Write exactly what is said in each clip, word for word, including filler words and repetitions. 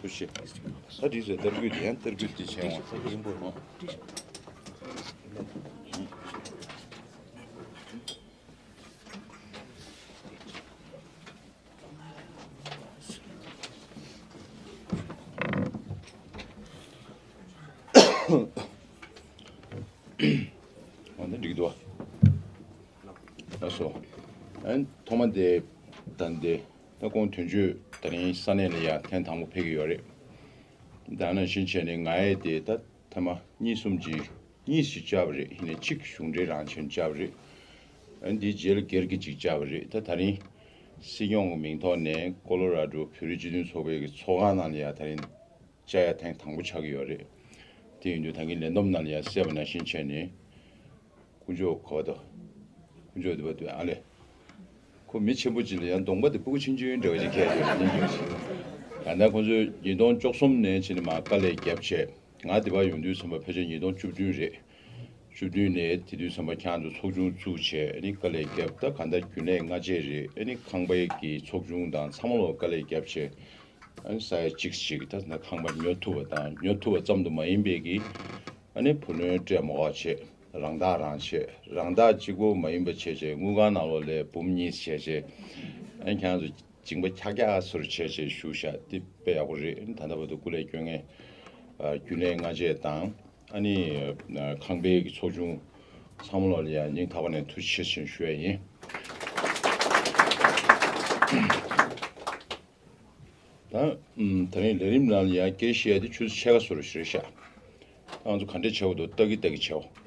ཐུགས་རྗེ་ཆེ། ད་འདི་ཚོ་ཏར་སྐུད་དེ་ཡང་ཏར་སྐུད་དེ་བྱས་འོང་ས་ཡིན་པོ་རོ། འོ་ན་འགྲིག་འདུག་ལགས་སོ། ཨན་ཐོག་མ་དེ་ད་འདི་ད་ཁོང་དོན་གཅོད་ད་རིང་ས་གནས་ལ་ཡ་ཐེངས་དང་པོ་ཕེབས་ཀྱི་ཡོད་རེད། ད་ནང་བཞིན་བྱས་ནས་ང་ཡི་དེ་ད་ཐ་མ་གཉིས་གསུམ་ཅིག་གཉིས་ཤིག་བཅར་བ་རེད། ཡིན་ནའི་གཅིག་གཞུང་འབྲེལ་རང་བྱས་བཅར་བ་རེད། ཨ་ནི་འདིའི་རྗེས་ལ་སྒེར་གྱི་ཅིག་བཅར་བ་རེད། ད་ད་རིང་སྲིད་སྐྱོང་གི་མིང་ཐོག་ནས་ཀོ་ལོ་ར་ཌོ་བོད་རིགས་སྤྱི་མཐུན་ཚོགས་པའི་གི་ཚོགས་ཁང་ནང་ལ་ཡ་ད་རིང་བཅར་ཡ་ཐེངས་དང་པོ་ཆགས་ཀྱི་ཡོད་རེད། དེ་ཡིན་དུས་ད་གིན་ལས་བསྡོམས་ནང་ལ་ཡ་གསལ་བ་ནང་བཞིན་བྱས་ནས། དཀོན་མཆོག་ག་བ་དང་། དཀོན་མཆོག་དེ་བ་དུ་ཨ་ལེ། ཁོ་མི་ཆེན་པོ་ཅིག་ལ་ཡང་གདོང་པ་དེ་སྤུ་གུ་ཆུང་ཆུང་འདྲ་བ་ཅིག་ཁྱེར་ཡོད་ནི་ཡོད་ཞིག་ད་ལྟ་ཁོ་ཚོས་ཉིས་སྟོང་བཅུ་གསུམ་ནས་ཕྱིན་ནས་མར་དཀའ་ལས་བརྒྱབ་བྱས། ང་འདི་པར་ཡོང་དུས་ཙམ་པ་ཕལ་ཆེར་ཉིས་སྟོང་བཅུ་བདུན་རེད། བཅུ་བདུན་ནས་དེ་དུས་ཙམ་པ་ཁྱེད་རང་ཚོ་ཚོགས་ཆུང་བཙུགས་བྱས་ཨ་ནི་དཀའ་ལས་བརྒྱབ། ད་གང་ལྟར་རྒྱུན་ལས་སྔ་རྗེས་རེད། ཨ་ནི་ཁང་པའི་གི་ཚོགས་ཆུང་དང་ཚང་མ་ལོག་དཀའ་ལས་བརྒྱབ་བྱས། ཨ་ནི་ས་ཡ་གཅིག་ཅིག་ད་ན་ཁང་པ་ཉོ་ཐུབ་པ་དང་ཉོ་ཐུབ་པ་ཙམ་དུ་མ་ཡིན་པའི་གི་ཨ་ནི་བུ་ལོན་སྤྲད་མ་དགོས་བྱས། རང་བདག་རང་བྱས། རང་བདག་གཅིག་པོ་མ་ཡིན་པ་བྱས་བྱས་དངུལ་ཁང་ནང་ལོགས་ལས་འབུམ་གཉིས་བྱས་བྱས། ཨ་ནི་ཁྱེད་རང་ཚོ་མཇིང་པ་འཁྱག་འཁྱག་སོར་བྱས་བྱས་བཞུགས་ཤག་དེ་དཔེ་ཡག་པོ་རེད། ཨ་ནི་ད་ལྟ་བར་དུ་སྐུ་ལས་སྐྱོན་མཁན་ཨ་རྒྱུན་ལས་སྔ་རྗེས་དང་ཨ་ནི་ཨ་ཁང་པའི་གི་ཚོགས་ཆུང་ཚང་མ་ལོགས་ལ་ཡང་སྙིང་ཐག་པ་ནས་ཐུགས་རྗེ་ཆེ་ཞེས་ཞུ་ཡ་ཡིན། ད་ཨུམ། ད་རིང་ལས་རིམ་ནང་ལ་ཡང་སྐད་བཤད་དེ་ཆུ་ཚོད་ཕྱེད་ཀ་བཟོ་རུ་ཞིག་རེད་ཤག་ང་ཚོ་ག་འདྲས་བྱེད་དགོས་འདུག་ལྟ་གི་ལྟ་གི་བྱེད་དགོས།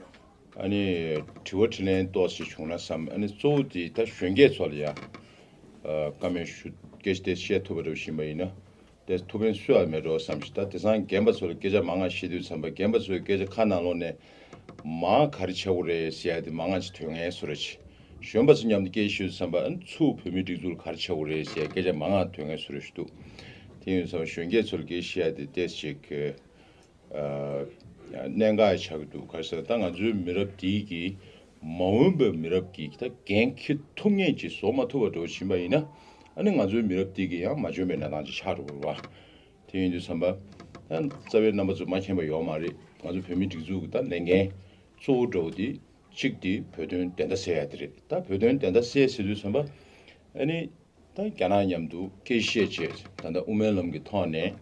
ཨ་ནི་དྲི་བ་དྲིས་ལན་ཏོག་ཙམ་བྱུང་ན་བསམ། ཨ་ནི་གཙོ་བོ་དེ་ད་གཞོན་སྐྱེས་ཚོ་ལ་ཡང་ཨ་བཀའ་མོལ་ཞུ་སྐད་ཆ་དེ་བཤད་ཐུབ་པ་འདྲ་བཞིན་པ་ཡིན་ན་དེ་ཐུགས་ཕན་གསོས་པ་མེད་འགྲོ་བསམ་ཞིག་ད་དེང་སང་རྒན་པ་ཚོ་ལ་སྐད་ཆ་མང་ང་བཤད་དུས་ཙམ་པ་རྒན་པ་ཚོའི་སྐད་ཆ་ཁ་ནང་ལོགས་ནས། མ་ག་རེ་བྱེད་དགོས་རེད་ཟེར་ཡ་དེ་མང་ང་ཅིག་དོན་ངན་བཟོ་ར་ཅིག་གཞོན་པ་ཚོ་མཉམ་དུ་སྐད་ཆ་ཤོད་བསམ་པ་ཨ་ནི་ཚུར་བོད་མིའི་སྒྲིག་འཛུགས་ལ་ག་རེ་བྱེད་དགོས་རེད་ཟེར་ཡ་སྐད་ཆ་མང་ང་དོན་ངན་བཟོ་ར་ཞིག་འདུག་དེ་ཡིན་ཙང་གཞོན་སྐྱེས་ཚོ་ལ་སྐད་ཆ་བཤད་ཡ་དེ་ཏོག་ཙམ་ཅིག་ཨ་གནད་འགག་ཆགས་ཀྱི་འདུག་ག་རེ་ཟེར་ན་ད་ང་ཚོའི་མི་རབས་འདིའི་གི་མ་འོངས་པའི་མི་རབས་ཀྱི་ད་འགན་འཁྱེར་ཐུབ་མཁན་ཅིག་བཟོ་མ་ཐུབ་པ་འདྲ་བོ་ཕྱིན་པ་ཡིན་ན་ཨ་ནི་ང་ཚོའི་མི་རབས་འདི་གི་ཡང་མ་འཇོན་པའི་གནས་སྟངས་ཅིག་ཆགས་འགྲོ་གི་རེད་བ། དེ་ཡིན་དུས་ཙམ་པ། ད་རྩ་བའི་རྣམ་པ་ཚོ་མ་མཁྱེན་པ་ཡོད་མ་རེད། ང་ཚོ་བོད་མིའི་སྒྲིག་འཛུགས་ཀྱི་ད་ལས་འགན་གཙོ་བོ་འདྲ་བོ་དེ་གཅིག་དེ་བོད་དོན་བདེན་མཐའ་གསལ་ཡ་དེ་རེད། ད་བོད་དོན་བདེན་མཐའ་གསལ་ཟེར་དུས་ཙམ་པ། ཨ་ནི་ད་རྒྱ་ནག་མཉམ་དུ་སྐད་བཤད་བྱས་ད་ལྟ་དབུ་མའི་ལམ་གྱི་ཐོག་ནས་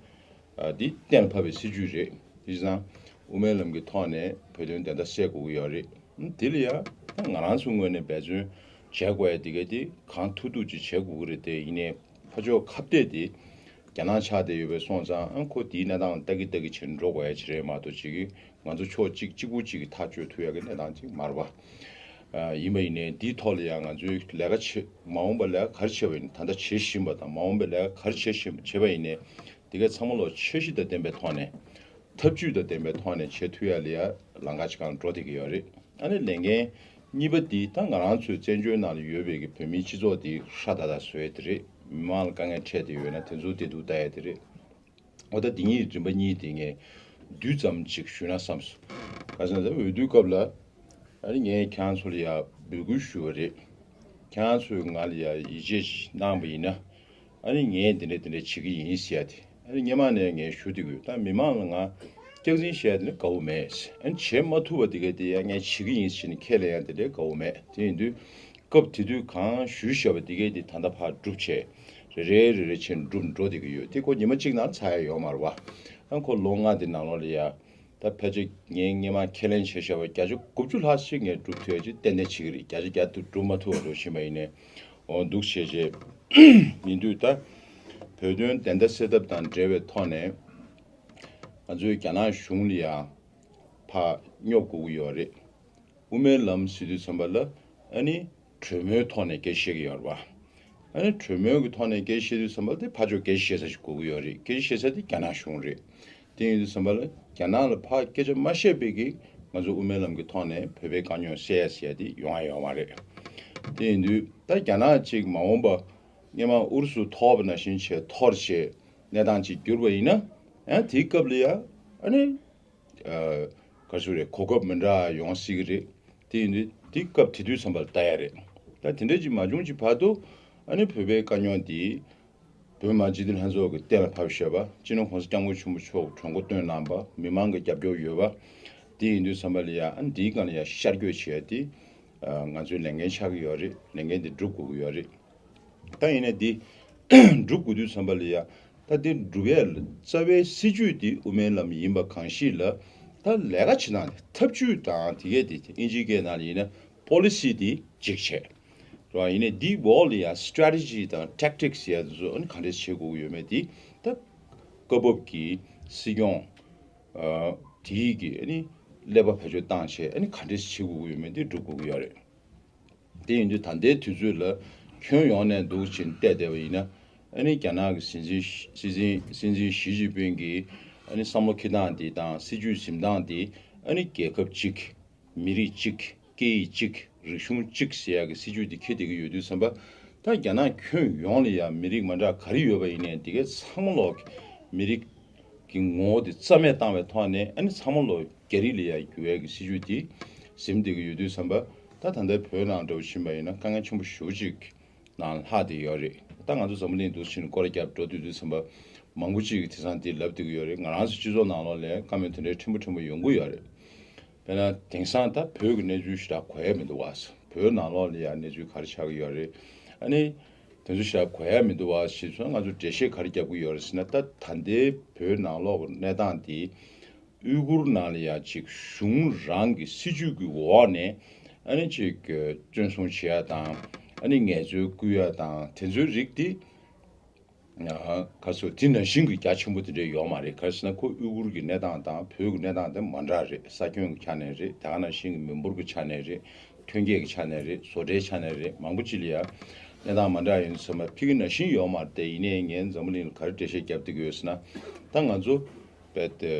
ཨ་འདི་གཏན་ལ་ཕབ་པའི་སྲིད་ཇུས་རེད། དེ་བྱས་ཙང་དབུ་མའི་ལམ་གྱི་ཐོག་ནས་བོད་དོན་བདེན་མཐའ་གསལ་དགོས་ཀྱི་ཡོད་རེད། དེ་ལ་ཡང་ང་རང་ཚོའི་ངོས་ནས་འབད་བརྩོན་བྱེད་དགོས་ཡ་དེ་ག་དེ་གང་ཐུབ་ཐུབ་ཅིག་བྱེད་དགོས་ཀྱི་རེད། དེ་ཡིན་ནའི་ཕར་ཕྱོགས་ཁ་གཏད་དེ་རྒྱ་ནག་ཆགས་བསྡད་ཡོད་པའི་སོང་ཙང་ཨ་ཁོ་དེའི་གནས་སྟངས་ལ་ལྟ་གི་ལྟ་གི་བྱས་ནས་འགྲོ་དགོས་ཡ་ཅིག་རེད་མ་གཏོགས་ཅིག་གིས་ང་ཚོ་ཕྱོགས་གཅིག་གཅིག་པུ་གཅིག་གིས་ཐག་གཅོད་ཐུབ་ཡ་གི་གནས་སྟངས་ཅིག་མ་རེད་པ། ཡིན་པ་ཡིན་ནའི་འདིའི་ཐོག་ལ་ཡང་ང་ཚོའི་ལས་ཀ་བྱེད་མ་འོངས་པ་ལས་ཀ་ག་རེ་བྱེད་པ་ཡིན་ད་ལྟ་བྱེད་བཞིན་པ་དང་མ་འོངས་པའི་ལས་ཀ་ག་རེ་བྱེད་བཞིན་བྱེད་པ་ཡིན་ནའི་དེ་གའི་ཚང་མ་ལོག་འཆར་གཞི་དང་ལྡན་པའི་ཐོག་ནས། ཐབས་ཇུས་དང་ལྡན་པའི་ཐོག་ནས་བྱེད་ཐུབ་ཡ་ལ་ཡ་ལམ་ཁ་ཅིག་སྒང་འགྲོ་བསྡད་ཀྱི་ཡོད་རེད། ཨ་ནི་ལས་འགན་གཉིས་པ་འདི་ད་ང་རང་ཚོའི་བཙན་བྱོལ་ནང་ལ་ཡོད་པའི་གི་བོད་མིའི་སྤྱི་ཚོགས་འདི་ཧྲ་ཏག་ཏག་བཟོ་ཡ་དེ་རེད། མི་མང་ལ་དཀའ་ངལ་འཕྲད་བསྡད་ཡོད་ན་དེ་ཚོ་བདེ་སྡུག་ལྟ་ཡ་དེ་རེད། འོ་ད་འདི་གཉིས་རིམ་པ་གཉིས་དེ་ངས་བསྡུས་ཙམ་ཅིག་ཞུས་ན་བསམས་སོང་། ག་ཟེར་ན་ད་འོས་བསྡུའི་སྐབས་ལ་ཨ་ནི་ངས་ཁྱེད་རང་ཚོ་ལ་ཡ་འབོད་སྐུལ་ཞུས་པ་རེད། ཁྱེད་རང་ཚོས་ང་ལ་ཡ་ཡིད་ཆེས་གནང་པ་ཡིན་ན། ཨ་ནི་ངས་འདི་འདྲ་འདི་འདྲ་བྱེད་ཀྱི་ཡིན་ཟེར་ཡ་དེ། ཨ་ནི་སྔོན་མ་ནས་ངས་ཞུ་བསྡད་ཀྱི་ཡོད། ད་མི་མང་ལ་ང་སྐྱག་རྫུན་བཤད་ཡ་དེ་ནི་དགའ་བོ་མེད། ཨ་ནི་བྱེད་མ་ཐུབ་པ་དེ་ག་དེ་ཡང་ངས་བྱེད་ཀྱི་ཡིན་ཟེར་ནས་ཁས་ལེན་ཡ་དེ་འདྲ་དགའ་བོ་མེད། དེ་ཡིན་དུས་སྐབས་དེ་དུས་གང་ཞུས་བཞག་པ་དེ་ག་དེ་ད་ལྟ་ཕར་སྒྲུབ་བྱས། རེ་རེ་རེ་རེ་བྱས་ནས་སྒྲུབ་འགྲོ་བསྡད་ཀྱི་ཡོད། དེ་ཁོ་ཉི་མ་གཅིག་ནང་ཚར་ཡ་ཡོད་མ་རེད་བ། ཨ་ཁོ་ལོ་ལྔ་དེ་ནང་ལོགས་ལ་ཡ། ད་ཕལ་ཆེར་ངས་སྔོན་མ་ཁས་ལེན་བྱས་བཞག་པ་བརྒྱ་ཆ་དགུ་བཅུ་ལྷག་ཞིག་ངས་སྒྲུབ་ཐུབ་ཡ་ཅིག་ཏན་ཏན་བྱེད་ཀྱི་རེད། བརྒྱ་ཆ་བརྒྱ་དེ་སྒྲུབ་མ་ཐུབ་པ་འདྲ་བཞིན་པ་ཡིན་ནའི་འོ་འདུག་བྱས་བྱས་ཡིན་དུས་ད་བོད་དོན་བདེན་མཐའ་གསལ་ཐབས་དང་འབྲེལ་བའི་ཐོག་ནས་ང་ཚོའི་རྒྱ་ནག་གཞུང་ལ་ཡང་ཕར་སྙོབ་དགོས་ཀྱི་ཡོད་རེད། དབུ་མའི་ལམ་ཟེར་དུས་ཙམ་པ་ལ་ཨ་ནི་གྲོས་མོལ་ཐོག་ནས་སྐད་ཆ་བཤད་ཀྱི་ཡོད་རེད་བ། ཨ་ནི་གྲོས་མོལ་གྱི་ཐོག་ནས་སྐད་ཆ་བཤད་དུས་ཙམ་པ་དེ་ཕར་ཕྱོགས་སྐད་ཆ་བཤད་ས་ཞིག་དགོས་ཀྱི་ཡོད་རེད། སྐད་ཆ་བཤད་ས་དེ་རྒྱ་ནག་གཞུང་རེད། དེ་ཡིན་དུས་ཙམ་པ་ལ་རྒྱ་ནག་ལ་ཕར་སྐད་ཆ་མ་བཤད་པའི་གི་ང་ཚོ་དབུ་མའི་ལམ་གྱི་ཐོག་ནས་བོད་པའི་དཀའ་རྙོག་སེལ་ཡ་ཟེར་ཡ་དེ་ཡོང་ཡ་ཡོད་མ་རེད། དེ་ཡིན་དུས་ད་རྒྱ་ནག་ཅིག་མ་འོངས་པ་སྔོན་མ་ཨུ་རུ་སུ་ཐོར་བ་ནང་བཞིན་བྱས་ཐོར་བྱས་གནས་སྟངས་ཅིག་གྱུར་པ་ཡིན་ན་ཡང་དེའི་སྐབས་ལ་ཡ་ཨ་ནི། ཨ་ག་རེ་ཟེར་རེད། གོ་སྐབས་མི་འདྲ་ཡོང་སྲིད་ཀྱི་རེད། དེ་ཡིན་དུས་དེ་སྐབས་དེ་དུས་ཙམ་པ་ལ་ལྟ་ཡ་རེད། ད་དེ་འདྲ་ཅིག་མ་བྱུང་ཅིག་བར་དུ་ཨ་ནི་བོད་པའི་དཀའ་རྙོག་འདི་ བོད་མི་མང་སྤྱི་འཐུས་ལྷན་ཚོགས་ཀྱི་གཏན་ལ་ཕབ་བཞག་པ། སྤྱི་ནོར་༸གོང་ས་༸སྐྱབས་མགོན་ཆེན་པོ་མཆོག་གྲོས་འགོ་བཏོན་གནང་བ། མི་མང་གི་རྒྱབ་སྐྱོར་ཡོད་པ། དེ་ཡིན་དུས་ཙམ་པ་ལ་ཡ་ཨ་ནི་འདིའི་སྒང་ལ་ཡ་ཤར་བསྐྱོད་བྱས་ཏེ། ཨ། ང་ཚོའི་ལས་འགན་ཆགས་ཀྱི་ཡོད་རེད། ལས་འགན་དེ་སྒྲུབ་དགོས་ཀྱི་ཡོད་རེད། ད་ཡིན་ནའི་འདི་སྒྲུབ་དགོས་དུས་ཙམ་པ་ལ་ཡ། ད་འདི་སྒྲུབ་ཡས་ལ་རྩ་བའི་སྲིད་ཇུས་འདི་དབུ་མའི་ལམ་ཡིན་པ་གང་ཞིག་ལ། ད་ལས་ཀ་བྱེད་སྟངས་དེ་ཐབས་ཇུས་དང་དེ་གས་དེ་ཨིན་ཇིའི་སྐད་ནང་ལ་ཡིན་ན་པོ་ལི་སི་དེ་གཅིག་བྱས། རེད་བ། ཡིན་ནའི་འདིའི་འོག་ལ་ཡ་སི་ཊེ་རེ་ཊི་ཇི་དང་ཊེག་ཊིག་སི་ཟེར་ཡ་དེ་ཚོ་ཨ་ནི་ག་འདྲས་བྱེད་དགོས་ཀྱི་ཡོད་མེད་དེ། ད་སྐབས་བབ་ཀྱི་སྲིད་སྐྱོང་། ཨ། དེའི་གི་ཨ་ནི་ཀླད་པ་བེད་སྤྱོད་བཏང་བྱས་ཨ་ནི་ག་འདྲས་བྱེད་དགོས་ཀྱི་ཡོད་མེད་དེ་སྒྲུབ་དགོས་ཀྱི་ཡོད་རེད། དེ་ཡིན་དུས་ད་ལྟའི་དུས་ཚོད་ལ་ཁྱོན་ཡོངས་ནས་འདུག་ཕྱིན་བལྟས་བསྡད་པ་ཡིན་ན། ཨ་ནི་རྒྱ་ནག་གི་སྲིད་འཛིན་སྲིད་འཛིན་སྲིད་འཛིན་ཞི་ཅིན་ཕིང་གི་ཨ་ནི་བསམ་བློ་འཁྱེར་སྟངས་དེ་དང་སྲིད་ཇུས་འཛིན་སྟངས་དེ། ཨ་ནི་རྒྱལ་ཁབ་གཅིག་མི་རིགས་གཅིག་སྐད་ཡིག་གཅིག་རིག་གཞུང་གཅིག་ཟེར་ཡག་གི་སྲིད་ཇུས་དེ་འཁྱེར་བསྡད་ཀྱི་ཡོད་དུས་ཙམ་པ། ད་རྒྱ་ནག་ཁྱོན་ཡོངས་ལ་ཡང་མི་རིགས་མ་འདྲ་ག་རེ་ཡོད་པ་ཡིན་ནའི་དེ་གའི་ཚང་མ་ལོག་མི་རིགས་ཀྱི་ངོ་བོ་དེ་རྩ་མེད་བཏང་བའི་ཐོག་ནས། ཨ་ནི་ཚང་མ་ལོག་རྒྱ་རིགས་ལ་ཡང་བསྒྱུར་ཡག་གི་སྲིད་ཇུས་དེ་འཛིན་བསྡད་ཀྱི་ཡོད་དུས་ཙམ་པ། ད་ད་ལྟའི་བོད་ནང་འདྲ་བོ་ཕྱིན་པ་ཡིན་ན་དཀའ་ངལ་ཆེན་པོ་ཞེ་པོ་ཅིག་ནང་ལྷག་བསྡད་ཡོད་རེད། ད་ང་ཚོ་འཛམ་བུ་གླིང་འདུག་ཕྱིན་སྐོར་ར་རྒྱབ་འགྲོ་དུས་དུས་ཙམ་པ་མང་པོ་ཅིག་གིས་དེང་སང་འདི་ལབ་བསྡད་ཀྱི་ཡོད་རེད། ང་རང་ཚོ་སྤྱི་ཚོགས་ནང་ལོགས་ལ་བཀའ་མོལ་དེ་འདྲའི་ཕྲན་བུ་ཕྲན་བུ་ཡོང་གི་ཡོད་རེད། དཔེར་ན་དེང་སང་ད་བོད་ཀྱི་གནས་ཚུལ་ཞེ་དྲག་གོ་ཡ་མི་འདུག་བ། བོད་ནང་ལོགས་ལ་ཡ་གནས་ཚུལ་ག་རེ་ཆགས་ཀྱི་ཡོད་རེད། ཨ་ནི་དེ་ཚོ་ཞེ་དྲག་གོ་ཡ་མི་འདུག་བ་ཞེས་སོང་ང་ཚོ་འགྲེལ་བཤད་ག་རེ་རྒྱབ་ཀྱི་ཡོད་རེད་ཟེར་ན། ད་ད་ལྟའི་བོད་ནང་ལོགས་ཀྱི་གནས་སྟངས་དེ། ཨུ་ཀུར་ནང་ལ་ཡ་ཅིག་གཞུང་རང་གི་སྲིད་ཇུས་ཀྱི་འོག་ནས་ཨ་ནི་ཅིག་བཙོན་བཟུང་བྱེད་ཡ་དང་། ཨ་ནི་ངལ་རྩོལ་བསྐུལ་ཡ་དང་དེ་ཚོའི་རིགས་དེ། ཨ། ག་ཚོད་དེ་ནང་བཞིན་གྱི་རྒྱ་ཆེན་པོ་དེ་འདྲ་ཡོད་མ་རེད། ག་རེ་ཟེར་ན་ཁོ་ཨུ་ཀུར་གྱི་གནས་སྟངས་དང་བོད་ཀྱི་གནས་སྟངས་དེ་མ་འདྲ་རེད། ས་ཁྱོན་གྱི་ཆ་ནས་རེད། དེ་ག་ནང་བཞིན་གྱི་མི་འབོར་གྱི་ཆ་ནས་རེད། ཐོན་སྐྱེད་ཀྱི་ཆ་ནས་རེད། བཟོ་གྲྭའི་ཆ་ནས་རེད། མང་པོ་ཅིག་ལ་ཡ་གནས་སྟངས་མ་འདྲ་ཡོད་ཙམ་པ་ཕ་གི་ནང་བཞིན་ཡོད་མ་རེད་དེ། ཡིན་ནའི་ངས་འཛམ་བུ་གླིང་ལ་ག་རེ་འགྲེལ་བཤད་རྒྱབ་བསྡད་ཀྱི་ཡོད་ཟེར་ན། ད་ང་ཚོ་རྦད་དེ་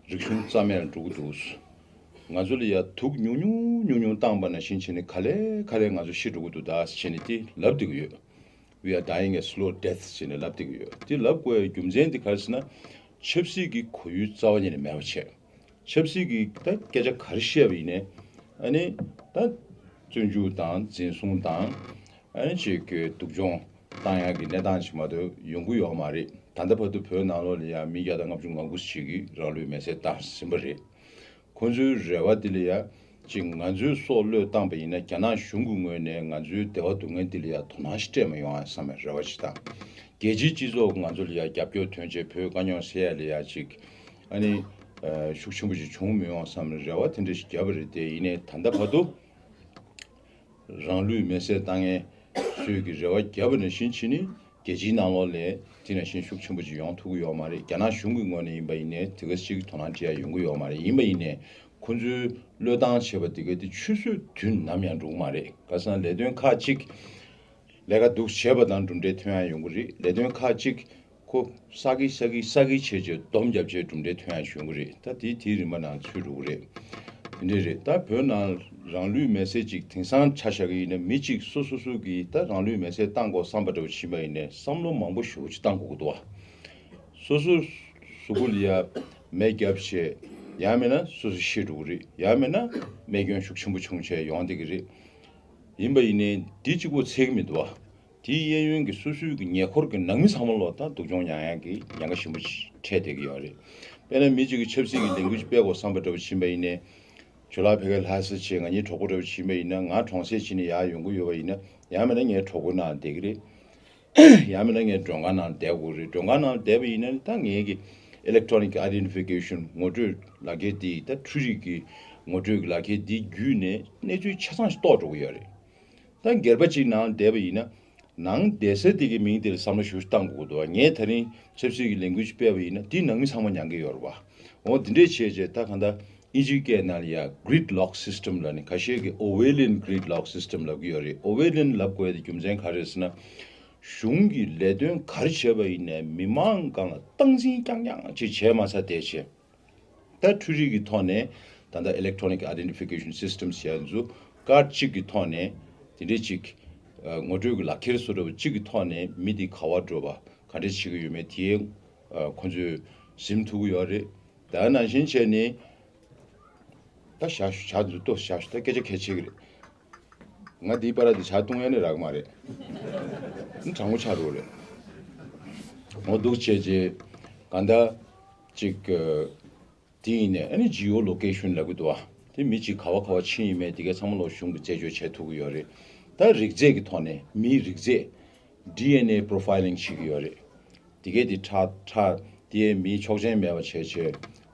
རིག་གཞུང་རྩ་མེད་ལ་འགྲོ་གི་འདུག་ང་ཚོ་ལ་ཡ་དུག་ཉུང་ཉུང་ཉུང་ཉུང་བཏང་པ་ནང་བཞིན་བྱས་ནས་ག་ལེ་ག་ལེ་ང་ཚོ་ཤི་འགྲོ་གི་འདུག་ད་བྱས་ནས་དེ་ལབ་བསྡད་ཀྱི་ཡོད། We are dying a slow death ཟེར་ནས་ལབ་བསྡད་ཀྱི་ཡོད། དེ་ལབ་དགོས་ཡའི་རྒྱུ་མཚན་དེ་ག་རེ་ཟེར་ན། ཆབ་སྲིད་ཀྱི་གོ་ཡུལ་རྩ་བ་ཉིད་ནས་མེད་པ་བྱས། ཆབ་སྲིད་ཀྱི་ད་སྐད་ཆ་ག་རེ་བཤད་པ་ཡིན་ནའི། ཨ་ནི་ད་བཙོན་འཇུག་དང་འཛིན་བཟུང་དང་། ཨ་ནི་ཅིག་གི་སྡུག་སྦྱོང་བཏང་ཡག་གི་གནས་སྟངས་ཅིག་མ་གཏོགས་ཡོང་གི་ཡོད་མ་རེད། ད་ལྟ་བར་དུ་བོད་ནང་ལོགས་ལ་ཡང་མི་བརྒྱ་དང་ལྔ་བཅུ་ང་དགུ་ཞིག་གིས་རང་ལུས་མེར་སྲེག་བཏང་ཟིན་པ་རེད། ཁོ་ཚོའི་རེ་བ་དེ་ལ་ཡ་ཅིག་ང་ཚོའི་སྲོག་བློས་བཏང་པ་ཡིན་ན། རྒྱ་ནག་གཞུང་གི་ངོས་ནས་ང་ཚོའི་བདེ་བ་སྡུག་བསྔལ་དེ་ལ་ཡ་དོ་སྣང་ཞིག་སྤྲད་མ་ཡོང་ཨ་བསམ་པའི་རེ་བ་ཞིག་དང་། རྒྱལ་སྤྱིའི་སྤྱི་ཚོགས་ང་ཚོ་ལ་ཡ་རྒྱབ་སྐྱོར་ཐོན་བྱས་བོད་དཀའ་རྙོག་སེལ་ཡ་ལ་ཡ་ཅིག་ཨ་ནི་ཤུགས་ཆེན་པོ་ཞིག་བྱུང་མི་ཡོང་བསམ་པའི་རེ་བ་དེ་འདྲ་ཞིག་བརྒྱབ་པ་རེད་དེ། ཡིན་ནའི་ད་ལྟ་བར་དུ། རང་ལུས་མེར་སྲེག་བཏང་མཁན་ཚོས་ཀྱི་རེ་བ་བརྒྱབ་པ་ནང་བཞིན་བྱས་ནས་རྒྱལ་སྤྱིའི་ནང་ལོགས་ལ་དེ་ནང་བཞིན་ཤུགས་ཆེན་པོ་ཅིག་ཡོང་ཐུབ་ཀྱི་ཡོད་མ་རེད། རྒྱ་ནག་གཞུང་གི་ངོས་ནས་ཡིན་པ་ཡིན་ནའི་དེ་ག་ཅིག་དོ་སྣང་སྤྲད་ཡ་ཡོང་གི་ཡོད་མ་རེད། ཡིན་པ་ཡིན་ནའི་ཁོ་ཚོའི་བློས་བཏང་བྱས་པ་དེ་ག་དེ་ཆུད་ཟོས་དུས་ནམ་ཡང་འགྲོ་གི་མ་རེད། ག་རེ་ཟེར་ན་ལས་དོན་ཁག་ཅིག་ལས་ཀ་སྡུག་བྱས་པ་དང་གྲུབ་འབྲས་ཐོན་ཡ་ཡོང་གི་རེད། ལས་དོན་ཁག་ཅིག་ཁོ་ས་གི་ས་གི་ས་གི་བྱས་བྱས་སྡོམ་བརྒྱབ་བྱས་གྲུབ་འབྲས་ཐོན་ཡ་བྱུང་གི་རེད། ད་དེ་དེའི་རིམ་པ་ནང་ཚུད་འགྲོ་གི་རེད། དེ་འདྲས་རེད། ད་བོད་ནང་རང་ལུས་མེར་སྲེག་ཅིག་དེང་སང་ཆ་བཞག་གི་ཡིན་ན། མི་གཅིག་སོ་སོ་སོ་གིས་ད་རང་ལུས་མེར་སྲེག་བཏང་དགོས་བསམ་པ་འདྲ་བོ་ཕྱིན་པ་ཡིན་ནའི་བསམ་བློ་མང་པོ་ཞེ་པོ་ཅིག་བཏང་དགོས་ཀྱི་འདུག་བ། སོ་སོ་གཟུགས་པོ་ལ་ཡ་མེ་བརྒྱབ་བྱས། ཡང་མིན་ན་སོ་སོ་ཤི་འགྲོ་གི་རེད། ཡང་མིན་ན་རྨས་སྐྱོན་ཤུགས་ཆེན་པོ་བྱུང་བྱས་ཡོང་བསྡད་ཀྱི་རེད། ཡིན་པ་ཡིན་ནའི་འདི་གཅིག་པོ་ཚད་ཀྱི་མི་འདུག་བ། དེའི་གཡས་གཡོན་གྱི་སོ་སོའི་གི་ཉེ་འཁོར་གྱི་ནང་མི་ཚང་མ་ལོག་ད་སྡུག་སྦྱོང་མྱངས་ཡག་གི་ཉེན་ཁ་ཞེ་པོ་ཅིག་འཕྲད་བསྡད་ཀྱི་ཡོད་རེད། དཔེར་ན་མི་གཅིག་གིས་ཆབ་སྲིད་ཀྱི་ལས་འགུལ་ཅིག་སྤེལ་དགོས་བསམ་པ་འདྲ་བོ་ཕྱིན་པ་ཡིན་ནའི། ཇོ་ལགས་ཕ་གིར་ལྷ་ས་ཕྱིན། ང་གཉིས་གྲོགས་པོ་འདྲ་བོ་ཕྱིན་པ་ཡིན་ན། ང་གྲོང་གསེབ་ཕྱིན་ནས་ཡར་ཡོང་གི་ཡོད་པ་ཡིན་ན། ཡང་མིན་ན་ངའི་གྲོགས་པོའི་ནང་བསྡད་ཀྱི་རེད། ཡང་མིན་ན་ངའི་མགྲོན་ཁང་ནང་བསྡད་དགོས་རེད། མགྲོན་ཁང་ནང་བསྡད་པ་ཡིན་ན་ད་ངའི་གི་electronic identification ངོ་སྤྲོད་ལག་ཁྱེར་འདི། ད་འཕྲུལ་རིག་གི་ངོ་སྤྲོད་ཀྱི་ལག་ཁྱེར་འདི་བརྒྱུད་ནས་གནས་ཚུལ་ཆ་ཚང་ཞིག་རྟོགས་འགྲོ་གི་ཡོད་རེད། ད་སྒེར་པ་གཅིག་ནང་བསྡད་པ་ཡིན་ན། ནང་བསྡད་ས་དེ་གི་མིང་དེ་ལ་བསམ་བློ་ཞེ་པོ་ཅིག་བཏང་དགོས་ཀྱི་འདུག་བ། ངས་ད་རིང་ཆབ་སྲིད་ཀྱི་ལས་འགུལ་ཞིག་སྤེལ་བ་ཡིན་ན་དེ་ནང་མི་ཚང་མ་མྱངས་ཀྱི་ཡོད་རེད་བ། འོ་དེ་འདྲས་བྱས་བྱས་ད་གང་ལྟར་ཨིན་ཇིའི་སྐད་ནང་ལ་ཡ་gridlock system ལབ་ནས། ཁ་ཤས་ཀྱིས་Orwellian gridlock system ལབ་ཀྱི་ཡོད་རེད། Orwellian ལབ་དགོས་ཡ་དེ་རྒྱུ་མཚན་ག་རེ་རེད་ཟེར་ན། གཞུང་གིས་ལས་དོན་ག་རེ་བྱས་པ་ཡིན་ནའི་མི་མང་སྒང་ལ་སྟངས་འཛིན་རྐྱང་རྐྱང་ཅིག་བྱས་མ་ཚར་བསྡད་བྱས། ད་འཕྲུལ་རིག་གི་ཐོག་ནས་ད་ལྟ་electronic identification systems ཟེར་ཡ་ཚོ་ཀར་གཅིག་གི་ཐོག་ནས་དེ་འདྲས་ཅིག་ཨ། ངོ་སྤྲོད་ཀྱི་ལག་ཁྱེར་བཟོ་འདྲ་བ་གཅིག་གི་ཐོག་ནས་མི་དེ་ག་པར་འགྲོ་བ། ག་འདྲས་བྱེད་ཀྱི་ཡོད་མེད་དེ། ཨ། ཁོ་ཚོས་ཟིན་ཐུབ་ཀྱི་ཡོད་རེད། ད་ནང་བཞིན་བྱས་ནས། ད་བཞག་ཞུ། བཞག་འདུག་ཏོ། བཞག་ཞུ། ད་སྐད་ཆ་གལ་ཆེ་གི་རེད། ང་འདིའི་པར་དེ་ཇ་བཏུང་ཡ་ནི་རག་མ་རེད། ཨ་ནི་དྲང་པོ་ཆགས་འགྲོ་རེད། འོ་འདུག་བྱས་རྗེས་གང་ལྟར་ཅིག་དེ་ཡིན་ནས་ཨ་ནི་ཇི་ཨོ་ལོ་ཀེ་ཤོན་ལབ་གི་འདུག་བ། དེ་མི་གཅིག་ག་བ་ག་བ་ཕྱིན་ཡིན་མེད་དེ་གའི་ཚང་མ་ལོ་གཞུང་གི་རྩད་གཅོད་བྱེད་ཐུབ་ཀྱི་ཡོད་རེད། ད་རིགས་རྫས་ཀྱི་ཐོག་ནས་མིའི་རིགས་རྫས་ཌི་ཨེན་ཨེ་པོ་རོ་ཕའི་ལིང་བྱེད་ཀྱི་ཡོད་རེད། དེ་གས་དེ་ཁྲག་ཁྲག་དེ་མིའི་ཆོག་མཆན་མེད་པ་བྱས་བྱས་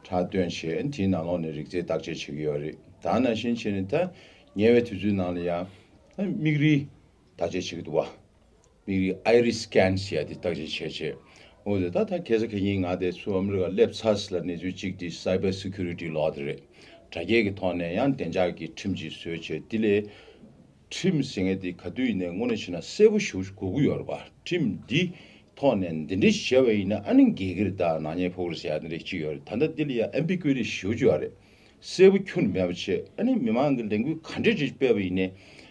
ཁྲག་བཏོན་བྱས་དེའི་ནང་ལོགས་ནས་རིགས་རྫས་བརྟག་དཔྱད་བྱེད་ཀྱི་ཡོད་རེད། ད་ནང་བཞིན་བྱས་ནས་ད་ཉེ་བའི་དུས་ཚོད་ནང་ལ་ཡང་ད་མིག་རིལ་བརྟག་དཔྱད་བྱེད་ཀྱི་འདུག་བ། མིག་རིལ་ཨའི་རི་སི་ཀེན་ཟེར་ཡ་དེ་བརྟག་དཔྱད་བྱས་བྱས། འོ་དེ་ད་ད་ཁ་སང་ཁ་ཉིན་ང་དེ་ཚུར་ཨ་མི་རི་ཀ་སླེབས་ཚར་ལ་གནས་ཚུལ་གཅིག་དེ་སའི་བར་སི་ཁུ་རི་ཊི་ལོ་དེ་རེད། དྲ་རྒྱའི་གི་ཐོག་ནས་ཡང་བདེ་འཇགས་ཀྱི་ཁྲིམས་ཅིག་བཟོས་བྱས་དེ་ལས། ཁྲིམས་ཟེར་མཁན་དེ་ག་དུས་ཡིན་ནའི་དངོས་གནས་བྱས་ན་གསལ་པོ་ཞེ་པོ་དགོས་ཀྱི་ཡོད་རེད་པ། ཁྲིམས་འདི་ཐོག་ནས་འདི་འདྲ་བྱས་པ་ཡིན་ན་ཨ་ནི་འགལ་གྱི་རེད་ད་ནག་ཉེས་ཕོག་གི་རེད་ཟེར་ཡ་འདི་འདྲ་གཅིག་ཡོད་རེད། ད་ལྟ་འདི་ལ་ཡང་ཨེམ་བི་གུ་ཨི་ཊི་ཞེ་པོ་ཅིག་ཡོད་རེད། གསལ་པོ་ཁྱོན་ནས་མེད་པ་བྱས་ཨ་ནི་མི་མང་གི་ལས་འགུལ་ག་འདྲ་ཅིག་སྤེལ་བ་ཡིན་ནའི་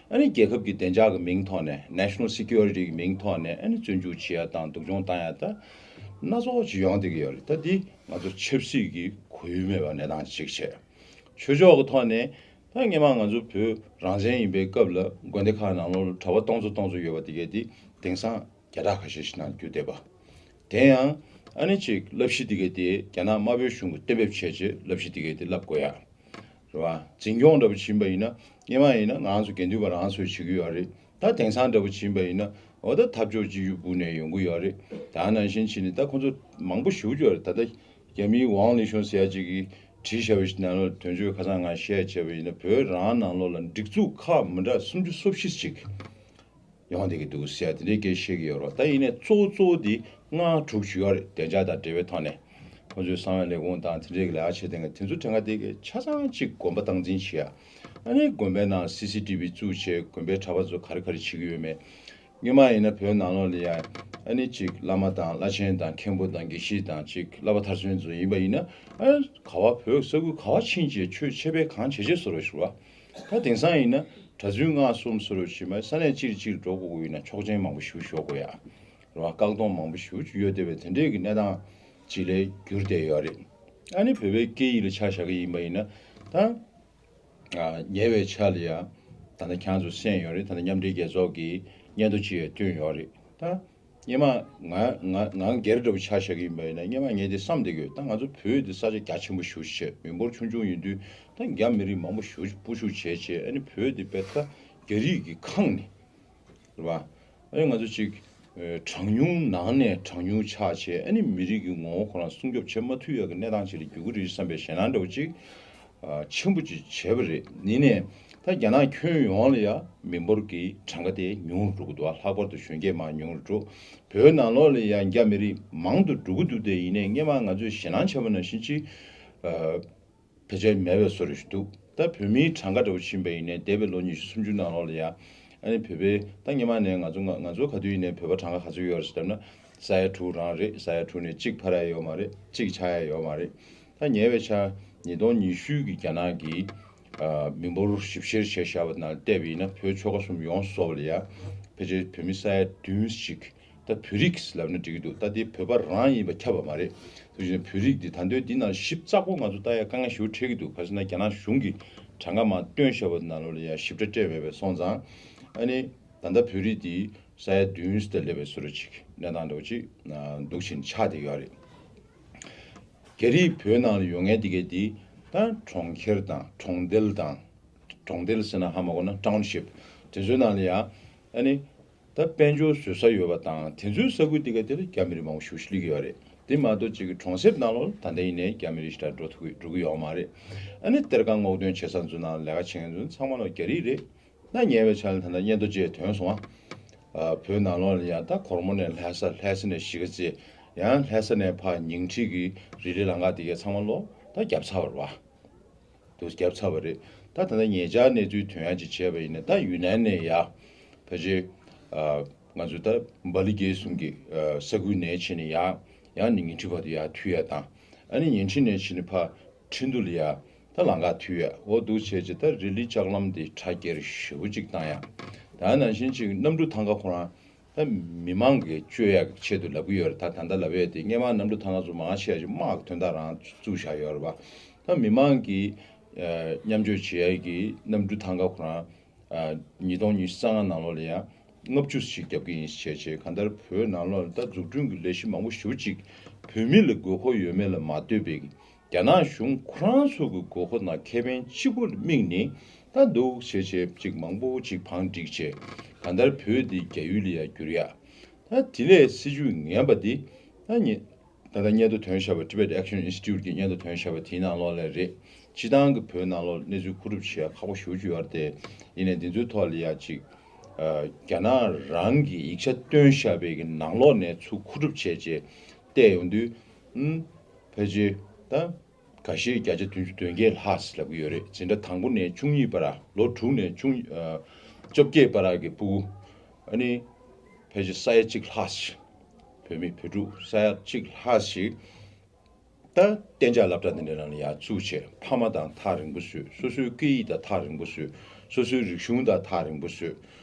ཨ་ནི་རྒྱལ་ཁབ་ཀྱི་བདེ་འཇགས་ཀྱི་མིང་ཐོག་ནས་ནེ་ཤ་ནལ་སི་ཀུ་རི་ཊི་གི་མིང་ཐོག་ནས་ཨ་ནི་བཙོན་འཇུག་བྱེད་ཡ་དང་སྡུག་སྦྱོང་བཏང་ཡ་ད་སྣ་ཚོགས་ཅིག་ཡོང་བསྡད་ཀྱི་ཡོད་རེད། ད་འདི་ང་ཚོ་ཆབ་སྲིད་ཀྱི་གོ་ཡུལ་མེད་པ་གནས་སྟངས་ཅིག་བྱས། ཆོས་ཕྱོགས་ཀྱི་ཐོག་ནས་ད་སྔོན་མ་ང་ཚོ་བོད་རང་བཙན་ཡིན་པའི་སྐབས་ལ་དགོན་སྡེ་ཁག་ནང་ལོགས་ལ་གྲྭ་པ་སྟོང་ཚོ་སྟོང་ཚོ་ཡོད་པ་དེ་གས་དེ་དེང་སང་བརྒྱ་ཕྲག་ཁ་ཤས་ཤིག་ནང་འགྱུར་བསྡད་པ། དེ་ཡང་ཨ་ནི་ཅིག་བསླབ་གཞི་དེ་གས་དེ་རྒྱ་ནག་དམར་པོའི་གཞུང་གིས་གཏན་འབེབས་བྱས་རྗེས་བསླབ་གཞི་དེ་གས་དེ་བསླབ་དགོས་ཡ། རེད་བ། འཛིན་སྐྱོང་འདྲ་པོ་བྱིན་པ་ཡིན་ན་སྔོན་མ་ཡིན་ན་ང་ཚོ་དགེ་འདུན་པ་རང་ཚོས་བྱེད་ཀྱི་ཡོད་རེད། ད་དེང་སང་འདྲ་པོ་བྱིན་པ་ཡིན་ན་འོ་ད་འཐབ་ཕྱོགས་གཅིག་གི་སྦུག་ནས་ཡོང་གི་ཡོད་རེད། ད་ནང་བཞིན་བྱས་ནས་ད་ཁོ་ཚོ་མང་པོ་ཞེ་པོ་ཅིག་ཡོད་རེད། ད་ལྟ་རྒྱ་མིའི་ཝང་ལི་ཤོན་ཟེར་ཡ་ཅིག་གིས་བྲིས་བཞག་པའི་ནང་ལོགས་དོན་གཅོད་ཁ་སང་ང་བཤད་བྱས་པ་ཡིན་ན་བོད་རང་ནང་ལོགས་ལ་སྒྲིག་འཛུགས་ཁག་མི་འདྲ་སུམ་ཅུ་སོ་བཞི་ཅིག་ཡོང་བསྡད་ཀྱི་འདུག་ཟེར་དེ་འདྲའི་སྐད་བཤད་ཀྱི་ཡོད་རེད། ད་ཡིན་ནའི་གཙོ་བོ་གཙོ་བོ་དེ་ལྔ་དྲུག་ཅིག་ཡོད་རེད། བདེ་འཇགས་དང་འབྲེལ་བའི་ཐོག་ནས་ཁོང་ཚོའི་གསང་བའི་ལས་ཁུངས་དང་དེ་འདྲའི་གི་ལས་ཀ་བྱེད་མཁན་དེ་ཚོ་གྲངས་ཀ་དེ་གི་ཆ་ཚང་གཅིག་དགོན་པ་སྟངས་འཛིན་བྱེད་ཡ། ཨ་ནི་དགོན་པའི་ནང་སི་སི་ཊི་བི་བཙུགས་བྱས་དགོན་པའི་གྲྭ་པ་ཚོ་ག་རེ་ག་རེ་བྱེད་ཀྱི་ཡོད་མེད། སྔོན་མ་ཡིན་ན་བོད་ནང་ལོགས་ལ་ཡ་ཨ་ནི་གཅིག་བླ་མ་དང་བླ་ཆེན་དང་མཁན་པོ་དང་དགེ་བཤེས་དང་གཅིག་བསླབ་པ་མཐར་སོན་ཚོ་ཡིན་པ་ཡིན་ན་ཨ་ག་བ་བོད་ས་ཁུལ་ག་བ་ཕྱིན་བྱས་ཆོས་འཆད་སྤེལ་གང་བྱེད་བྱེད་བཟོ་འདྲ་ཞིག་རེད་བ། ད་དེང་སང་ཡིན་ན་གྲྭ་བཙུན་ལྔ་གསུམ་བཟོ་འདྲ་ཞིག་མ་ས་གནས་གཅིག་ལ་གཅིག་ལ་འགྲོ་དགོས་ཀྱི་ཡོད་ན་ཆོག་མཆན་མང་པོ་ཞེ་པོ་ཞུ་དགོས་ཡ། རེད་བ། བཀག་སྡོམ་མང་པོ་ཞེ་པོ་ཅིག་ཡོད་བསྡད་པའི་དེ་འདྲའི་གི་གནས་སྟངས་ཅིག་ལ་གྱུར་བསྡད་ཡོད་རེད། ཨ་ནི་བོད་པའི་སྐད་ཡིག་ལ་ཆ་བཞག་གི་ཡིན་པ་ཡིན་ན་ད། ཉེ་བའི་ཆར་ལ་ཡང་ད་ལྟ་ཁྱེད་ཚོ་གསན་ཡོད་རེད། ད་ལྟ་མཉམ་འབྲེལ་རྒྱལ་ཚོགས་ཀྱི་སྙན་ཐོ་ཅིག་ཡང་བཏོན་ཡོད་རེད། ད་སྔོན་མ་ང་ང་ང་སྒེར་འདྲ་པོ་ཆ་བཞག་གི་ཡིན་པ་ཡིན་ན་སྔོན་མ་ངས་དེ་བསམ་བསྡད་ཀྱི་ཡོད། ད་ང་ཚོ་བོད་འདི་ས་ཆ་རྒྱ་ཆེན་པོ་ཞེ་པོ་ཅིག་བྱས། མི་འབོར་ཆུང་ཆུང་ཡིན་དུས་ད་རྒྱ་མི་རིགས་མང་པོ་ཞེ་པོ་ཅིག་སྤོ་བཤུད་བྱས་བྱས། ཨ་ནི་བོད་འདི་དཔེ་ད་རྒྱ་རིགས་ཀྱི་ཁང་ནས། རེད་བ། ཨ་ནི་ང་ཚོ་ཅིག་ཨེ་གྲངས་ཉུང་ནང་ནས་གྲངས་ཉུང་ཆགས་བྱས། ཨ་ནི་མི་རིགས་ཀྱི་ངོ་བོ་ཁོ་རང་སྲུང་སྐྱོབ་བྱེད་མ་ཐུབ་ཡག་གི་གནས་སྟངས་ཅིག་ལ་འགྱུར་གྱི་རེད་བསམ་པའི་ཞེད་སྣང་འདྲ་བོ་ཅིག་ཨ་ཆེན་པོ་ཅིག་བྱས་པ་རེད། ཡིན་ནའི་ད་རྒྱ་ནག་ཁྱོན་ཡོངས་ལ་ཡང་མི་འབོར་གྱི་གྲངས་ཀ་དེ་ཉུང་རུ་འགྲོ་གི་འདུག་ལྷག་པར་དུ་གཞོན་སྐྱེས་མང་ཉུང་རུ་འགྲོ། བོད་ནང་ལོགས་ལ་ཡང་རྒྱ་མི་རིགས་མང་དུ་འགྲོ་གི་འདུག་དེ་ཡིན་ནའི་སྔོན་མ་ང་ཚོས་ཞེད་སྣང་བྱས་པ་ནང་བཞིན་ཅིག་ཨ། བེད་སྤྱོད་མེད་པའི་བཟོ་འདྲ་ཞིག་འདུག་ད་བོད་མིའི་གྲངས་ཀ་འདྲ་བོ་ཕྱིན་པ་ཡིན་ནའི་འདས་པའི་ལོ་ཉི་ཤུ་སུམ་ཅུ་ནང་ལོགས་ལ་ཡ། ཨ་ནི་བོད་པའི་ད་སྔོན་མ་ནས་ང་ཚོ་ང་ང་ཚོ་ག་དུས་ཡིན་ནའི་བོད་པ་གྲངས་ཀ་ག་ཚོད་ཡོད་རེད་ཟེར་ན། ས་ཡ་དྲུག་རང་རེད། ས་ཡ་དྲུག་ནས་གཅིག་འཕར་ཡ་ཡོད་མ་རེད། གཅིག་ཆག་ཡ་ཡོད་མ་རེད། ད་ཉེ་བའི་ཆར་ཉིས་སྟོང་ཉི་ཤུ་གི་རྒྱ་ནག་གི་ཨ་མི་འབོར་ཞིབ་བཤེར་བྱས་བཞག་པ་ནང་བལྟས་པ་ཡིན་ན་བོད་ཆོལ་ཁ་གསུམ་ཡོངས་སུ་རྫོགས་པ་ལ་ཡ། ཕལ་ཆེར་བོད་མི་ས་ཡ་བདུན་ཞིག་ད་བོད་རིགས་ལབ་ན་འགྲིག་གི་འདུག་ད་དེ་བོད་པ་རང་ཡིན་པ་ཁྱབ་པ་མ་རེད། དེ་བཞིན་བོད་རིགས་འདི་ད་དུང་འདི་ནང་ཞིབ་ཚགས་པོ་ང་ཚོ་ལྟ་ཡ་དཀའ་ངལ་ཞེ་པོ་འཕྲད་ཀྱི་འདུག་ག་ཟེར་ན་རྒྱ་ནག་གཞུང་གིས་གྲངས་ཀ་མར་བཏོན་བཞག་པ་ནང་ལོགས་ལ་ཡང་ཞིབ་ཕྲ་སྤྲད་མེད་པས་སོང་ཙང་། ཨ་ནི་ད་ལྟ་བོད་རིགས་འདི་ས་ཡ་བདུན་ཙམ་སླེབས་པའི་བཟོ་འདྲ་ཅིག་གནས་སྟངས་འདྲ་བོ་ཅིག་འདུག་བཞིན་ཆགས་བསྡད་ཡོད་རེད། རྒྱ་རིགས་བོད་ནང་ལ་ཡོད་མཁན་དེ་གས་འདི་ད་གྲོང་ཁྱེར་དང་གྲོང་རྡལ་དང་། གྲོང་རྡལ་ཟེར་ན་ཧ་མ་གོ་ན་ཊའུན་ཤིབ་དེ་ཚོའི་ནང་ལ་ཡང་ཨ་ནི། ད་དཔལ་འབྱོར་བཟོ་ས་ཡོད་པ་དང་དེ་ཚོའི་ས་ཁུལ་དེ་ག་དེ་ལ་རྒྱ་མི་རིགས་མང་པོ་ཞེ་པོ་ཅིག་སླེབས་ཀྱི་ཡོད་རེད། དེ་མ་གཏོགས་ཅིག་གི་གྲོང་གསེབ་ནང་ལོགས་ད་ལྟ་ཡིན་ནའི་རྒྱ་མི་རིགས་ཞེ་དྲག་འགྲོ་ཐུབ་ཀྱི་འགྲོ་གི་ཡོད་མ་རེད། ཨ་ནི་གཏེར་ཁ་སྔོག་འདོན་བྱེད་ས་ཚོའི་ནང་ལས་ཀ་བྱེད་མཁན་ཚོ་ཚང་མ་ལོ་རྒྱ་རིགས་རེད། ད་ཉེ་བའི་ཆར་ལ་ད་ལྟ་སྙན་ཐོ་ཅིག་ཐོན་སོང་ཨ། བོད་ནང་ལོགས་ལ་ཡང་ད་གོར་མོ་ནས་ལྷ་ས། ལྷ་ས་ནས་གཞིས་ཀ་རྩེ། ཡང་ལྷ་ས་ནས་ཕར་ཉིང་ཁྲི་གི་རི་ལི་ལམ་ཁ་དེ་གའི་ཚང་མ་ལོ་ད་བརྒྱབ་ཚར་བ་རེད་བ། དུ་བརྒྱབ་ཚར་བ་རེད། ད་ད་ལྟ་ཉེ་ཆར་གནས་ཚུལ་ཐོན་ཡག་ཅིག་བྱས་པ་ཡིན་ན་ད་ཡུན་ནན་ནས་ཡ། ཕལ་ཆེར་ཨ་ང་ཚོ་ད་སྦ་ལི་རྒྱལ་གསུམ་གྱི་ཨ་ས་ཁུལ་ནས་ཕྱིན་ནས་ཡ། ཡང་ནི་ཉིང་ཁྲི་བར་དུ་ཡ་མཐུད་ཡ་དང་། ཨ་ནི་ཉིང་ཁྲི་ནས་ཕྱིན་ནས་ཕར་ཁྲིན་ཏུ་ལ་ཡ། ད་ལམ་ཁ་མཐུད་ཡ། འོ་འདུག་བྱས་རྗེས་ད་རི་ལི་ལྕགས་ལམ་དེ་དྲ་རྒྱ་ཞེ་པོ་ཅིག་བཏང་ཡ། ད་ནང་བཞིན་ཅིག་གནམ་གྲུ་ཐང་ག་ཁོ་རང་། ད་མི་མང་གིས་སྤྱོད་ཡག་གི་ཆེད་དུ་ལབ་ཀྱི་ཡོད་རེད། ད་ད་ལྟ་ལབ་ཡས་དེ་སྔོན་མ་གནམ་གྲུ་ཐང་ག་ཚོ་མང་ཆེ་བ་ཞིག་དམག་གི་དོན་དག་རང་བཙུགས་བཞག་ཡོད་རེད་པ། ད་མི་མང་གིས་ཨ་མཉམ་སྤྱོད་བྱེད་ཡག་གི་གནམ་གྲུ་ཐང་ག་ཁོ་རང་ཨ་ཉིས་སྟོང་ཉི་ཤུ་རྩ་ལྔ་ནང་ལོགས་ལ་ཡང་ ལྔ་བཅུ་ཞིག་བརྒྱབ་ཀྱི་ཡིན་ཞེས་བྱས། གང་ལྟར་བོད་ནང་ལོགས་ལ་ད་འཛུགས་སྐྲུན་གྱི་ལས་གཞི་མང་པོ་ཞེ་པོ་ཅིག་བོད་མི་ལ་དགོས་མཁོ་ཡོད་མེད་ལ་མ་ལྟོས་པའི་རྒྱ་ནག་གཞུང་ཁོ་རང་ཚོ་གི་དགོས་མཁོ་དང་ཁེ་ཕན་གཅིག་པུར་དམིགས་ནས་ད་འདུག་བྱས་བྱས་ཅིག་མང་པོ་ཅིག་བང་བསྒྲིགས་བྱས། གང་ལྟར་བོད་འདི་རྒྱ་ཡུལ་ལ་ཡང་བསྒྱུར་ཡ། ད་དེ་ལས་སྲིད་ཇུས་ངན་པ་འདི་ད་ཉེ་ད་ལྟ་སྙན་ཐོ་ཐོན་བཞག་པ། Tibet Action Institute གི་སྙན་ཐོ་ཐོན་བཞག་པ་དེའི་ནང་ལོགས་ལ་རེད། སྤྱིར་བཏང་གི་བོད་ནང་ལོགས་གནས་ཚུལ་མཁོ་སྒྲུབ་བྱེད་ཡ་ཁག་པོ་ཞེ་པོ་ཅིག་ཡོད་རེད་དེ། ཡིན་ནའི་འདི་ཚོའི་ཐོག་ལ་ཡ་ཅིག་ཨ་རྒྱ་ནག་རང་གི་ཡིག་ཆ་བཏོན་བཞག་པའི་གི་ནང་ལོགས་ནས་ཚུར་མཁོ་སྒྲུབ་བྱས་རྗེས་བལྟས་ཡོང་དུས། ཨུམ། ཕལ་ཆེར་ད་འགའ་ཤས་བརྒྱ་ཆ་བདུན་ཅུ་དོན་བརྒྱད་ལྷག་ལབ་ཀྱི་ཡོད་རེད། འཛིན་གྲྭ་དང་པོ་ནས་བཅུ་གཉིས་བར། ལོ་དྲུག་ནས་བཅུ་ཨ་བཅོ་བརྒྱད་བར་གྱི་སྤུ་གུ། ཨ་ནི་ཕལ་ཆེར་ས་ཡ་གཅིག་ལྷག་ཞིག་བོད་མི་བོད་ཕྲུག་ས་ཡ་གཅིག་ལྷག་ཞིག་ད་གཏན་འཇགས་སློབ་གྲྭ་འདི་འདྲའི་ནང་ལ་ཡར་བཙུགས་བྱས། ཕ་མ་དང་ཐག་རིང་པོ་བཟོས། སོ་སོའི་སྐད་ཡིག་དང་ཐག་རིང་པོ་བཟོས། སོ་སོའི་རིག་གཞུང་དང་ཐག་རིང་པོ་བཟོས།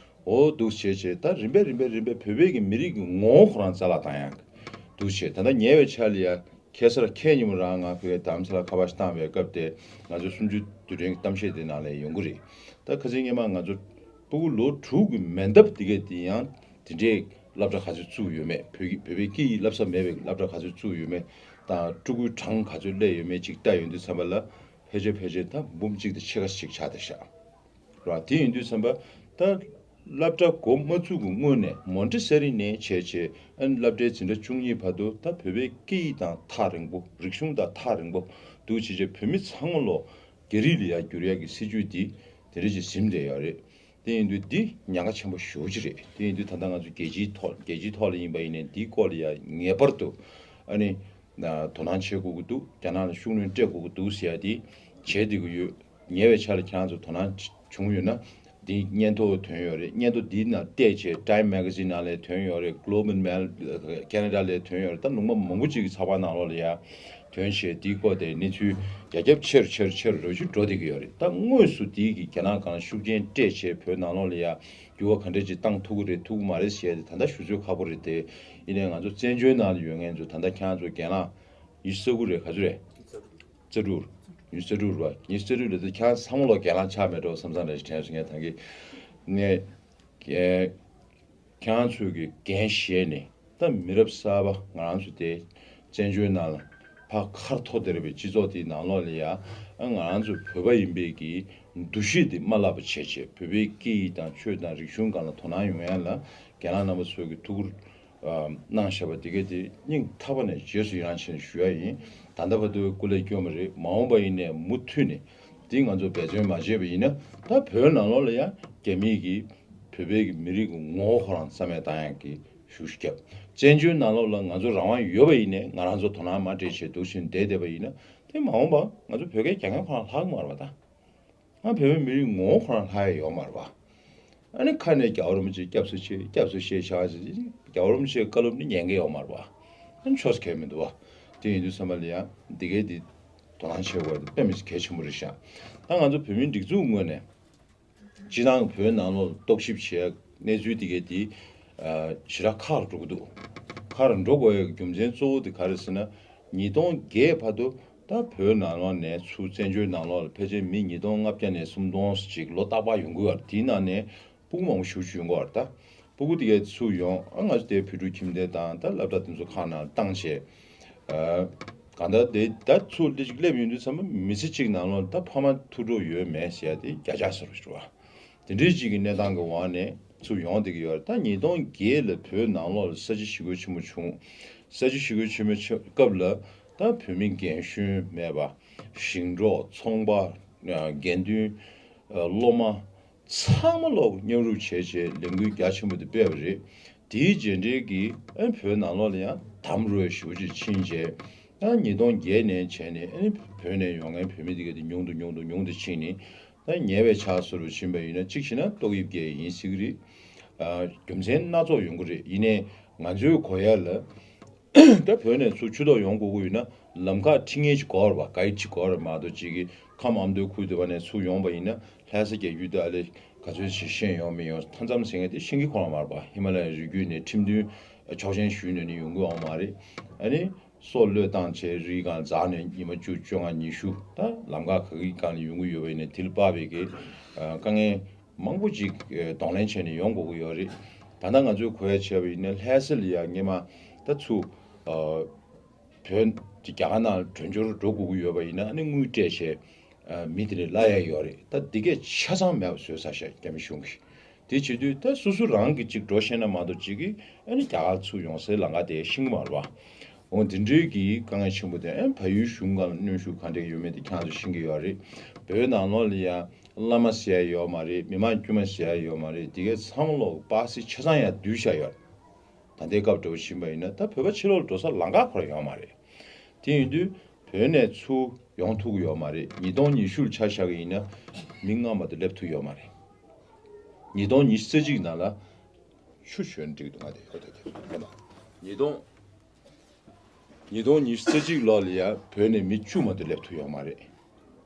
འོ་འདུག་བྱས་བྱས་ད་རིམ་པས་རིམ་པས་རིམ་པས་བོད་པའི་གི་མི་རིགས་ཀྱི་ངོ་བོ་ཁོ་རང་རྩ་བརླག་བཏང་ཡག་འདུག་བྱས། ད་ལྟ་ཉེ་བའི་ཆར་ལ་ཡ་ཁ་སང་ཁ་ཉིན་མོ་རང་ང་ཁོའི་རྡ་རམ་ས་ལ་ཁ་པར་ཞིག་བཏང་བའི་སྐབས་དེ། ང་ཚོའི་གསུམ་བཅུའི་དུས་དྲན་གྱི་གཏམ་བཤད་དེ་ནང་ལ་ཡོང་གི་རེད། ད་ཁ་སང་སྔོན་མ་ང་ཚོ་སྤུ་གུ་ལོ་དྲུག་གི་མན་འདབས་དེ་གས་དེ་ཡང་དེ་འདྲའི་སློབ་གྲྭ་ག་ཚོད་བཙུགས་ཡོད་མེད། བོད་ཀྱི་བོད་པའི་སྐད་ཡིག་བསླབ་ས་མེད་པའི་སློབ་གྲྭ་ག་ཚོད་བཙུགས་ཡོད་མེད་དང་ཕྲུ་གུའི་གྲངས་ག་ཚོད་སླེབས་ཡོད་མེད་ཅིག་ལྟ་ཡོང་དུས་ཙམ་པ་ལ། ཕལ་ཆེར་ཕལ་ཆེར་ད་འབུམ་གཅིག་དང་ཕྱེད་ཀ་ཅིག་ཆགས་བསྡད་ཤག་ར། དེ་ཡིན་དུས་ཙམ་པ་ད་སློབ་གྲྭ་འགོ་མ་བཙུགས་ཀྱི་སྔོན་ནས་མོན་ཊེ་སེ་རི་ནས་བྱས་བྱས། ཨ་ནི་སློབ་གྲྭའི་འཛིན་གྲྭ་བཅུ་གཉིས་བར་དུ་ད་བོད་པའི་སྐད་ཡིག་དང་ཐག་རིང་པོ། རིག་གཞུང་དང་ཐག་རིང་པོ་འདུག་བྱས་བྱས། བོད་མི་ཚང་མ་ལོ་རྒྱ་རིགས་ལ་ཡར་བསྒྱུར་ཡག་གི་སྲིད་ཇུས་འདི་དེ་འདྲ་ཅིག་ཟིན་བསྡད་ཡོད་རེད། དེ་ཡིན་དུས་འདི་ཉེན་ཁ་ཆེན་པོ་ཞེ་པོ་ཅིག་རེད། དེ་ཡིན་དུས་ད་ལྟ་ང་ཚོ་རྒྱལ་སྤྱིའི་ཐོག་རྒྱལ་སྤྱིའི་ཐོག་ལ་ཡིན་པ་ཡིན་ནའི་འདིའི་སྐོར་ལ་ཡ་ངེས་པར་དུ་ཨ་ནི་དོ་སྣང་བྱེད་དགོས་ཀྱི་འདུག་རྒྱ་ནག་ལ་ཤུགས་སྣོན་སྤྲད་དགོས་ཀྱི་འདུག་ཟེར་ཡ་དེ་བྱེད་བསྡད་ཀྱི་ཡོད། ཉེ་བའི་ཆར་ལ་ཁྱེད་རང་ཚོ་དོ་སྣང་བྱུང་ཡོད་ན། འདི་སྙན་ཐོ་ཐོན་ཡོད་རེད། སྙན་ཐོ་འདིའི་ནང་བལྟས་བྱས། Time Magazine ནང་ལ་ཐོན་ཡོད་རེད། Globe and Mail Canada ལ་ཐོན་ཡོད་རེད། ད་ལུང་པ་མང་པོ་ཅིག་གི་ཚགས་པར་ནང་ལོགས་ལ་ཡ་ཐོན་བྱས། འདིའི་སྐོར་དེ་གནས་ཚུལ་རྒྱ་ཁྱབ་ཆེ་རུ་ཆེ་རུ་ཆེ་རུ་རོ་ཞིག་འགྲོ་བསྡད་ཀྱི་ཡོད་རེད། ད་དངོས་སུ་འདི་གི་རྒྱ་ནག་སྒང་ལ་ཤུགས་རྐྱེན་སྤྲད་བྱས་བོད་ནང་ལོགས་ལ་ཡ་འགྱུར་བ་ག་འདྲ་ཅིག་བཏང་ཐུབ་ཀྱི་རེད་ཐུབ་ཀྱི་མ་རེད་ཟེར་ཡ་དེ་ད་ལྟ་ཞུ་ཚོད་ཁག་པོ་རེད་དེ། ཡིན་ནའི་ང་ཚོ་བཙན་བྱོལ་ནང་ལ་ཡོད་མཁན་ཚོ། ད་ལྟ་ཁྱེད་རང་ཚོ་རྒན་ལགས་ཉི་ཤུ་རྩ་དགུ་རེད། ག་ཚོད་རེད། རྩ་དྲུག་ཉི་ཤུ་རྩ་དྲུག་རེད་པ། ཉི་ཤུ་རྩ་དྲུག་རེད། ད་ཁྱེད་རང་ཚང་མ་ལོ་རྒན་ལགས་ཆགས་མེད་འགྲོ་བསམ་བསམ་རེད། དྲན་སོང་ངས་ད་གི་ངས་ཨེ། ཁྱེད་རང་ཚོས་ཀྱི་འགན་བཞེས་ནས། ད་མི་རབས་གསར་པ་ང་རང་ཚོ་དེ་བཙན་བྱོལ་ནང་ལ་ཕར་ཁ་ཐོར་བསྡད་པའི་སྤྱི་ཚོགས་དེའི་ནང་ལོགས་ལ་ཡ། ཨ་ང་རང་ཚོ་བོད་པ་ཡིན་པའི་གི་འདུ་ཤེས་དེ་མ་བརླག་པ་བྱས་བྱས། བོད་པའི་སྐད་ཡིག་དང་ཆོས་དང་རིག་གཞུང་སྒང་ལ་དོ་སྣང་ཡོང་ཡ་ལ་རྒན་ལགས་རྣམ་པ་ཚོས་ཀྱི་ཐུགས་ཁུར་ཨ་གནང་བཞག་པ་དེ་གས་དེ་སྙིང་ཐག་པ་ནས་རྗེས་སུ་ཡི་རང་བྱས་ནས་ཞུ་ཡ་ཡིན། ད་ལྟ་བར་དུ་སྐུ་ལས་བསྐྱོན་པ་རེད། མ་འོངས་པ་ཡིན་ནའི་མུ་མཐུད་ནས་འདི་ང་ཚོ་འབད་བརྩོན་མ་བྱས་པ་ཡིན་ན། ད་བོད་ནང་ལོགས་ལ་ཡ་རྒྱ་མིས་ཀྱི་བོད་པའི་གི་མི་རིགས་ཀྱི་ངོ་བོ་ཁོ་རང་རྩ་མེད་བཏང་ཡག་གི་ཤུགས་རྒྱབ། བཙན་བྱོལ་ནང་ལོགས་ལ་ང་ཚོ་རང་དབང་ཡོད་པ་ཡིན་ནའི་ང་རང་ཚོ་དོ་སྣང་མ་སྤྲད་བྱས་འདུག་བཞིན་བསྡད་བསྡད་པ་ཡིན་ན། དེ་མ་འོངས་པ་ང་ཚོ་བོད་སྐད་རྒྱག་མཁན་ཁོ་རང་ལྷག་གི་མ་རེད་པ། ད་ང་བོད་པའི་མི་རིགས་ངོ་བོ་ཁོ་རང་ལྷག་ཡ་ཡོད་མ་རེད་པ། ཨ་ནི་ཁ་ནས་རྒྱལ་བ་རིན་པོ་ཆེ་སྐྱབས་སུ་མཆི། སྐྱབས་སུ་མཆི་ཟེར་བྱས། རྒྱལ་བ་རིན་པོ་ཆེའི་བཀའ་སློབ་ནི་ཉན་གི་ཡོད་མ་རེད་པ། ཨ་ནི་ཆོས་གལ་མི་འདུག་པ། དེ་ཡིན་དུས་ཙམ་པ་ལ་ཡང་འདི་གའི་འདི་དོ་སྣང་བྱེད་དགོས་པ་དེ་དཔེ་མི་སྲིད་གལ་ཆེན་པོ་རེད་ཤག་ད་ང་ཚོ་བོད་མིའི་སྒྲིག་འཛུགས་ངོས་ནས་སྤྱིར་བཏང་བོད་ནང་ལོགས་རྟོག་ཞིབ་བྱས་གནས་ཚུལ་འདི་གའི་འདི་ཨ་ཞེ་དྲག་ཁག་ལ་འགྲོ་གི་འདུག་ཁག་ལ་འགྲོ་དགོས་ཡག་རྒྱུ་མཚན་གཙོ་བོ་དེ་ག་རེ་ཟེར་ན། ཉིས་སྟོང་བརྒྱད་བར་དུ་ད་བོད་ནང་ལོགས་ནས་ཚུར་བཙན་བྱོལ་ནང་ལོགས་ལ་ཕལ་ཆེར་མི་ཉིས་སྟོང་ལྔ་བརྒྱ་ནས་སུམ་སྟོང་ཅིག་ལོ་རྟག་པར་ཡོང་གི་ཡོད་རེད། དེའི་ནང་ནས་སྤུ་གུ་མང་པོ་ཞེ་པོ་ཅིག་ཡོང་གི་ཡོད་རེད། ད་སྤུ་གུ་དེ་གས་ཚུར་ཡོང་། ཨ་ང་ཚོ་དེ་བོད་ཕྲུག་ཁྱིམ་སྡེ་དང་ད་སློབ་གྲྭ་དེ་ཚོ་ཁག་ནང་བཏང་བྱས། ཨ་གང་ལྟར་དེ་ད་ཚུར་སླེབས་ཡོང་དུས་ཙམ་པ་མི་ཚེ་གཅིག་ནང་ལོགས་ད་ཕ་མ་ཐུགས་སྤྲོ་ཡོད་མེད་ཟེར་ཡ་དེ་བརྒྱ་ཆ་ཟེར་རོ་ཞུ་བ། དེ་འདྲའི་ཅིག་གི་གནས་སྟངས་ཀྱི་འོག་ནས་ཚུར་ཡོང་བསྡད་ཀྱི་ཡོད་རེད། ད་ཉིས་སྟོང་བརྒྱད་ལ་བོད་ནང་ལོགས་ལ་ས་བྱི་ཞི་རྒོལ་ཆེན་མོ་བྱུང་། ས་བྱི་ཞི་རྒོལ་ཆེན་མོའི་ཆ་སྐབས་ལ་ད་བོད་མི་རྒན་གཞོན་མེད་པ། ཞིང་འབྲོག་ཚོང་པ། དགེ་འདུན། སློབ་མ། ཚང་མ་ལོག་མཉམ་རུབ་བྱས་བྱས་ལས་འགུལ་རྒྱ་ཆེན་པོ་དེ་སྤེལ་བ་རེད། དེའི་རྗེས་འབྲེལ་གྱིས་ཨ་བོད་ནང་ལོགས་ལ་ཡང་དམ་རུ་ཞེ་པོ་ཅིག་ཕྱིན་བྱས། ད་ཉིས་སྟོང་བརྒྱད་ནས་བྱས་ནས་ཨ་ནི་བོད་ནས་ཡོང་མཁན་བོད་མི་དེ་ག་དེ་ཉུང་དུ་ཉུང་དུ་ཉུང་དུ་ཕྱིན་ནས། ད་ཉེ་བའི་ཆར་སོ་རུ་ཕྱིན་པ་ཡིན་ན། གཅིག་བྱས་ན་ཏོག་དབྱིབས་ཀྱི་ཡིན་སྲིད་ཀྱི་རེད། ཨ་རྒྱུ་མཚན་སྣ་ཚོགས་ཡོང་གི་རེད། ཡིན་ནའི་ང་ཚོའི་གོ་ཡ་ལ། ད་བོད་ནས་ཚུར་ཕྱིར་ལོག་ཡོང་དགོས་ཀྱི་ཡོད་ན་ལམ་ཁ་ཁྲིད་མཁན་ཅིག་དགོས་རེད་པ། གྷའིཌ་ཅིག་དགོས་རེད་མ་གཏོགས། ཅིག་གིས་ཁམས་ཨ་མདོའི་ཁུལ་དེ་བ་ནས་ཚུར་ཡོང་པ་ཡིན་ན། ལྷ་ས་རྒྱལ་རྒྱུད་དེ་ཨ་ལེ་ག་ཚོད་ཅིག་ཤེས་ཡོང་མི་ཡོང་། མཐའ་མཚམས་ཟེར་མཁན་དེ་ཤེས་ཀྱི་ཁོ་རང་མ་རེད་པ། ཧི་མ་ལ་ཡའི་རི་རྒྱུད་ནས་ཁྲིམས་མཐུན་ཆོག་མཆན་ཞུས་ནས་ནི་ཡོང་གི་ཡོད་མ་རེད། ཨ་ནི་སྲོག་བློས་བཏང་བྱས་རིའི་སྒང་འཛེགས་ནས་ཉི་མ་བཅུ་བཅོ་ལྔ་ཉི་ཤུ་ད་ལམ་ཁ་ག་གི་སྒང་ནས་ཡོང་གི་ཡོད་པ་ཡིན་ན། དེ་ལ་དཔག་པའི་གི་ཨ་དཀའ་ངལ་མང་པོ་ཅིག་ཨ་གདོང་ལེན་བྱས་ནས་ཡོང་དགོས་ཀྱི་ཡོད་རེད། ད་ལྟ་ང་ཚོས་གོ་ཡ་བྱས་པ་ཡིན་ན་ལྷ་ས་ལ་ཡ་སྔས་མ་ད་ཚུར་ཨ་བོད་དེ་རྒྱ་གར་ནང་བྲོས་བྱོལ་འགྲོ་དགོས་ཀྱི་ཡོད་པ་ཡིན་ན་ཨ་ནི་དངུལ་སྤྲད་བྱས་ཨ་མི་དེ་འདྲ་གླ་ཡ་ཡོད་རེད། ད་འདི་གས་ཆ་ཚང་མེད་པ་བཟོས་ཚར་ཤག་རྒྱ་མི་གཞུང་གིས། དེ་བྱེད་དུས་ད་སོ་སོ་རང་གིས་གཅིག་འགྲོ་ཤེས་ན་མ་གཏོགས་གཅིག་གིས་ཨ་ནི་རྒྱ་གར་ཚུར་ཡོང་སའི་ལམ་ཁ་དེ་ཤེས་ཀྱི་མ་རེད་པ། འོ་དེ་འདྲའི་གི་དཀའ་ངལ་ཆེན་པོ་དེ་ཨ་ནི་བལ་ཡུལ་གཞུང་སྒང་ལ་གནོན་ཤུགས་ག་འདྲ་ཡོད་མེད་དེ་ཁྱེད་རང་ཚོ་ཤེས་ཀྱི་ཡོད་རེད། བོད་ནང་ལོགས་ལ་ཡ་བླ་མ་ཟེར་ཡ་ཡོད་མ་རེད། མི་མང་དཀྱུས་མ་ཟེར་ཡ་ཡོད་མ་རེད། དེ་གས་ཚང་མ་ལོག་པ་སི་ཆ་ཚང་ཡ་བསྡུས་བཞག་ཡོད། ད་ལྟའི་སྐབས་འདྲ་བོ་ཕྱིན་པ་ཡིན་ན་ད་བོད་པ་ཕྱི་ལོགས་ལ་འགྲོ་ས་ལམ་ཁ་ཁོ་རང་ཡོད་མ་རེད། དེ་ཡིན་དུས་བོད་ནས་ཚུར་ཡོང་ཐུབ་ཀྱི་ཡོད་མ་རེད། ཉིས་སྟོང་ཉི་ཤུ་ལ་ཆ་བཞག་གི་ཡིན་ན་མི་ལྔ་མ་གཏོགས་སླེབས་ཐུབ་ཡོད་མ་རེད། ཉིས་སྟོང་ཉི་ཤུ་རྩ་གཅིག་ནང་ལ་ཆུ་ཞོན་འགྲིག་འདུག་ང་དེ་ཧོ་ད་དེ་ཧོ་ད་ཉིས་སྟོང་ཉིས་སྟོང་ཉི་ཤུ་རྩ་གཅིག་ལོ་ལ་ཡ་བོད་ནས་མི་བཅུ་མ་གཏོགས་སླེབས་ཐུབ་ཡོད་མ་རེད།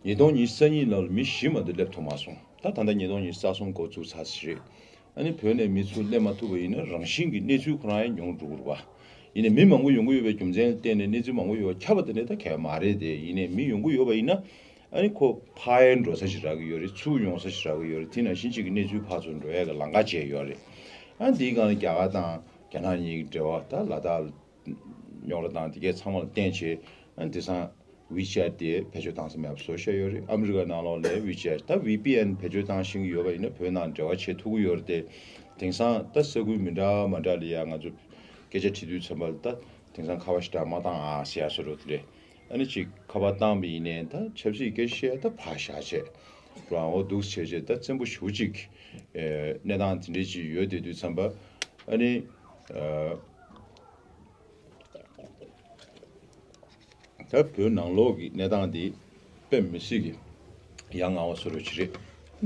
ཉིས་སྟོང་ཉི་ཤུ་རྩ་གཉིས་ལོ་ལ་མི་བཞི་མ་གཏོགས་སླེབས་ཐུབ་མ་སོང་། ད་ད་ལྟ་ཉིས་སྟོང་ཉི་ཤུ་རྩ་གསུམ་འགོ་བཙུགས་ཚར་ཟིན་རེད། ཨ་ནི་བོད་ནས་མི་ཚུར་སླེབས་མ་ཐུབ་པ་ཡིན་ན་རང་བཞིན་གྱི་གནས་ཚུལ་ཁོ་རང་ཡང་ཉུང་འགྲོ་གི་རེད་པ། ཡིན་ནའི་མི་མང་པོ་ཡོང་གི་ཡོད་པའི་རྒྱུ་མཚན་ལ་བརྟེན་ནས་གནས་ཚུལ་མང་པོ་ཡོད་པ་ཁྱབ་པ་དེ་འདྲ་ད་གལ་མ་རེད་དེ། ཡིན་ནའི་མི་ཡོང་གི་ཡོད་པ་ཡིན་ན་ཨ་ནི་ཁོ་ཕར་ཡང་འགྲོ་ས་ཞིག་རག་གི་ཡོད་རེད། ཚུར་ཡོང་ས་ཞིག་རག་གི་ཡོད་རེད། དེ་ནང་བཞིན་གཅིག་གི་གནས་ཚུལ་ཕར་ཚུར་འགྲོ་ཡ་གི་ལམ་ཁ་བཅས་ཡོད་རེད། ཨ་འདིའི་སྒང་ལ་རྒྱ་གར་དང་རྒྱ་ནག་གཉིས་ཀྱི་འབྲེལ་བ་ད་ལ་དྭགས་རྙོག་དྲ་དང་དེ་གས་ཚང་མ་ལ་བརྟེན་བྱས་ཨ་དེང་སང་ཝི་ཆེ་ཊི་དེ་བེད་སྤྱོད་བཏང་ས་མེད་པ་བཟོ་བཞག་ཡོད་རེད། ཨ་མི་རི་ཀ་ནང་ལོགས་ལ་ཝི་ཆེ་ཊི་ད་ཝི་པི་ཨེན་བེད་སྤྱོད་བཏང་ཤེས་ཀྱི་ཡོད་པ་ཡིན་ན་བོད་ནང་འབྲེལ་བ་བྱེད་ཐུབ་ཀྱི་ཡོད་རེད་དེ། དེང་སང་ད་ས་ཁུལ་མི་འདྲ་མ་འདྲ་ལ་ཡ་ང་ཚོ་སྐད་ཆ་དྲི་དུས་ཙམ་པ་ལ་ད་དེང་སང་ཁ་པར་ཞེ་དྲག་མ་བཏང་ཨ་ཟེར་ཡ་བཟོ་འདྲ་དེ་རེད། ཨ་ནི་ཅིག་ཁ་པར་བཏང་བ་ཡིན་ནའི་ད་ཆབ་སྲིད་སྐད་ཆ་བཤད་ཡ་ད་ཕར་བཞག་བྱས་རང་འོ་འདུག་བྱས་བྱས་ད་བཙན་པོ་ཞེ་པོ་ཅིག་ཨེ་གནས་སྟངས་དེ་འདྲའི་ཅིག་ཡོད་བསྡད་དུས་ཙམ་པ་ཨ་ནི་ཨ། ད་བོད་ནང་ལོགས་ཀྱི་གནས་སྟངས་འདི་དཔེ་མི་སྲིད་ཀྱི་ཡ་ང་བ་བཟོ་འདྲ་ཅིག་རེད།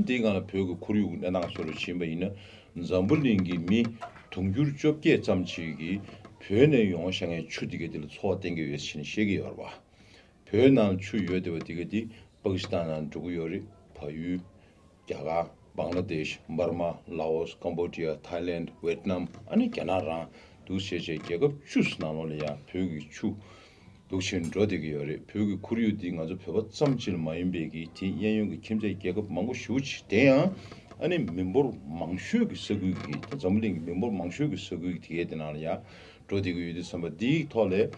འདིའི་སྒང་ལ་བོད་ཀྱི་ཁོར་ཡུག་གི་གནས་སྟངས་བཟོ་འདྲ་ཅིག་ཡིན་པ་ཡིན་ན་འཛམ་བུ་གླིང་གི་མི་དུང་ཕྱུར་བཅོ་བརྒྱད་ཙམ་ཅིག་གིས་བོད་ནས་ཡོང་བཞག་མཁན་ཆུ་འདི་ག་འདི་ལ་འཚོ་བ་བསྟེན་གྱི་ཡོད་ཟེར་ནས་བཤད་ཀྱི་ཡོད་རེད་བ། བོད་ནང་ཆུ་ཡོད་བསྡད་པ་འདི་ག་འདི་པ་ཀི་སི་ཐན་ནང་འགྲོ་གི་ཡོད་རེད། ཕ་ཡུལ། རྒྱ་གར། བང་ལ་དེཤ། འབར་མ། ལའོ་སི། ཀམ་བོ་ཌི་ཡ། ཐའི་ལེནཌ། ཝེད་ནམ། ཨ་ནི་རྒྱ་ནག་རང་འདུག་བྱས་བྱས་རྒྱལ་ཁབ་བཅུ་ནང་ལོགས་ལ་ཡང་བོད་ཀྱི་ཆུ་འདུག་བྱས་འགྲོ་བསྡད་ཀྱི་ཡོད་རེད། བོད་ཀྱི་ཁོར་ཡུག་འདི་ང་ཚོ་བོད་པ་ཙམ་ཅིག་ལ་མ་ཡིན་པའི་གི་དེ་གཡས་གཡོན་གྱི་ཁྱིམ་མཚེས་རྒྱལ་ཁབ་མང་པོ་ཞེ་པོ་ཅིག་དེ་ཡང་ཨ་ནི་མི་འབོར་མང་ཤོས་ཀྱི་ས་ཁུལ་གྱི་ད་འཛམ་བུ་གླིང་གི་མི་འབོར་མང་ཤོས་ཀྱི་ས་ཁུལ་གྱི་དེ་གའི་དེ་ནང་ལ་ཡང་འགྲོ་བསྡད་ཀྱི་ཡོད་དུས་ཙམ་པ་འདིའི་ཐོག་ལ་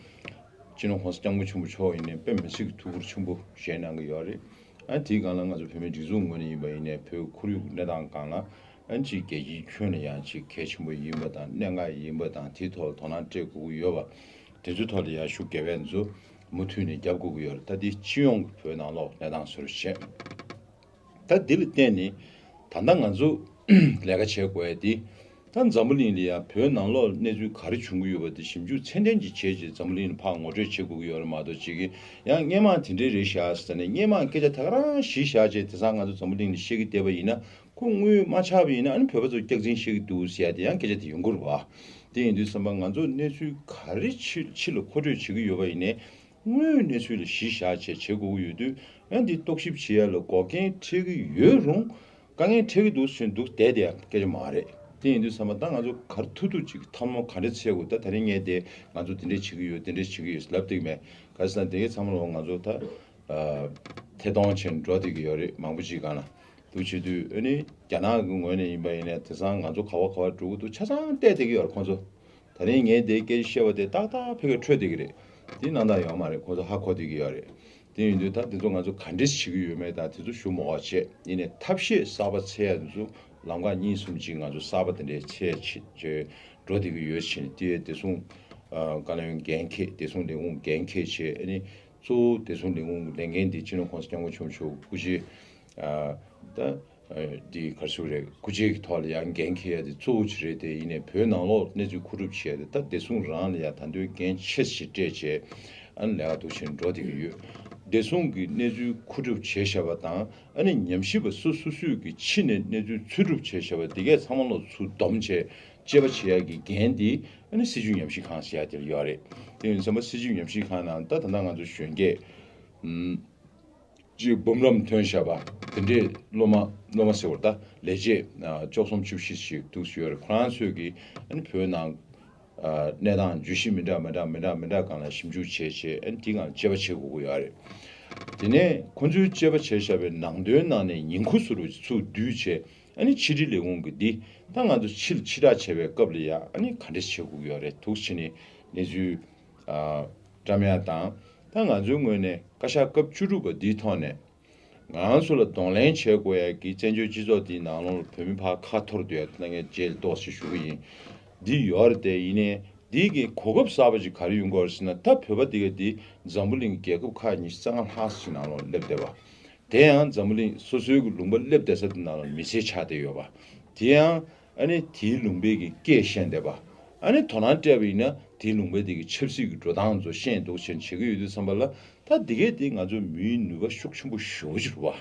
སྤྱི་ནོར་༸གོང་ས་༸སྐྱབས་མགོན་ཆེན་པོ་མཆོག་ཡིན་ནའི་དཔེ་མི་སྲིད་ཀྱི་ཐུགས་ཁུར་ཆེན་པོ་བཞེས་གནང་གི་ཡོད་རེད། ཨ་དེའི་སྒང་ལ་ང་ཚོ་བོད་མིའི་སྒྲིག་འཛུགས་ངོས་ནས་ཡིན་པ་ཡིན་ནའི་བོད་ཁོར་ཡུག་གི་གནས་སྟངས་སྒང་ལ་ཨ་ཅིག་རྒྱལ་སྤྱིའི་ཁྱོན་ལ་ཡང་ཅིག་གལ་ཆེན་པོ་ཡིན་པ་དང་གནད་འགག་ཡིན་པ་དང་དེའི་ཐོག་ལ་དོ་སྣང་སྤྲད་དགོས་ཀྱི་ཡོད་པ་དེ་ཚོའི་ཐོག་ལ་ཡང་ཤུགས་རྒྱབ་ཡས་ཚོ་མུ་མཐུད་ནས་རྒྱབ་དགོས་ཀྱི་ཡོད་རེད། ད་འདི་སྤྱི་ཡོངས་ཀྱི་བོད་ནང་ལོགས་གནས་སྟངས་བཟོ་འདྲ་བྱས། ད་འདི་ལ་བརྟེན་ནས་ད་ལྟ་ང་ཚོ་ལས་ཀ་བྱེད་དགོས་ཡ་འདི་ད་འཛམ་བུ་གླིང་ལ་ཡ་བོད་ནང་ལོགས་གནས་ཚུལ་ག་རེ་བྱུང་གི་ཡོད་པ་དེ་ཞིབ་འཇུག་ཚད་ལྡན་ཅིག་བྱས་རྗེས་འཛམ་བུ་གླིང་ལ་ཕར་ངོ་སྤྲོད་བྱེད་དགོས་ཀྱི་ཡོད་རེད་མ་གཏོགས་ཅིག་གིས་ཡང་སྔས་མ་དེ་འདྲས་རེད་ཤག་ཟེར་ནས་སྔས་མ་སྐད་ཆ་ད་ག་རང་གཞི་བཞག་རྗེས་དེང་སང་ང་ཚོ་འཛམ་བུ་གླིང་ལ་བཤད་ཀྱི་བསྡད་པ་ཡིན་ན་ཁོ་དངུལ་མ་ཆག་པ་ཡིན་ན་ཨ་ནི་བོད་པ་ཚོ་སྐྱག་རྫུན་བཤད་ཀྱི་འདུག་ཟེར་ཡ་དེ་ཡང་སྐད་ཆ་དེ་ཡོང་གི་རེད་བ། དེ་ཡིན་དུས་ཙམ་པ་ང་ཚོ་གནས་ཚུལ་ག་རེ་ཕྱི་ཕྱི་ལ་མཁོ་སྤྲོད་བྱེད་ཀྱི་ཡོད་པ་ཡིན་ནའི། དངོས་ཡོད་གནས་ཚུལ་ལ་གཞི་བཞག་བྱས་བྱེད་དགོས་ཀྱི་ཡོད་དུས་ཡང་འདི་རྟོག་ཞིབ་བྱེད་ཡ་ལ་འགོག་རྐྱེན་འཕྲད་ཀྱི་ཡོད་རུང་དཀའ་ངལ་འཕྲད་ཀྱི་འདུག་ཟེར་འདུག་བསྡད་དེ་ཡང་སྐད་ཆ་མ་རེད། དེ་ཡིན་དུས་ཙམ་པ་ད་ང་ཚོ་ག་རེ་ཐུབ་ཐུབ་ཅིག་ཐབས་ལམ་ག་འདྲ་འཚོལ་དགོས། ད་དེ་རིང་ངས་དེ་ང་ཚོ་དེ་འདྲས་བྱེད་ཀྱི་ཡོད་དེ་འདྲས་བྱེད་ཀྱི་ཡོད་ལབ་བསྡད་ཀྱི་མེད། ག་རེ་ཟེར་ན་དེ་གའི་ཚང་མ་ལོ་ང་ཚོ་ད་ཐད་གཏོང་བྱས་འགྲོ་བསྡད་ཀྱི་ཡོད་རེད་མང་པོ་ཅིག་སྒང་ལ། འདུག་བྱེད་དུས་ཨ་ནི་རྒྱ་ནག་གི་ངོས་ནས་ཡིན་པ་ཡིན་ནའི་དེང་སང་ང་ཚོ་ག་བ་ག་བ་འགྲོ་གི་འདུག་ཆ་ཚང་བལྟས་བསྡད་ཀྱི་ཡོད་རེད་ཁོང་ཚོ། ད་རིང་ངས་འདིའི་སྐད་ཆ་བཤད་པ་དེ་ཏག་ཏག་ཕ་གིར་འཕྲོད་བསྡད་ཀྱི་རེད། འདི་གནང་སྟངས་ཡོད་མ་རེད། ཁོང་ཚོ་ཧ་གོ་བསྡད་ཀྱི་ཡོད་རེད། དེ་ཡིན་དུས་ད་དེ་ཚོ་ང་ཚོ་ག་འདྲས་བྱེད་ཀྱི་ཡོད་མེད་དང་དེ་ཚོ་ཞུ་མ་དགོས་བྱས་ཡིན་ནའི་ཐབས་ཤེས་གསར་པ་འཚོལ་ཡ་དེ་ཚོ་ལམ་ཁ་གཉིས་གསུམ་ཅིག་ང་ཚོ་གསར་པ་དེ་འདྲས་འཚོལ་བྱེད་འགྲོ་བསྡད་ཀྱི་ཡོད་ཕྱིན་དེ་བདེ་སྲུང་བཀའ་བློན་འགན་འཁྱེར་བདེ་སྲུང་ལས་ཁུངས་འགན་འཁྱེར་བྱས་ཨ་ནི་གཙོ་བོ་བདེ་སྲུང་ལས་ཁུངས་ལས་འགན་འདི་སྤྱི་ནོར་༸གོང་ས་༸སྐྱབས་མགོན་ཆེན་པོ་མཆོག་སྐུ་ཕྱྭ་ད། འདི་ག་རེ་ཟེར་རེད། སྐུ་ཕྱྭའི་ཐོག་ལ་ཡང་འགན་འཁྱེར་ཡ་དེ་གཙོ་བོ་ཅིག་རེད། དེ་ཡིན་ནའི་བོད་ནང་ལོགས་གནས་ཚུལ་མཁོ་སྒྲུབ་བྱས་ཏེ་ད་བདེ་སྲུང་རང་ལ་ཡང་ད་དུང་འགན་ཆེ་ཞིག་སྤྲད་བྱས་ཨ་ནི་ལས་ཀ་འདུག་བྱས་འགྲོ་བསྡད་ཀྱི་ཡོད། བདེ་སྲུང་གི་གནས་ཚུལ་མཁོ་སྒྲུབ་བྱས་བཞག་པ་དང་ཨ་ནི་ཉམས་ཞིབ་པ་སོ་སོ་སོས་ཀྱི་ཕྱི་ནས་གནས་ཚུལ་འཚོལ་སྒྲུབ་བྱས་བཞག་པ་དེ་གས་ཚང་མ་ལོག་ཚུར་བསྡོམས་བྱས་དཔྱད་པ་བྱེད་ཡ་གི་འགན་དེ་ཨ་ནི་སྲིད་བྱུས་ཉམས་ཞིབ་ཁང་ཟེར་ཡ་དེ་ལ་ཡོད་རེད། དེ་ཡིན་ཙང་སྲིད་བྱུས་ཉམས་ཞིབ་ཁང་ནང་ད་ད་ལྟ་ང་ཚོ་གཞོན་སྐྱེས་ཅིག་འབུམ་རམས་ཐོན་བཞག་པ་དེ་འདྲའི་སློབ་མ་སློབ་མ་ཟེར་བ་ད་ལས་བྱེད་བཅུ་གསུམ་བཅུ་བཞི་ཞིག་འདུག་ཡོད་རེད། ཁོ་རང་ཚོས་ཀྱིས་ཨ་ནི་བོད་ནང་གནས་སྟངས་བརྗོད་གཞི་མི་འདྲ་མི་འདྲ་མི་འདྲ་མི་འདྲ་སྒང་ལ་ཞིབ་འཇུག་བྱས་བྱས་ཨ་ནི་དེའི་སྒང་ལ་དཔྱད་པ་བྱེད་དགོས་ཀྱི་ཡོད་རེད། དེ་ནས་ཁོ་ཚོའི་དཔྱད་པ་བྱས་བཞག་པའི་ནང་དོན་ནང་ནས་ཉིང་ཁུ་བཟོ་འདྲ་ཚུར་བསྡུས་བྱས། ཨ་ནི་ཕྱི་དྲིལ་ལས་ཁུངས་ཀྱི་འདི་ད་ང་ཚོ་ཕྱིར་ཕྱིར་བསྒྲགས་བྱེད་པའི་སྐབས་ལ་ཡང་ཨ་ནི་ག་འདྲས་བྱེད་དགོས་ཀྱི་ཡོད་རེད་འདུག་བྱས་ནས་གནས་ཚུལ་ཨ་བཀྲམ་ཡ་དང་། ད་ང་ཚོའི་ངོས་ནས་བཀའ་ཤག་སྐབས་བཅུ་དྲུག་པ་འདིའི་ཐོག་ནས་ང་རང་ཚོ་ལ་གདོང་ལེན་བྱེད་དགོས་ཡ་གི་བཙན་བྱོལ་སྤྱི་ཚོགས་འདིའི་ནང་ལོགས་ལ་བོད་མི་ཕར་ཁ་འཐོར་སྡོད་ཡ་དེ་ལ་ངས་རྗེས་ལ་ཏོག་ཙམ་ཞུ་གི་ཡིན། འདི་ཡོད་རེད་དེ། ཡིན་ནའི་འདི་གི་གོ་སྐབས་གསར་པ་ཅིག་ག་རེ་ཡོང་གི་ཡོད་རེད་ཟེར་ན། ད་བོད་པ་འདི་ག་འདི་འཛམ་བུ་གླིང་གི་རྒྱལ་ཁབ་ཁག་ཉི་ཤུ་རྩ་ལྔ་ལྷག་ཙམ་ནང་ལོགས་སླེབས་བསྡད་པ། དེ་ཡང་འཛམ་བུ་གླིང་སོ་སོའི་གི་ལུང་པ་སླེབས་བསྡད་ས་དེ་ནང་ལ་མི་ཚེ་ཆགས་བསྡད་ཡོད་པ། དེ་ཡང་ཨ་ནི་དེའི་ལུང་པའི་གི་སྐད་ཤེས་བསྡད་པ། ཨ་ནི་དོ་སྣང་སྤྲད་པ་ཡིན་ན་དེའི་ལུང་པའི་དེ་གི་ཆབ་སྲིད་ཀྱི་འགྲོ་སྟངས་ཚོ་ཤེས་འདུག་ཅེས་བྱེད་ཀྱི་ཡོད་དུས་ཙམ་པ་ལ། ད་འདི་གས་དེ་ང་ཚོའི་མིའི་ནུས་པ་ཤུགས་ཆེན་པོ་ཞེ་པོ་ཅིག་རེད་བ།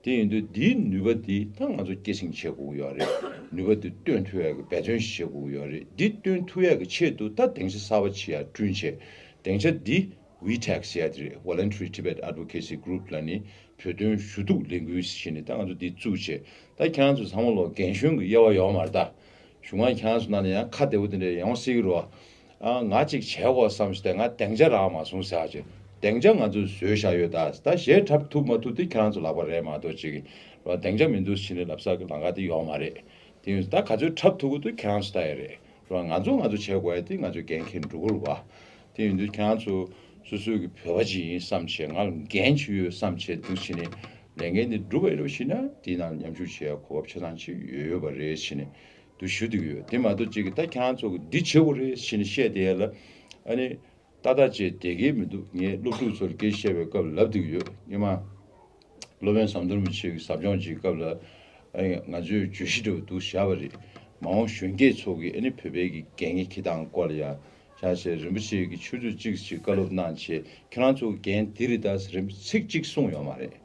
དེ་ཡིན་དུས་འདིའི་ནུས་པ་འདི་ད་ང་ཚོ་སྐྱེད་སྲིང་བྱེད་དགོས་ཀྱི་ཡོད་རེད། ནུས་པ་འདི་སྟོན་ཐུབ་ཡག་གི་འབད་བརྩོན་ཞིག་བྱེད་དགོས་ཀྱི་ཡོད་རེད། འདི་སྟོན་ཐུབ་ཡག་གི་ཆེད་དུ་ད་སྡིངས་ཆ་གསར་པ་ཅིག་ཡར་བསྐྲུན་བྱས། སྡིངས་ཆ་འདི་ཝི་ཊེག་ཟེར་ཡ་དེ་རེད། Voluntary Tibet Advocacy Group ལབ་ནི་བོད་དོན་ཞུ་གཏུག་ལས་འགུལ་ཟེར་ནས་ད་ང་ཚོ་འདི་བཙུགས་བྱས། ད་ཁྱེད་རང་ཚོ་ཚང་མ་ལོ་རྒན་གཞོན་གྱི་དབྱེ་བ་ཡོད་མ་རེད་ད། གཞུག་མ་ཁྱེད་རང་ཚོ་ནང་ནས་ཡང་ཁ་བདེ་པོ་དེ་འདྲ་ཡོང་སྲིད་ཀྱི་རེད་བ། ཨ་ང་ཅིག་བྱས་དགོས་བསམ་ཞིག་དེ་ང་སྡིངས་ཆ་རག་མ་སོང་ཟེར་ཡ་ཅིག་སྡིངས་ཆ་ང་ཚོས་བཟོས་བཞག་ཡོད་ད། ད་གཞས་འཁྲབ་ཐུབ་མ་ཐུབ་དེ་ཁྱེད་རང་ཚོ་ལག་པ་རེད་མ་གཏོགས་ཅིག་རེད་བ། སྡིངས་ཆ་མི་འདུག་ཟེར་ནས་ལབ་ས་གི་ལམ་ཁ་དེ་ཡོད་མ་རེད། དེ་ཡིན་ད་ག་ཚོད་འཁྲབ་ཐུབ་ཀྱི་འདུག་ཁྱེད་རང་ཚོ་ལྟ་ཡ་རེད། རེད་བ། ང་ཚོ་ང་ཚོ་བྱེད་དགོས་ཡ་དེ་ང་ཚོས་འགན་འཁྱེར་འགྲོ་གི་རེད་བ། དེ་ཡིན་དུས་ཁྱེད་རང་ཚོ་སོ་སོའི་གི་བོད་པ་ཅིག་ཡིན་བསམ་བྱས། ང་ལ་འགན་ཅིག་ཡོད་བསམ་བྱས་འདུག་བྱས་ནས་ལས་འགན་དེ་འགྲུབ་པ་ཡིན་རོགས་ཞུས་ན་དེའི་ནང་མཉམ་ཞུགས་བྱེད་ཡ་གོ་སྐབས་ཆ་ཚང་ཅིག་ཡོད་ཡོད་པ་རེད་བྱས་ནས་འདུག་ཞུ་འདོད་ཀྱི་ཡོད། དེ་མ་གཏོགས་ཅིག་གི་ད་ཁྱེད་རང་ཚོ་གི་འདི་བྱེད་དགོས་རེད་བྱས་ནས་བཤད་བསྡད་ཡ་ལ་ཨ་ནི་ཏག་ཏག་བྱས་བསྡད་ཀྱི་མི་འདུག་ངས་སློབ་ཕྲུག་ཚོར་སྐད་ཆ་བཤད་པའི་སྐབས་ལབ་བསྡད་ཀྱི་ཡོད། སྔོན་མ་སློབ་དཔོན་ཟམ་གདོང་རིན་པོ་ཆེ་གི་ཟབ་སྦྱོང་ཅིག་སྐབས་ལ་ཨ་ནི་ང་ཚོས་བརྗོད་གཞི་འདྲ་བོ་འདུག་བཞག་པ་རེད། མ་འོངས་གཞོན་སྐྱེས་ཚོ་གིས་ཨ་ནི་བོད་པའི་གི་གད་སྙིགས་འཁྱེར་སྟངས་སྐོར་ལ་ཡ་ཆ་བཞག་རིན་པོ་ཆེ་གིས་ཆུ་ཚོད་གཅིག་ཅིག་བཀའ་སློབ་གནང་བྱས། ཁྱེད་རང་ཚོ་འགན་འདི་རེད་ད་ཟེར་རིན་པོ་ཚིག་གཅིག་གསུངས་ཡོད་མ་རེད།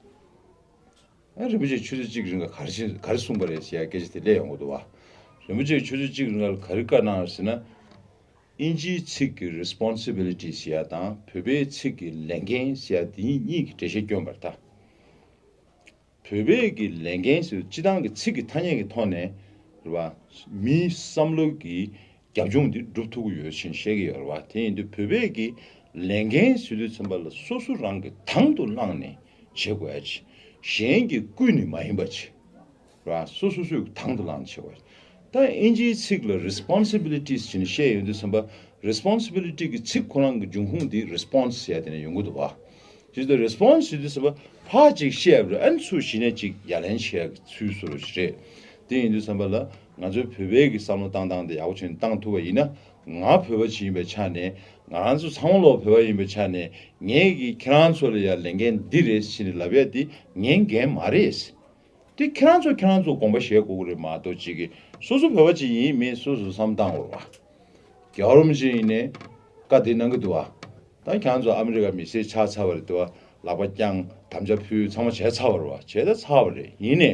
ཨ་རིན་པོ་ཆེ་ཆུ་ཚོད་གཅིག་རིང་ལ་ག་རེ་ག་རེ་གསུངས་པ་རེད་ཟེར་ཡ་སྐད་ཆ་དེ་སླེབས་ཡོང་གི་འདུག་བ། རིན་པོ་ཆེ་ཆུ་ཚོད་གཅིག་རིང་ལ་ག་རེ་བཀའ་གནང་ཟེར་ན། ཨིན་ཇིའི་ཚིག་གི་རེ་སི་པོན་སི་བི་ལི་ཊི་ཟེར་ཡ་དང་བོད་པའི་ཚིག་གི་ལས་འགན་ཟེར་ཡ་དེ་གཉིས་ཀྱི་འགྲེལ་བཤད་བསྐྱོན་པ་རེད་ད། བོད་པའི་གི་ལས་འགན་ཟེར་སྤྱི་བཏང་གི་ཚིག་གི་ཐ་སྙད་ཀྱི་ཐོག་ནས་རེད་བ། མིའི་བསམ་བློ་གི་རྒྱབ་ལྗོངས་འདི་སྒྲུབ་ཐུབ་ཀྱི་ཡོད་ཅེས་བཤད་ཀྱི་ཡོད་རེད་བ། དེ་ཡིན་དུས་བོད་པའི་གི་ལས་འགན་ཟེར་དུས་ཙམ་པ་ལ་སོ་སོ་རང་གི་དང་དུ་བླངས་ནས་བྱེད་དགོས་ཡ་ཅིག་གཞན་གྱིས་བསྐུལ་ནས་མ་ཡིན་པ་ཅིག་རེད་བ། སོ་སོ་སོས་དང་དུ་བླངས་ནས་བྱེད་དགོས་ཡ། ད་ཨིན་ཇིའི་ཚིག་ལ་རེ་སི་པོན་སི་བི་ལི་ཊི་ཟེར་ནས་བཤད་ཡོང་དུས་ཙམ་པ། རེ་སི་པོན་སི་བི་ལི་ཊི་གི་ཚིག་ཁོ་རང་གི་འབྱུང་ཁུངས་འདི་རེ་སི་པོན་སི་ཟེར་ཡ་དེ་ནས་ཡོང་གི་འདུག་བ། ཇི་ལྟར་རེ་སི་པོན་སི་ཞེས་དུས་ཙམ་པ་ཕར་ཅིག་བཤད་པ་རེད། ཨ་ནི་ཚུར་གཞི་ནས་ཅིག་ཡ་ལན་བྱེད་ཡག་གི་ཚུལ་བཟོ་འདྲ་ཞིག་རེད། དེ་ཡིན་དུས་ཙམ་པ་ལ་ང་ཚོའི་བོད་པའི་གི་བསམ་བློ་བཏང་སྟངས་དེ་ཡག་པོ་བྱས་ནས་བཏང་ཐུབ་པ་ཡིན་ན། ང་བོད་པ་ཅིག་ཡིན་པའི་ཆ་ནས། ང་རང་ཚོ་ཚང་མ་ལོག་བོད་པ་ཡིན་པའི་ཆ་ནས། ངས་ཀྱིས་ཁྱེད་རང་ཚོ་ལ་ཡ་ལས་འགན་འདི་རེད་ཟེར་ནས་ལབ་ཡ་དེ་ངའི་འགན་མ་རེད། དེ་ཁྱེད་རང་ཚོ་ཁྱེད་རང་ཚོ་དགོངས་པ་བཞེས་དགོས་ཀྱི་རེད་མ་གཏོགས། ཅིག་གིས་སོ་སོ་བོད་པ་ཅིག་ཡིན་མིན་སོ་སོ་བསམ་བཏང་དགོས་རེད་བ། རྒྱལ་བ་རིན་པོ་ཆེ་ཡིན་ནའི་བཀའ་དེ་གནང་གི་འདུག་བ། ད་ཁྱེད་རང་ཚོ་ཨ་མི་རི་ཀ་མི་སེར་ཆགས་ཚར་བ་རེད་འདུག་བ། ལག་པ་བརྐྱངས། དམ་བཅའ་ཕུལ། ཚང་མ་བྱས་ཚར་བ་རེད་བ། བྱས་ད་ཚར་བ་རེད། ཡིན་ནའི་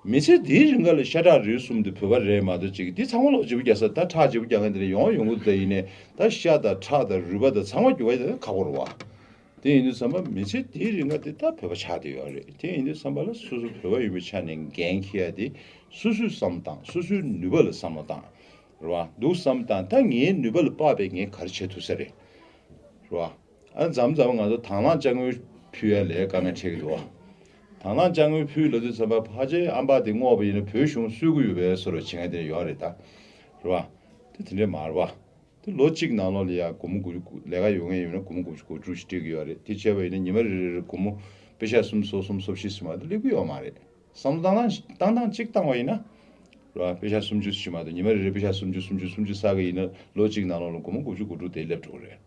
མི་ཚེ་འདིའི་རིང་ག་ལ་ཤ་ཁྲག་རིལ་གསུམ་དེ་བོད་པ་རེད་མ་གཏོགས། ཅིག་འདི་ཚང་མ་ལོག་བརྗེ་པོ་རྒྱག་ས། ད་ཁྲག་བརྗེ་པོ་རྒྱག་མཁན་དེ་འདྲ་ཡོང་ཡོང་གི་འདུག་ད་ཡིན་ནའི་ད་ཤ་དང་ཁྲག་དང་རུས་པ་དང་ཚང་མ་རྒྱུག་པ་དེ་ཁག་པོ་རེད་བ། དེ་ཡིན་དུས་ཙམ་པ་མི་ཚེ་འདིའི་རིང་ག་དེ་ད་བོད་པ་ཆགས་བསྡད་ཡོད་རེད། དེ་ཡིན་དུས་ཙམ་པ་ལ་སོ་སོ་བོད་པ་ཡིན་པའི་ཆ་ནས་འགན་འཁྱེར་ཡ་དེ་སོ་སོའི་བསམ་བློ་བཏང་། སོ་སོའི་ནུས་པ་ལ་བསམ་བློ་བཏང་། རེད་བ། འདུག་བསམ་བཏང་། ད་ངའི་ནུས་པ་ལ་དཔག་པའི་ངས་ག་རེ་བྱེད་ཐུབ་ས་རེད། རེད་བ། ཨ་མཚམས་མཚམས་ང་ཚོ་དང་བླངས་དཔྱ་དངུལ་ཕུལ་ཡ་ལས་དཀའ་ངལ་འཕྲད་ཀྱི་འདུག་བ། དང་བླངས་དཔྱ་དངུལ་ཕུལ་ལབ་དུས་ཙམ་པ་ཕལ་ཆེར་ཨམ་པ་དེ་བསྔོགས་པ་ཡིན་ན་བོད་གཞུང་གསོད་ཀྱི་ཡོད་པའི་བཟོ་འདྲ་བྱེད་མཁན་དེ་ཡོད་རེད་ད། རེད་བ། དེ་དེ་འདྲས་མ་རེད་བ། དེ་ལོ་གཅིག་ནང་ལོགས་ལ་ཡ་སྒོར་མོ་དགུ་བཅུ་གོ། ལས་ཀ་ཡོང་མཁན་ཡོད་ན་སྒོར་མོ་དགུ་བཅུ་གོ་དྲུག་ཞིག་སྤྲད་ཀྱི་ཡོད་རེད། དེ་བྱས་པ་ཡིན་ན་ཉི་མ་རེ་རེར་སྒོར་མོ་པེ་ཤ་སུམ་ཅུ་སོ་གསུམ་སོ་བཞི་ཙམ་མ་གཏོགས་སླེབས་ཀྱི་ཡོད་མ་རེད། བསམ་བློ་བཏང་སྟངས་བཏང་སྟངས་གཅིག་བཏང་བ་ཡིན་ན། རེད་བ། པེ་ཤ་སུམ་ཅུ་ཞིག་མ་གཏོགས། ཉི་མ་རེ་རེར་པེ་ཤ་སུམ་ཅུ་སུམ་ཅུ་སུམ་ཅུ་བསགས་ཀྱི་ཡིན་ན་ལོ་གཅིག་ནང་ལོགས་ལ་སྒོར་མོ་དགུ་བཅུ་གོ་དྲུག་དེ་སླེབས་འགྲོ་གི་རེད།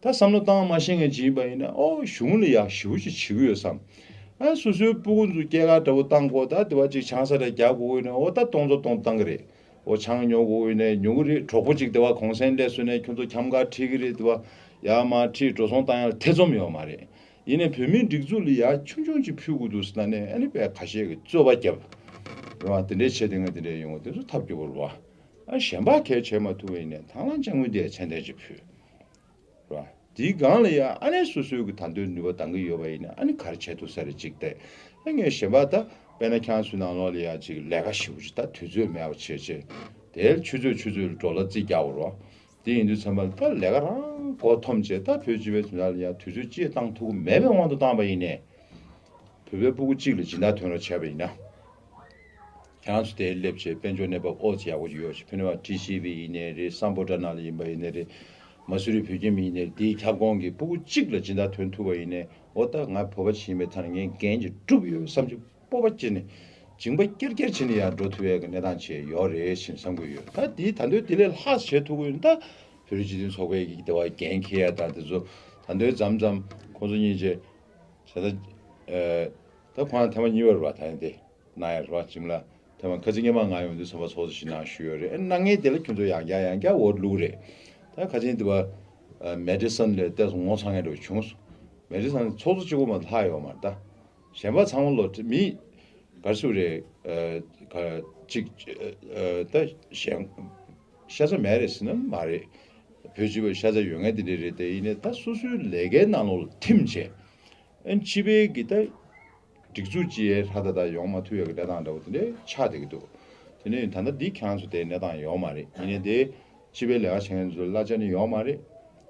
ད་བསམ་བློ་བཏང་མ་ཤེས་མཁན་ཅིག་ཡིན་པ་ཡིན་ན། ཨོ་གཞུང་ལ་ཡ་ཞེ་པོ་ཅིག་བྱེད་ཀྱི་ཡོད་བསམ། ཨ་སོ་སོའི་སྤུ་གུ་ཚོ་སྐྱེས་སྐར་འདྲ་བོ་བཏང་དགོས། ད་དེ་བ་ཅིག་ཆང་ས་འདྲ་རྒྱག་དགོས་ཀྱི་ཡིན་ན། ཨོ་ད་སྟོང་ཚོ་སྟོང་བཏང་གི་རེད། ཨོ་ཆང་ཉོ་དགོས་ཀྱི་ཡིན་ན་ཉོ་གི་རེད། གྲོགས་པོ་ཅིག་དེ་བ་གུང་སེང་སླེབས་སོང་ན་ཁྱོད་ཚོ་འཁྱམ་ག་ཁྲིད་ཀྱི་རེད། དེ་བ་ཡར་མར་ཁྲིད་འགྲོ་སོང་བཏང་ཡ་ལ་ཐེ་ཚོམ་ཡོད་མ་རེད། ཡིན་ནའི་བོད་མིའི་སྒྲིག་འཛུགས་ལ་ཡ་ཆུང་ཆུང་ཅིག་ཕུལ་དགོས་འདུག་ཟེར་ན་ནས་ཨ་ནི་དཔེ་ཁ་ཤས་ཀྱིས་རྩོད་པ་བརྒྱབ། རེད་བ། དེ་འདྲའི་བྱས་དེ་ང་དེ་འདྲའི་ཡོང་བ་དེ་ཚོ་ཐབས་སྐྱོ་པོ་རེད་བ། ཨ་གཞན་པ་གལ་བྱེད་མ་ཐུབ་པ་ཡིན་ནའི་དང་བླངས་དཔྱ་དངུལ་དེ་ཚད་ལྡན་ཅིག་ཕུལ། རེད་བ། དེའི་སྒང་ལ་ཡ་ཨ་ནི་སོ་སོའི་གི་ད་དུང་ནུས་པ་འདང་གི་ཡོད་པ་ཡིན་ན་ཨ་ནི་ག་རེ་བྱེད་ཐུབ་ས་རེད་ཅིག་སྟེ། ཨ་ངས་གཞན་པ་ད་དཔེར་ན་ཁྱེད་རང་ཚོའི་ནང་ལོགས་ལ་ཡ་ཅིག་ལས་ཀ་ཞེ་པོ་ཅིག་ད་དུས་ཚོད་མེད་པ་བྱས་བྱས། དེར་ཆུ་ཚོད་ཆུ་ཚོད་ལ་ཌོ་ལར་རྩིས་རྒྱག་དགོས་རེད་བ། དེ་ཡིན་དུས་ཙམ་པ་ལ་ད་ལས་ཀ་རང་མགོ་འཐོམས་བྱས། ད་བོད་སྤྱི་པའི་དོན་དག་ལ་ཡ་དུས་ཚོད་སྤྱིར་བཏང་ཐུབ་ཀྱི་མེད་པའི་དབང་དུ་བཏང་པ་ཡིན་ནའི། བོད་པའི་སྤུ་གུ་གཅིག་ལ་སྦྱིན་བདག་ཐོན་རོགས་བྱས་པ་ཡིན་ན། ཁྱེད་རང་ཚོ་དེར་སླེབས་བྱས་དཔལ་འབྱོར་གནས་བབ་ཨོ་ཙི་ཡག་པོ་ཡོད་ཞེས། ཕུ་ནུ་བ་ཊི་སི་ཝི་ཡིན་ནའི་རེད། སམ་བྷོ་ཊ་ནང་ལ་ཡིན་པ་ཡིན་ནའི་རེད། མ་སུ་རི་བོད་ཁྱིམ་ཡིན་ནའི་རེད། དེའི་ཁྱབ་ཁོངས་ཀྱི་སྤུ་གུ་གཅིག་ལ་སྦྱིན་བདག་ཐོན་ཐུབ་པ་ཡིན་ནའི་ཨོ་ད་ང་བོད་པ་ཞིག་ཡིན་པའི་ཐད་ནས་ངས་འགན་ཅིག་སྒྲུབ་ཡོད་བསམ་གྱི་སྤོབས་པ་བྱས་ནས་སྦྱིན་པ་བསྐྱར་བསྐྱར་བྱས་ནས་ཡར་འགྲོ་ཐུབ་ཡག་གི་གནས་སྟངས་ཅིག་ཡོད་རེད་ཞེས་བསམ་གྱི་ཡོད། ད་དེའི་ད་འདོད་དེ་ལས་ལྷག་བྱེད་ཐུབ་ཀྱི་ཡོད་ན་ད་བོད་རིགས་སྤྱི་མཐུན་ཚོགས་པའི་གི་དེ་བ་འགན་འཁྱེར་ཡ་ད་དེ་ཚོ་ད་འདོད་མཚམས་མཚམས་ཁོང་ཚོ་གཉིས་ཀྱིས་བྱས་ད་ད་ཁོང་ཐེངས་མ་གཉིས་པ་རེད་བ། ད་ཡིན་ཏེ། གནང་ཡ་རེད་བ། ཅིམ་ལ་ཐེངས་མ་ཁ་སང་སྔོན་མ་ང་ཡོང་དུས་ཚང་མ་ཚོགས་གཙོ་ཞིག་གནང་ཞུས་ཡོད་རེད། ཨ་གནང་མཁན་དེ་ལ་ཁྱོད་ཚོ་ཡང་བསྐྱར་ཡང་བསྐྱར་འོས་བླུགས་རེད། ད་ཁ་སང་དེ་བ་མེ་ཌི་སན་ལ་ཏོག་ཙམ་ངོ་ཚ་མཁན་འདྲ་བོ་བྱུང་སོང་། མེ་ཌི་སན་ཚོགས་གཙོ་གཅིག་པོ་མ་ལྷག་ཡོད་མ་རེད་ད། གཞན་པ་ཚང་མ་ལོ་མི་ག་རེ་ཟེར་དགོས་རེད། ཨ་ག་གཅིག་ཨ་ད་གཞན་ཤ་ཚ་མེད་རེད་ཟེར་ན་མ་རེད། བོད་སྤྱི་པའི་ཤ་ཚ་ཡོད་མཁན་དེ་འདྲ་རེད་དེ། ཡིན་ནའི་ད་སོ་སོའི་ལས་ཀའི་ནང་ལོགས་ལ་ཐིམ་བྱས། ཨ་ནི་སྤྱི་པའི་གི་ད་སྒྲིག་འཛུགས་ཀྱི་ཧྲ་ད་ད་ཡོང་མ་ཐུབ་ཡག་གི་ལས་སྟངས་འདྲ་བོ་དེ་འདྲའི་ཆགས་བསྡད་ཀྱི་འདུག་དེ་ནས་ད་ལྟ་འདི་ཁྱེད་རང་ཚོ་དེའི་གནས་སྟངས་ཡོད་མ་རེད། ཡིན་ནའི་དེ་སྤྱི་པའི་ལས་ཀ་བྱེད་མཁན་ཚོ་གླ་ཆ་ནི་ཡོད་མ་རེད།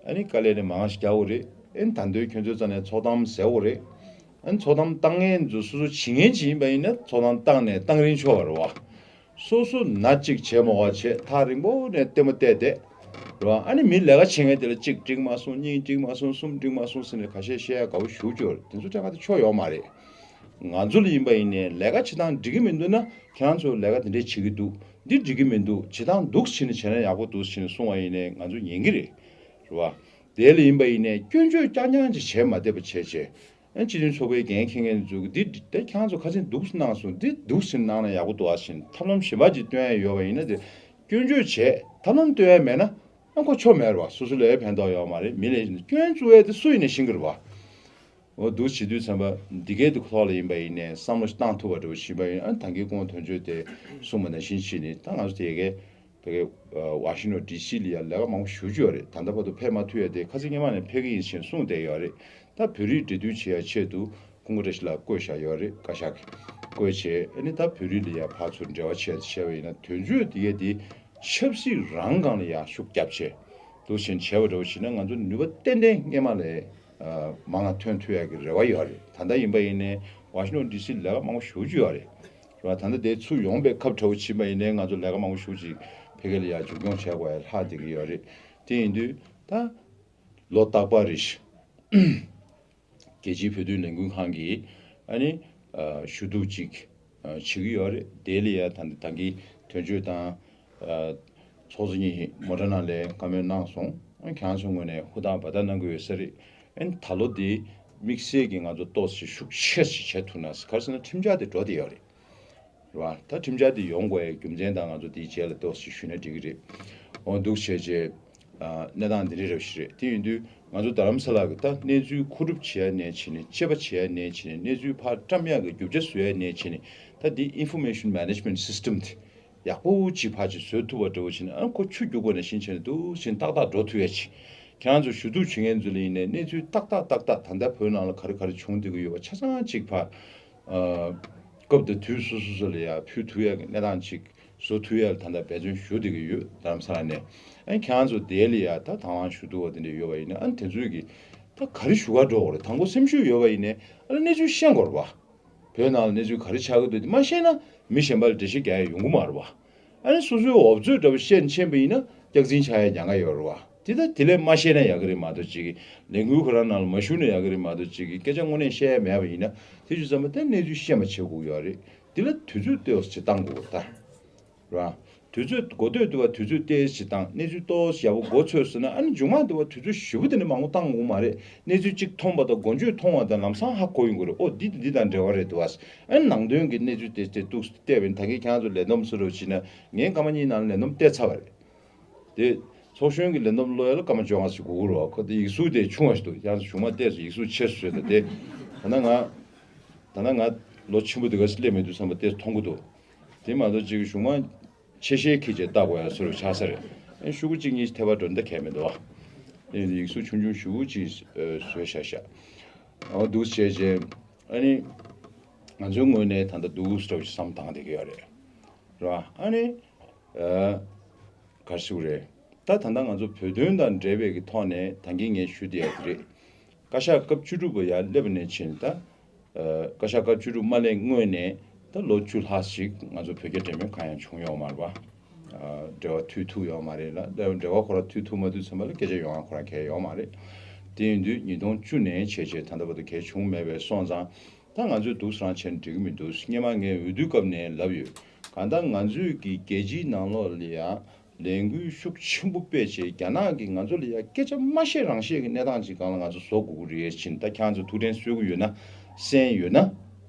ཨ་ནི་དཀའ་ལས་ནི་མང་ཞིག་རྒྱག་དགོས་རེད། ཨ་ནི་ད་དུང་ཁྱོད་ཚོའི་རྩ་ནས་ཚོགས་གཏམ་ཟེར་དགོས་རེད། ཨ་ནི་ཚོགས་གཏམ་བཏང་མཁན་ཚོ་སོ་སོ་བྱེད་མཁན་ཅིག་ཡིན་པ་ཡིན་ན་ཚོགས་གཏམ་བཏང་ནས་བཏང་རིན་ཆོག་པ་རེད་བ། སོ་སོ་ན་གཅིག་བྱས་མ་བ་བྱས་ཐག་རིང་པོ་ནས་ལྟད་མོ་བལྟས་བསྡད། རེད་བ། ཨ་ནི་མི་ལས་ཀ་བྱེད་མཁན་དེ་ལ་གཅིག་འགྲིག་མ་སོང་། གཉིས་འགྲིག་མ་སོང་། གསུམ་འགྲིག་མ་སོང་ཟེར་ནས་ཁ་ཤས་བཤད་ཡ་དགའ་བོ་ཞེ་པོ་ཅིག་ཡོད་རེད། དེ་ཚོ་ཐད་ཀར་དེ་ཆོ་ཡོད་མ་རེད། ང་ཚོ་ལ་ཡིན་པ་ཡིན་ནའི་ལས་ཀ་བྱེད་སྟངས་འགྲིག་གི་མི་འདུག་ན་ཁྱེད་རང་ཚོ་ལས་ཀ་དེ་འདྲས་བྱེད་ཀྱི་འདུག་འདི་འགྲིག་གི་མི་འདུག་བྱེད་སྟངས་འདུག་བྱས་ནས་བྱས་ན་ཡག་པོ་འདུག་བྱས་ནས་གསུང་བ་ཡིན་ནའི་ང་ཚོ་ཉན་གི་རེད། རེད་བ། དེ་ལ་ཡིན་པ་ཡིན་ནའི་སྐྱོན་བརྗོད་རྐྱང་རྐྱང་ཅིག་བྱས་མ་བསྡད་པ་བྱས་བྱས། ཨ་སྤྱི་མཐུན་ཚོགས་པའི་འགན་འཁྱེར་མཁན་ཚོས་འདི་དེ་ཁྱེད་རང་ཚོ་ཁ་སང་འདུག་གནང་སོང་། འདི་འདུག་ཟེར་གནང་ན་ཡག་པོ་འདུག་ཨ་ཞེས་ཐབས་ལམ་གཞན་པ་ཅིག་སྟོན་ཡ་ཡོད་པ་ཡིན་ན། དེ་སྐྱོན་བརྗོད་བྱས་ཐབས་ལམ་སྟོན་ཡ་མེད་ན་ཨ་ཁོ་ཆོ་མེད་རེད་བ། སོ་སོ་ལ་ཕན་ཐོགས་ཡོད་མ་རེད། མི་ལ་སྐྱོན་བཙུགས་ཡ་དེ་སུ་ཡིན་ནའི་ཤེས་ཀྱི་རེད་བ། འོ་འདུག་བྱེད་དུས་ཙམ་པ་འདི་གའི་དུ་ཐོག་ལ་ཡིན་པ་ཡིན་ནའི་བསམ་བློ་བཏང་ཐུབ་པ་འདྲ་བོ་ཞིག་ཡིན་པ་ཡིན་ན། ཨ་ད་གིན་སྐུ་ངོ་དོན་གཅོད་དེ་གསུངས་པ་ནང་བཞིན་བྱས་ནས་ད་ང་ཚོ་དེ་གའི་བོད་ཀྱི་ཝ་ཤིང་ཊོན་ཌི་སི་ལ་ཡང་ལས་ཀ་མང་པོ་ཞེ་པོ་ཅིག་ཡོད་རེད། ད་ལྟ་བར་དུ་ཕེབས་མ་ཐུབ་ཡ་དེ་ཁ་སང་སྔོན་མ་ནས་ཕེབས་ཀྱི་ཡིན་ཞེས་གསུངས་བསྡད་ཡོད་རེད། ད་བོད་རིགས་འབྲེལ་མཐུད་བྱེད་ཡ་ཆེད་དུ་ཁུངས་བཀའ་བཀྲ་ཤིས་ལགས་བསྐོས་བཞག་ཡོད་རེད། བཀའ་ཤག་གིས་བསྐོས་བྱས། ཨ་ནི་ད་བོད་རིགས་ལ་ཡང་ཕར་ཚུར་འབྲེལ་བ་བྱས་བྱས་པ་ཡིན་ན་དོན་གཅོད་དེ་གས་དེ་ཆབ་སྲིད་རང་སྒང་ལ་ཡང་ཤུགས་རྒྱབ་བྱས་འདུག་བྱས་བྱས་པ་འདྲ་བོ་བྱས་ན་ང་ཚོ་ནུས་པ་ཏན་ཏན་སྔོན་མ་ལས་མང་བ་ཐོན་ཐུབ་ཡ་གི་རེ་བ་ཡོད་རེད། ད་ལྟ་ཡིན་པ་ཡིན་ནའི་ཝ་ཤིང་ཊོན་ཌི་སི་ལས་ཀ་མང་པོ་ཞེ་པོ་ཅིག་ཡོད་རེད། རེད་བ། ད་ལྟ་དེ་ཚུར་ཡོང་པའི་ཁབ་ཁྲ་བོ་ཕྱིན་པ་ཡིན་ནའི་ང་ཚོ་ལས་ཀ་མང་པོ་ཞེ་པོ་ཅིག་ཕ་གི་ལ་ཡ་མཇུག་སྐྱོང་བྱས་དགོས་ཡ་ལྷག་བསྡད་ཀྱི་ཡོད་རེད། དེ་ཡིན་དུས་ད་ལོ་རྟག་པར་རེ་བཞིན་རྒྱལ་སྤྱིའི་བོད་དོན་ལས་འགུལ་ཁང་གིས་ཨ་ནི་ཞུ་གཏུག་ཅིག་བྱེད་ཀྱི་ཡོད་རེད། དེ་ལ་ཡ་ད་ད་གིན་དོན་གཅོད་དང་ཚོགས་གཙོ་གཉིས་མོ་ཊ་ནང་ལ་བཀའ་མོལ་གནང་སོང་། ཁྱེད་རང་ཚོའི་ངོས་ནས་ཧུར་ཐག་འབད་ཐག་གནང་གི་ཡོད་ས་རེད། ཨ་ནི་ད་ལོ་དེ་དམིགས་བསལ་གྱི་ང་ཚོ་ཏོག་ཙམ་ཤུགས་ཆེ་ཞིག་བྱེད་ཐུབ་ན། ག་རེ་ཟེར་ན་ཁྲིམས་འཆར་དེ་འགྲོ་བསྡད་ཡོད་རེད། རེད་བ། ད་ཁྲིམས་འཆར་དེ་ཡོང་དགོས་ཡའི་རྒྱུ་མཚན་དང་ང་ཚོ་དེའི་རྗེས་ལ་ཏོག་ཙམ་ཞུས་ན་འགྲིག་གི་རེད། འོ་འདུག་བྱས་རྗེས་ཨ་གནས་སྟངས་འདི་འདྲ་རེ་བ་ཞིག་རེད། དེ་ཡིན་དུས་ང་ཚོ་རྡ་རམ་ས་ལ་གི་ད་གནས་ཚུལ་མཁོ་སྒྲུབ་བྱེད་ཡ་ནས་བྱས་ནས། དཔྱད་པ་བྱེད་ཡ་ནས་བྱས་ནས། གནས་ཚུལ་ཕར་བཀྲམ་ཡ་གི་རྒྱུ་ཆ་བཟོ་ཡ་ནས་བྱས་ནས། ད་འདི་Information Management System་དེ་ཡག་པོ་ཅིག་ཕར་ཅིག་བཟོ་ཐུབ་པ་འདྲ་བོ་བྱས་ནས། ཨ་ཁོ་ཆུ་རྒྱུག་པ་ནང་བཞིན་བྱས་ནས་འདུག་བྱས་ནས་ཏག་ཏག་འགྲོ་ཐུབ་ཡ་ཅིག་ཁྱེད་རང་ཚོ་ཞུ་གཏུག་བྱེད་མཁན་ཚོ་ལ་ཡིན་ནའི་གནས་ཚུལ་ཏག་ཏག་ཏག་ཏག་ད་ལྟ་བོད་ནང་ལ་ག་རེ་ག་རེ་བྱུང་བསྡད་ཀྱི་ཡོད་པ་ཆ་ཚང་ཅིག་ཕར་ཨ་སྐབས་དང་དུས་སོ་སོ་སོ་ལ་ཡ་ཕུལ་ཐུབ་ཡ་གི་གནས་སྟངས་ཅིག་བཟོ་ཐུབ་ཡ་ལ་ད་ལྟ་འབད་བརྩོན་ཞུ་བསྡད་ཀྱི་ཡོད། རྡ་རམ་ས་ལ་ནས། ཨ་ནི་ཁྱེད་རང་ཚོ་དེ་ལ་ཡ་ད་དང་བླངས་ཞུ་གཏུག་པ་དེ་འདྲ་ཡོད་པ་ཡིན་ན། ཨ་ནི་དེ་ཚོས་ཀྱི་ད་ག་རེ་ཞུ་ག་འགྲོ་དགོས་རེད། དང་པོ་སེམས་ཤུགས་ཡོད་པ་ཡིན་ནའི་ཨ་ནི་གནས་ཚུལ་ཤེས་དགོས་རེད་བ། བོད་ནང་ལ་གནས་ཚུལ་ག་རེ་ཆགས་ཀྱི་འདུག་དེ་མ་ཤེས་ན་མི་གཞན་པ་ལ་འགྲེལ་བཤད་རྒྱག་ཡ་ཡོང་གི་མ་རེད་བ། ཨ་ནི་སོ་སོའི་འོབ་ཚོད་འདྲ་པོ་བཤད་ཕྱིན་པ་ཡིན་ན་སྐྱག་རྫུན་ཆགས་ཡ་ཉེན་ཁ་ཡོད་རེད་བ། དེ་ད་དེ་ལས་མ་བཤད་ན་ཡག་གི་རེད་མ་གཏོགས་ཅིག་གི་ལས་འགུལ་ཁོ་རང་ནང་ལ་མ་ཞུགས་ན་ཡག་གི་རེད་མ་གཏོགས་ཅིག་གི་སྐད་ཆ་དངོས་གནས་བཤད་ཡ་མེད་པ་ཡིན་ན། དེ་བྱས་ཙང་མ་ད་གནས་ཚུལ་བཤད་མ་བྱེད་དགོས་ཀྱི་ཡོད་རེད། དེ་ལ་དུས་ཚོད་ཏོག་ཙམ་ཅིག་བཏང་དགོས་ཀྱི་རེད་ད། རེད་བ། དུས་ཚོད་འགོ་སྟོད་དུ་བ་དུས་ཚོད་ཏོག་ཙམ་ཅིག་བཏང་། གནས་ཚུལ་ཏོག་ཙམ་ཡག་པོ་མགོ་ཚོས་སོང་ན། ཨ་ནི་མཇུག་མ་དུ་བ་དུས་ཚོད་ཞེ་པོ་དེ་འདྲ་མང་པོ་བཏང་དགོས་མ་རེད། གནས་ཚུལ་གཅིག་མཐོང་བ་དང་མགོ་མཇུག་མཐོང་བ་དང་ལམ་སང་ཧ་གོ་ཡོང་གི་རེད། ཨོ་འདི་དང་འདི་དང་འབྲེལ་བ་རེད་འདུག་བ། ཨ་ནི་ནང་དོན་གྱི་གནས་ཚུལ་དེ་དེ་ཏོག་ཙམ་བལྟས་པ་ཡིན། ད་གིན་ཁྱེད་རང་ཚོ་ལས་བསྡོམས་བཟོ་རོགས་བྱས་ན། ངས་སྐར་མ་གཉིས་ནང་ལ་ལས་བསྡོམས་བལྟས་ཚར་བ་རེད། དེ་ཚོགས་གཞོན་གྱི་ལས་བསྡོམས་ཀློག་ཡ་ལ་སྐར་མ་བཅོ་ལྔ་ཞིག་འགོར་གྱི་རེད་བ། ཁོ་དེ་ཡིག་གཟུགས་དེ་ཆུང་བ་ཞིག་འདུག་ཁྱེད་རང་ཚོ་གཞུག་མ་བལྟས་སོང་། ཡིག་གཟུགས་ཆེ་སུ་བཟོས་དང་དེ། ད་ལྟ་ང་ད་ལྟ་ང་ལོ་ཆེན་པོ་འདི་ག་ཞིག་སླེབས་མེད་དུས་ཙམ་པ་དེ་མཐོང་གི་འདུག་དེ་མ་གཏོགས་ཅིག་གཞུག་མ་ཆེ་ཤེལ་འཁྱེར་བྱས་ལྟ་དགོས་ཡ་བཟོ་འདྲ་ཆགས་ས་རེད། ཨ་ཤོག་གུ་གཅིག་གཉིས་ཐེབས་པ་འགྲོ་འདི་གལ་མི་འདུག་བ། ཨ་ཡིག་གཟུགས་ཆུང་ཆུང་ཞེ་པོ་ཅིག་བཟོས་བཞག་ཤག་འོ་འདུག་བྱས་བྱས་ཨ་ནི་ང་ཚོའི་ངོས་ནས་ད་ལྟ་འདུག་སེ་འདྲ་བོ་ཞིག་བསམ་བཏང་བསྡད་ཀྱི་ཡོད་རེད། རེད་བ། ཨ་ནི་ཨ་ག་རེ་ཞུ་དགོས་རེད། ད་ད་ལྟ་ང་ཚོ་བོད་དོན་དང་འབྲེལ་བའི་གི་ཐོག་ནས་ད་གིན་ངས་ཞུ་བསྡད་ཡ་དེ་རེད། བཀའ་ཤག་སྐབས་བཅུ་དྲུག་པ་ཡར་སླེབས་པ་ནས་བྱས་ནས་ད། ཨ་བཀའ་ཤག་སྐབས་བཅུ་དྲུག་མ་སླེབས་སྔོན་ནས་ ད་ལོ་བཅུ་ལྷག་ཞིག་ང་ཚོ་བོད་རྒྱ་འབྲེལ་མོལ་གང་ཡང་བྱུང་ཡོད་མ་རེད་པ། ཨ། འབྲེལ་བ་མཐུད་ཐུབ་ཡོད་མ་རེད་ལ། འབྲེལ་བ་ཁོ་རང་མཐུད་ཐུབ་མ་ཐུབ་ཚང་མ་ལ་སྐད་ཆ་ཡོང་ཡ་ཁོ་རང་གལ་ཡོད་མ་རེད། དེ་ཡིན་དུས་ཉིས་སྟོང་བཅུ་ནས་བྱས་བྱས་ད་ལྟ་བར་དུ་གལ་བྱུང་མེད་པས་སོང་ཙང་། ད་ང་ཚོས་སྡུག་སྲང་བྱས་ན་འགྲིག་གི་མི་འདུག་སྔོན་མ་ངས་འོས་བསྡུའི་སྐབས་ནས་ལབ་ཡོད། གང་ལྟར་ང་ཚོས་ཀྱི་རྒྱལ་སྤྱིའི་ནང་ལོགས་ལ་ཡང་ལས་འགུལ་ཤུགས་ཆེན་པོ་སྤེལ་བྱས། རྒྱ་ནག་གིས་ང་ཚོ་ལ་ཡང་སྐད་ཆ་མ་བཤད་རང་བཤད་ཀྱི་གནས་སྟངས་ཅིག་སྒང་ལ་ང་ཚོ་བཟོ་དགོས་ཀྱི་རེད་ཕྱིན། ད་ཁྱེད་རང་ཚོ་ཐུགས་དྲན་གསོ་གི་ཡོད་ན། གསན་ཡོད་ན།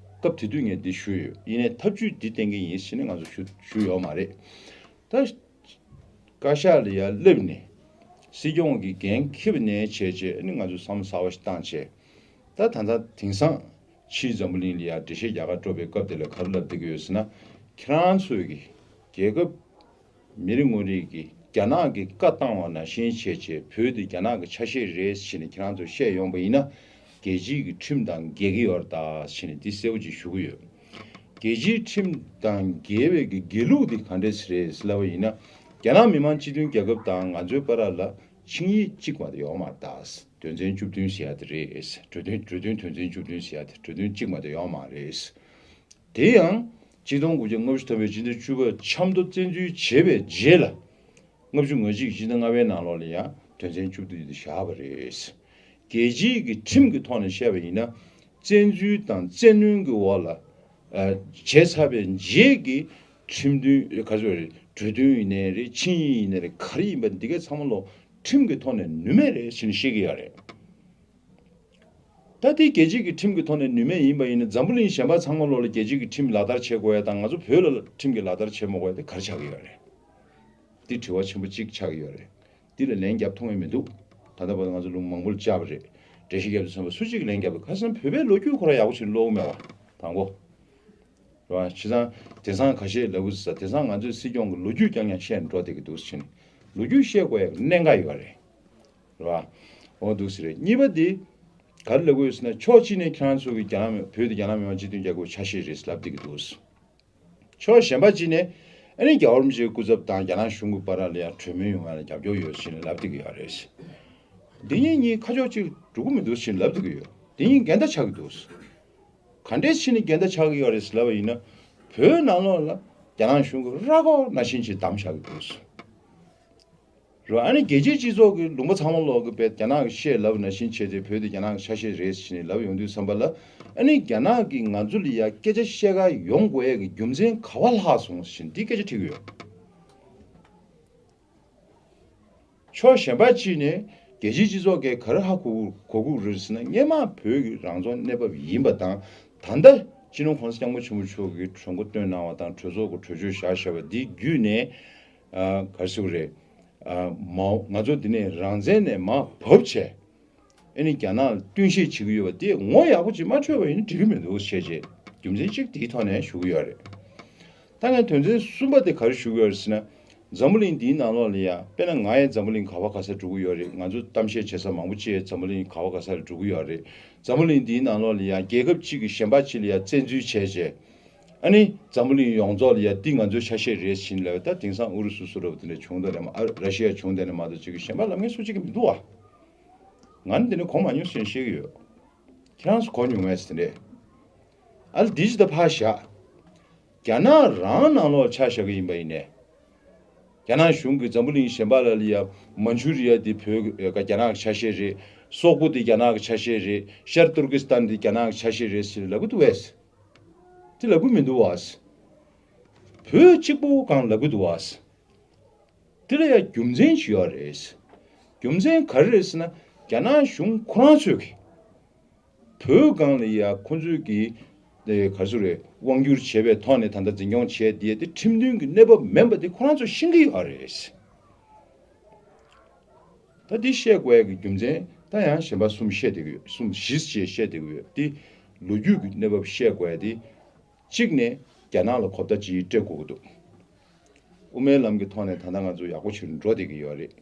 སྐབས་དེ་དུས་ངས་འདི་ཞུས་ཡོད། ཡིན་ནའི་ཐབས་ཇུས་འདི་བསྟེན་གྱི་ཡིན་ཕྱིན་ནས་ང་ཚོ་ཞུ་ཞུས་ཡོད་མ་རེད། ད་བཀའ་ཤག་ལ་ཡར་སླེབས་ནས་སྲིད་སྐྱོང་གི་འགན་འཁྱེར་བ་ནས་བྱས་བྱས་ནི་ང་ཚོས་བསམ་བློ་གསར་པ་ཞིག་བཏང་བྱས། ད་ད་ལྟ་དེང་སང་ཕྱིའི་འཛམ་བུ་གླིང་ལ་ཡར་འགྲེལ་བཤད་རྒྱག་གར་འགྲོ་བའི་སྐབས་དེ་ལ་ག་རེ་ལབ་བསྡད་ཀྱི་ཡོད་ཟེར་ན། ཁྱེད་རང་ཚོས་ཀྱི་རྒྱལ་ཁབ་མི་རེ་ངོ་རེ་གིས་རྒྱ་ནག་གིས་བཀའ་བཏང་བ་ནང་བཞིན་བྱས་བྱས་བོད་དེ་རྒྱ་ནག་གི་ཆ་ཤས་རེད་ཟེར་ནས་ཁྱེད་རང་ཚོས་བཤད་ཡོང་བ་ཡིན་ན། རྒྱལ་སྤྱིའི་གི་ཁྲིམས་དང་འགལ་གྱི་ཡོད་རེད་ད་ཟེར་ནས་འདི་གསལ་པོ་ཅིག་ཞུ་གི་ཡོད། རྒྱལ་སྤྱིའི་ཁྲིམས་དང་འགལ་བའི་གི་འགལ་ལུགས་འདི་ག་འདྲས་རེད་ལབ་པ་ཡིན་ན། རྒྱ་ནག་མི་དམངས་སྤྱི་མཐུན་རྒྱལ་ཁབ་དང་ང་ཚོའི་བར་ལ་ཆིངས་ཡིག་གཅིག་མ་གཏོགས་ཡོད་མ་རེད་ད། དོན་ཚན་བཅུ་བདུན་ཟེར་ཡ་དེ་རེད། གྲོས་མཐུན་གྲོས་མཐུན་དོན་ཚན་བཅུ་བདུན་ཟེར་ཡ་དེ་གྲོས་མཐུན་གཅིག་མ་གཏོགས་ཡོད་མ་རེད། དེ་ཡང་ཆིག་སྟོང་དགུ་བརྒྱ་ལྔ་བཅུ་ཐམ་པའི་སྤྱི་ཟླ་བཅུ་པ་ཆབ་མདོ་བཙན་འཛུལ་བྱས་པའི་རྗེས་ལ། ལྔ་བཅུ་ང་གཅིག་སྤྱི་ཟླ་ལྔ་པའི་ནང་ལོགས་ལ་ཡང་དོན་ཚན་བཅུ་བདུན་དེ་བཞག་པ་རེད། རྒྱལ་སྤྱིའི་གི་ཁྲིམས་ཀྱི་ཐོག་ནས་བཤད་པ་ཡིན་ན། བཙན་འཛུལ་དང་བཙན་གནོན་གྱི་འོག་ལ་ཨ། བྱས་ཚར་བའི་རྗེས་ཀྱི་ཁྲིམས་མཐུན་ག་ཚོད་རེད། གྲོས་མཐུན་ཡིན་ནའི་རེད། ཆིངས་ཡིག་ཡིན་ནའི་རེད། ག་རེ་ཡིན་པ་འདི་གའི་ཚང་མ་ལོ་ཁྲིམས་ཀྱི་ཐོག་ནས་ནུས་མེད་རེད་ཟེར་ནས་བཤད་ཀྱི་ཡོད་རེད། ད་དེ་རྒྱལ་སྤྱིའི་གི་ཁྲིམས་ཀྱི་ཐོག་ནས་ནུས་མེད་ཡིན་པ་ཡིན་ན། འཛམ་བུ་གླིང་གཞན་པ་ཚང་མ་ལོ་ལ་རྒྱལ་སྤྱིའི་གི་ཁྲིམས་ལག་བསྟར་བྱེད་དགོས་ཡ་དང་། ང་ཚོ་བོད་ལ་ཁྲིམས་ཀྱི་ལག་བསྟར་བྱེད་མ་དགོས་ཡ་དེ་ག་རེ་ཆགས་ཀྱི་ཡོད་རེད། འདི་དྲི་བ་ཆེན་པོ་གཅིག་ཆགས་ཀྱི་ཡོད་རེད། འདི་ལ་ལན་རྒྱབ་ཐུབ་ཀྱི་མི་འདུག་ད་ལྟ་བར་ང་ཚོ་ལུང་མང་པོ་ལ་བཅར་བ་རེད། འགྲེལ་བཤད་རྒྱབ་དུས་ཙམ་པ་སུ་གཅིག་གིས་ལན་རྒྱབ་པ། ཁ་སང་བོད་པའི་ལོ་རྒྱུས་ཁོ་རང་ཡག་པོ་ཞིག་ཀློག་གི་མེད་པ་དང་པོ། རེད་བ། བྱས་ཙང་དེང་སང་ཁ་ཤས་ལབ་དགོས་ས། དེང་སང་ང་ཚོའི་སྲིད་སྐྱོང་གི་ལོ་རྒྱུས་རྐྱང་རྐྱང་བཤད་ནས་འགྲོ་བསྡད་ཀྱི་འདུག་ཟེར་ནས། ལོ་རྒྱུས་བཤད་དགོས་ཡག་གནད་འགག་ཡོད་རེད། རེད་བ། འོ་འདུག་ཟེར་རེད། གཉིས་པ་དེ། ག་རེ་ལབ་དགོས་ཟེར་ན། ཕྱོགས་གཅིག་ནས་ཁྱེད་རང་ཚོ་གི་རྒྱ་ནག་མི་བོད་དེ་རྒྱ་ནག་མི་དམངས་སྤྱི་མཐུན་རྒྱལ་ཁབ་ཆ་ཤས་རེད་ལབ་བསྡད་ཀྱི་འདུག་ཕྱོགས་གཞན་པ་གཅིག་ནས་ཨ་ནི་རྒྱལ་བ་རིན་པོ་ཆེའི་སྐུ་ཚབ་དང་རྒྱ་ནག་གཞུང་གི་བར་ལ་ཡང་གྲོས་མོལ་ཡོང་བ་ལ་རྒྱབ་སྐྱོར་ཡོད་ཟེར་ནས་ལབ་བསྡད་ཀྱི་ཡོད་རེད། འདི་གཉིས་གཉིས་ཁ་ཕྱོགས་གཅིག་འགྲོ་གི་མི་འདུག་ཟེར་ནས་ལབ་བསྡད་ཀྱི་ཡོད། འདི་གཉིས་འགལ་ཟླ་ཆགས་ཀྱི་འདུག་ག་འདྲས་ཕྱིན་ནས་འགལ་ཟླ་ཆགས་ཀྱི་ཡོད་རེད་ཟེར་ལབ་པ་ཡིན་ན། བོད་ནང་ལོགས་ལ་རྒྱ་ནག་གཞུང་གིས་ར་སྐོར་ནང་བཞིན་ཅིག་བསྡམས་བཞག་གི་འདུག་རེད་བ། ཨ་ནི་རྒྱལ་སྤྱིའི་སྤྱི་ཚོགས་ཀྱི་ལུང་པ་ཚང་མ་ལོག་གི་བས་རྒྱ་ནག་གིས་བཤད་ལབ་ནང་བཞིན་བྱས་ཏེ་བོད་དེ་རྒྱ་ནག་གི་ཆ་ཤས་རེད་ཟེར་ནས་ལབ་ཡོང་དུས་ཙམ་པ་ལ། ཨ་ནི་རྒྱ་ནག་གིས་ང་ཚོ་ལ་ཡ་སྐད་ཆ་བཤད་ག་ཡོང་དགོས་ཡས་ཀྱི་རྒྱུ་མཚན་ག་བ་ལྷག་སོང་ཟེར་འདི་སྐད་ཆ་དྲི་གི་ཡོད། ཕྱོགས་གཞན་པ་གཅིག་ནས་རྒྱལ་སྤྱིའི་སྤྱི་ཚོགས་ཀྱིས་ག་རེ་ཧ་གོ་གོ་གི་རེད་ཟེར་ན། སྔོན་མ་བོད་ཀྱི་རང་སྐྱོང་གནས་བབ་ཡིན་པ་དང་། ད་ལྟ་སྤྱི་ནོར་༸གོང་ས་༸སྐྱབས་མགོན་ཆེན་པོ་མཆོག་གིས་གྲོས་འགོ་བཏོན་གནང་བ་དང་། གྲོས་ཚོགས་ཀྱི་གྲོས་ཆོད་བཞག་བཞག་པ་འདི་བརྒྱུད་ནས། ཨ། ག་རེ་ཟེར་དགོས་རེད། ཨ། མ་ང་ཚོ་འདི་ནས་རང་བཙན་ནས་མར་བབས་བྱས། ཨ་ནི་རྒྱ་ནག་ལ་བསྟུན་བཤིག་བྱེད་ཀྱི་ཡོད་པ་དེ་ངོ་ཡག་པོ་ཅིག་མ་འཕྲོད་པ་ཡིན་ན་འགྲིག་གི་མི་འདུག་བྱས་རྗེས་རྒྱུ་མཚན་གཅིག་དེའི་ཐོག་ནས་ཞུ་གི་ཡོད་རེད། ད་ངས་དོན་ཚན་གསུམ་པ་དེ་ག་རེ་ཞུ་གི་ཡོད་རེད་ཟེར་ན། འཛམ་བུ་གླིང་འདིའི་ནང་ལོགས་ལ་ཡ། དཔེར་ན་ང་ཡང་འཛམ་བུ་གླིང་ག་བ་ག་ས་འགྲོ་གི་ཡོད་རེད། ང་ཚོ་གཏམ་བཤད་བྱེད་ས་མང་པོ་ཅིག་འཛམ་བུ་གླིང་ག་བ་ག་ས་ལ་འགྲོ་གི་ཡོད་རེད། འཛམ་བུ་གླིང་འདིའི་ནང་ལོགས་ལ་ཡ་རྒྱལ་ཁབ་གཅིག་གིས་གཞན་པ་གཅིག་ལ་ཡ་བཙན་འཛུལ་བྱས་རྗེས། ཨ་ནི་འཛམ་བུ་གླིང་ཡོངས་རྫོགས་ལ་ཡ་འདི་ང་ཚོའི་ཆ་ཤས་རེད་ཟེར་ནས་ལབ་པ། ད་དེང་སང་ཨུ་རུ་སུ་སུ་ར་བ་དེ་འདྲ་བྱུང་དང་ནས་མ། ཨ། ར་ཤི་ཡ་བྱུང་དང་ནས་མ་གཏོགས་ཅིག་གིས་གཞན་པ་ལབ་མཁན་སུ་གཅིག་གིས་མི་འདུག་བ། ང་ནི་འདི་ནས་གོ་མ་མྱོང་ཟེར་ནས་བཤད་ཀྱི་ཡོད། ཁྱེད་རང་ཚོ་གོ་མྱོང་ངས་ཟེར་ནས། ཨ་ལ་འདི་ཅི་ད་ཕར་བཞག་རྒྱ་ནག་རང་ནང་ལོགས་ཆ་བཞག་གི་ཡིན་པ་ཡིན་ནས། རྒྱ་ནག་གཞུང་གིས་འཛམ་བུ་གླིང་གཞན་པ་ལ་ལ་ཡ་མན་ཇུ་རི་ཡ་འདི་བོད་ཀྱི་རྒྱ་ནག་གི་ཆ་ཤས་རེད། སོག་པོ་འདི་རྒྱ་ནག་གི་ཆ་ཤས་རེད། ཤར་ཏུར་ཀི་སི་ཐན་འདི་རྒྱ་ནག་གི་ཆ་ཤས་རེད་ཟེར་ལབ་གི་འདུག་བས། དེ་ལབ་གི་མི་འདུག་བ། བོད་གཅིག་པོ་གང་ལབ་གི་འདུག་བ། དེ་ལ་ཡང་རྒྱུ་མཚན་ཞིག་ཡོད་རེད། རྒྱུ་མཚན་ག་རེ་རེད་ཟེར་ན། རྒྱ་ནག་གཞུང་ཁོ་རང་ཚོས་ཀྱི་བོད་སྒང་ལ་ཡ་ཁོ་ཚོས་ཀྱི་ག་ཚོད་རེད། དབང་བསྒྱུར་བྱས་པའི་ཐོག་ནས་ད་ལྟ་འཛིན་སྐྱོང་བྱས་དེ་དེ་ཁྲིམས་མཐུན་གྱི་གནས་བབ་མིན་པ་དེ་ཁོ་རང་ཚོས་ཤེས་ཀྱི་ཡོད་རེད། ད་འདི་བཤད་དགོས་ཡ་གི་རྒྱུ་མཚན་ད་ཡང་གཞན་པ་གསུམ་བཤད་བསྡད་ཀྱི་ཡོད། གསུམ་བཞི་ཅེས་བཤད་བསྡད་ཀྱི་ཡོད། འདི་ལོ་རྒྱུས་ཀྱི་གནས་བབ་བཤད་དགོས་ཡ་དེ། གཅིག་ནས་རྒྱ་ནག་ལ་གོ་བརྡ་ཅིག་སྤྲད་དགོས་ཀྱི་འདུག་དབུ་མའི་ལམ་གྱི་ཐོག་ནས་ད་ལྟ་ང་ཚོ་ཡག་པོ་ཞིག་འགྲོ་བསྡད་ཀྱི་ཡོད་རེད།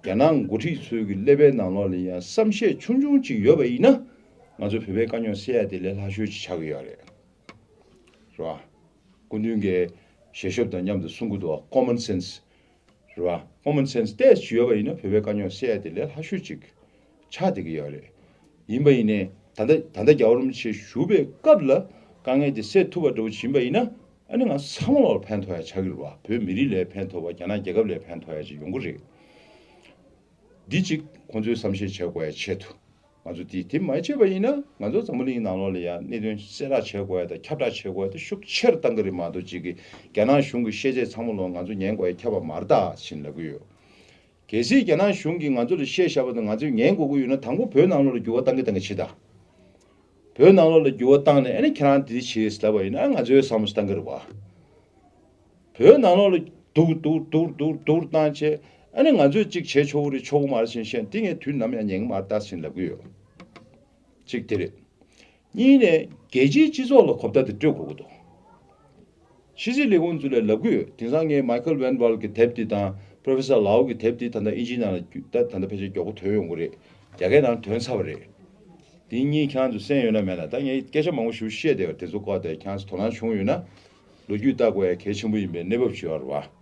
རྒྱ་ནག་འགོ་ཁྲིད་ཚོའི་གི་ཀླད་པའི་ནང་ལོགས་ལ་ཡང་བསམ་ཤེས་ཆུང་ཆུང་ཅིག་ཡོད་པ་ཡིན་ན། ང་ཚོ་བོད་པའི་དཀའ་རྙོག་སེལ་ཡ་དེ་ལས་སླ་ཤོས་ཅིག་ཆགས་ཀྱི་ཡོད་རེད། རེད་བ། སྐུ་མདུན་གྱིས་ཞལ་ཤོབ་དང་མཉམ་དུ་གསུང་གི་འདུག་བ། Common sense། རེད་བ། Common sense་ཏོག་ཙམ་ཡོད་པ་ཡིན་ན་བོད་པའི་དཀའ་རྙོག་སེལ་ཡ་དེ་ལས་སླ་ཤོས་ཅིག་ཆགས་བསྡད་ཀྱི་ཡོད་རེད། ཡིན་པ་ཡིན་ནའི་ད་ལྟ་ད་ལྟ་རྒྱལ་བ་རིན་པོ་ཆེ་བཞུགས་པའི་སྐབས་ལ་ དཀའ་ངལ་དེ་སེལ་ཐུབ་པ་འདྲ་བོ་ཡིན་པ་ཡིན་ན། ཨ་ནི་ང་ཚང་མ་ལ་ཕན་ཐོགས་ཡ་ཆགས་ཀྱི་རེད་བ། བོད་མི་རིགས་ལ་ཕན་ཐོགས་པ། རྒྱ་ནག་རྒྱལ་ཁབ་ལ་ཕན་ཐོགས་ཡ་ཅིག་ཡོང་གི་རེད། འདི་གཅིག་ཁོང་ཚོས་བསམ་ཤེས་བྱེད་དགོས་ཡ་ཆེད་དུ། ང་ཚོ་དེ་དེ་མ་བྱས་པ་ཡིན་ན། ང་ཚོ་འཛམ་བུ་གླིང་ནང་ལོགས་ལ་ཡ་གནད་དོན་གསལ་བསྒྲགས་བྱེད་དགོས་ཡ་དང་ཁྱབ་བསྒྲགས་བྱེད་དགོས་ཡ་དེ་ཤུགས་ཆེ་རུ་བཏང་གི་རེད་མ་གཏོགས། གཅིག་གིས་རྒྱ་ནག་གཞུང་གི་ཤེས་ཚད་ཚང་མ་ལོག་ང་ཚོ་ཉན་དགོས་ཡ་ཁྱབ་པ་མ་རེད་ད་ཟེར་ལབ་ཀྱི་ཡོད། གལ་སྲིད་རྒྱ་ནག་གཞུང་གིས་ང་ཚོ་ལ་བཤད་བཞག་པ་དང་ང་ཚོས་ཉན་དགོས་ཀྱི་ཡོད་ན། དང་པོ་བོད་ནང་ལོགས་ལ་འགྱུར་བ་བཏང་གི་བཏང་གི་བྱེད་དང་། བོད་ནང་ལོགས་ལ་འགྱུར་བ་བཏང་ནས་ཨ་ནི་ཁྱེད་རང་དེ་བྱེད་ཟེར་ལབ་པ་ཡིན་ན། ང་ཚོས་བསམ་བློ་བཏང་གི་རེད་བ། བོད་ནང་ལོགས་ལ་སྡུག་སྡུག་སྡུག་སྡུག་སྡུག་བཏང་བྱས། ཨ་ནི་ང་ཚོས་གཅིག་བྱེད་ཆོག་གི་རེད་ཆོག་གི་མ་རེད་ཟེར་བཤད། དེ་ངས་དུས་ནམ་ཡང་ཉན་གི་མ་རེད་ད་ཟེར་ལབ་ཀྱི་ཡོད། གཅིག་དེ་རེད། གཉིས་ནས་རྒྱལ་སྤྱིའི་སྤྱི་ཚོགས་ལ་གོ་བརྡ་དེ་སྤྲོད་དགོས་ཀྱི་འདུག། ཕྱི་སྲིད་ལས་ཁུངས་ཚོ་ལ་ལབ་ཀྱི་ཡོད། དེང་སང་ངས་མའི་ཁལ་ཝན་ཝལ་གྱི་དེབ་འདི་དང་པྲོ་ཕེ་སར་ལའོ་གི་དེབ་འདི་ད་ལྟ་ཨིན་ཇིའི་ནང་ལ་བརྒྱུད། ད་ད་ལྟ་ཕལ་ཆེར་མགྱོགས་པོ་ཐོན་ཡོང་གི་རེད། རྒྱ་སྐད་ནང་ཐོན་ཚར་བ་རེད། དེ་གཉིས་ཁྱེད་རང་ཚོ་གསན་ཡོད་ན་མེད་ན། ད་ངས་སྐད་ཆ་མང་པོ་ཞིག་བཤད་བསྡད་ཡོད། དེ་ཚོ་སྐོར་དེ་ཁྱེད་རང་ཚོ་དོ་སྣང་བྱུང་ཡོད་ན། ལོ་རྒྱུས་ལྟ་དགོས་ཡ་གལ་ཆེན་པོ་ཡིན་པའི་གནས་བབ་ཅིག་ཡོད་རེད་བ།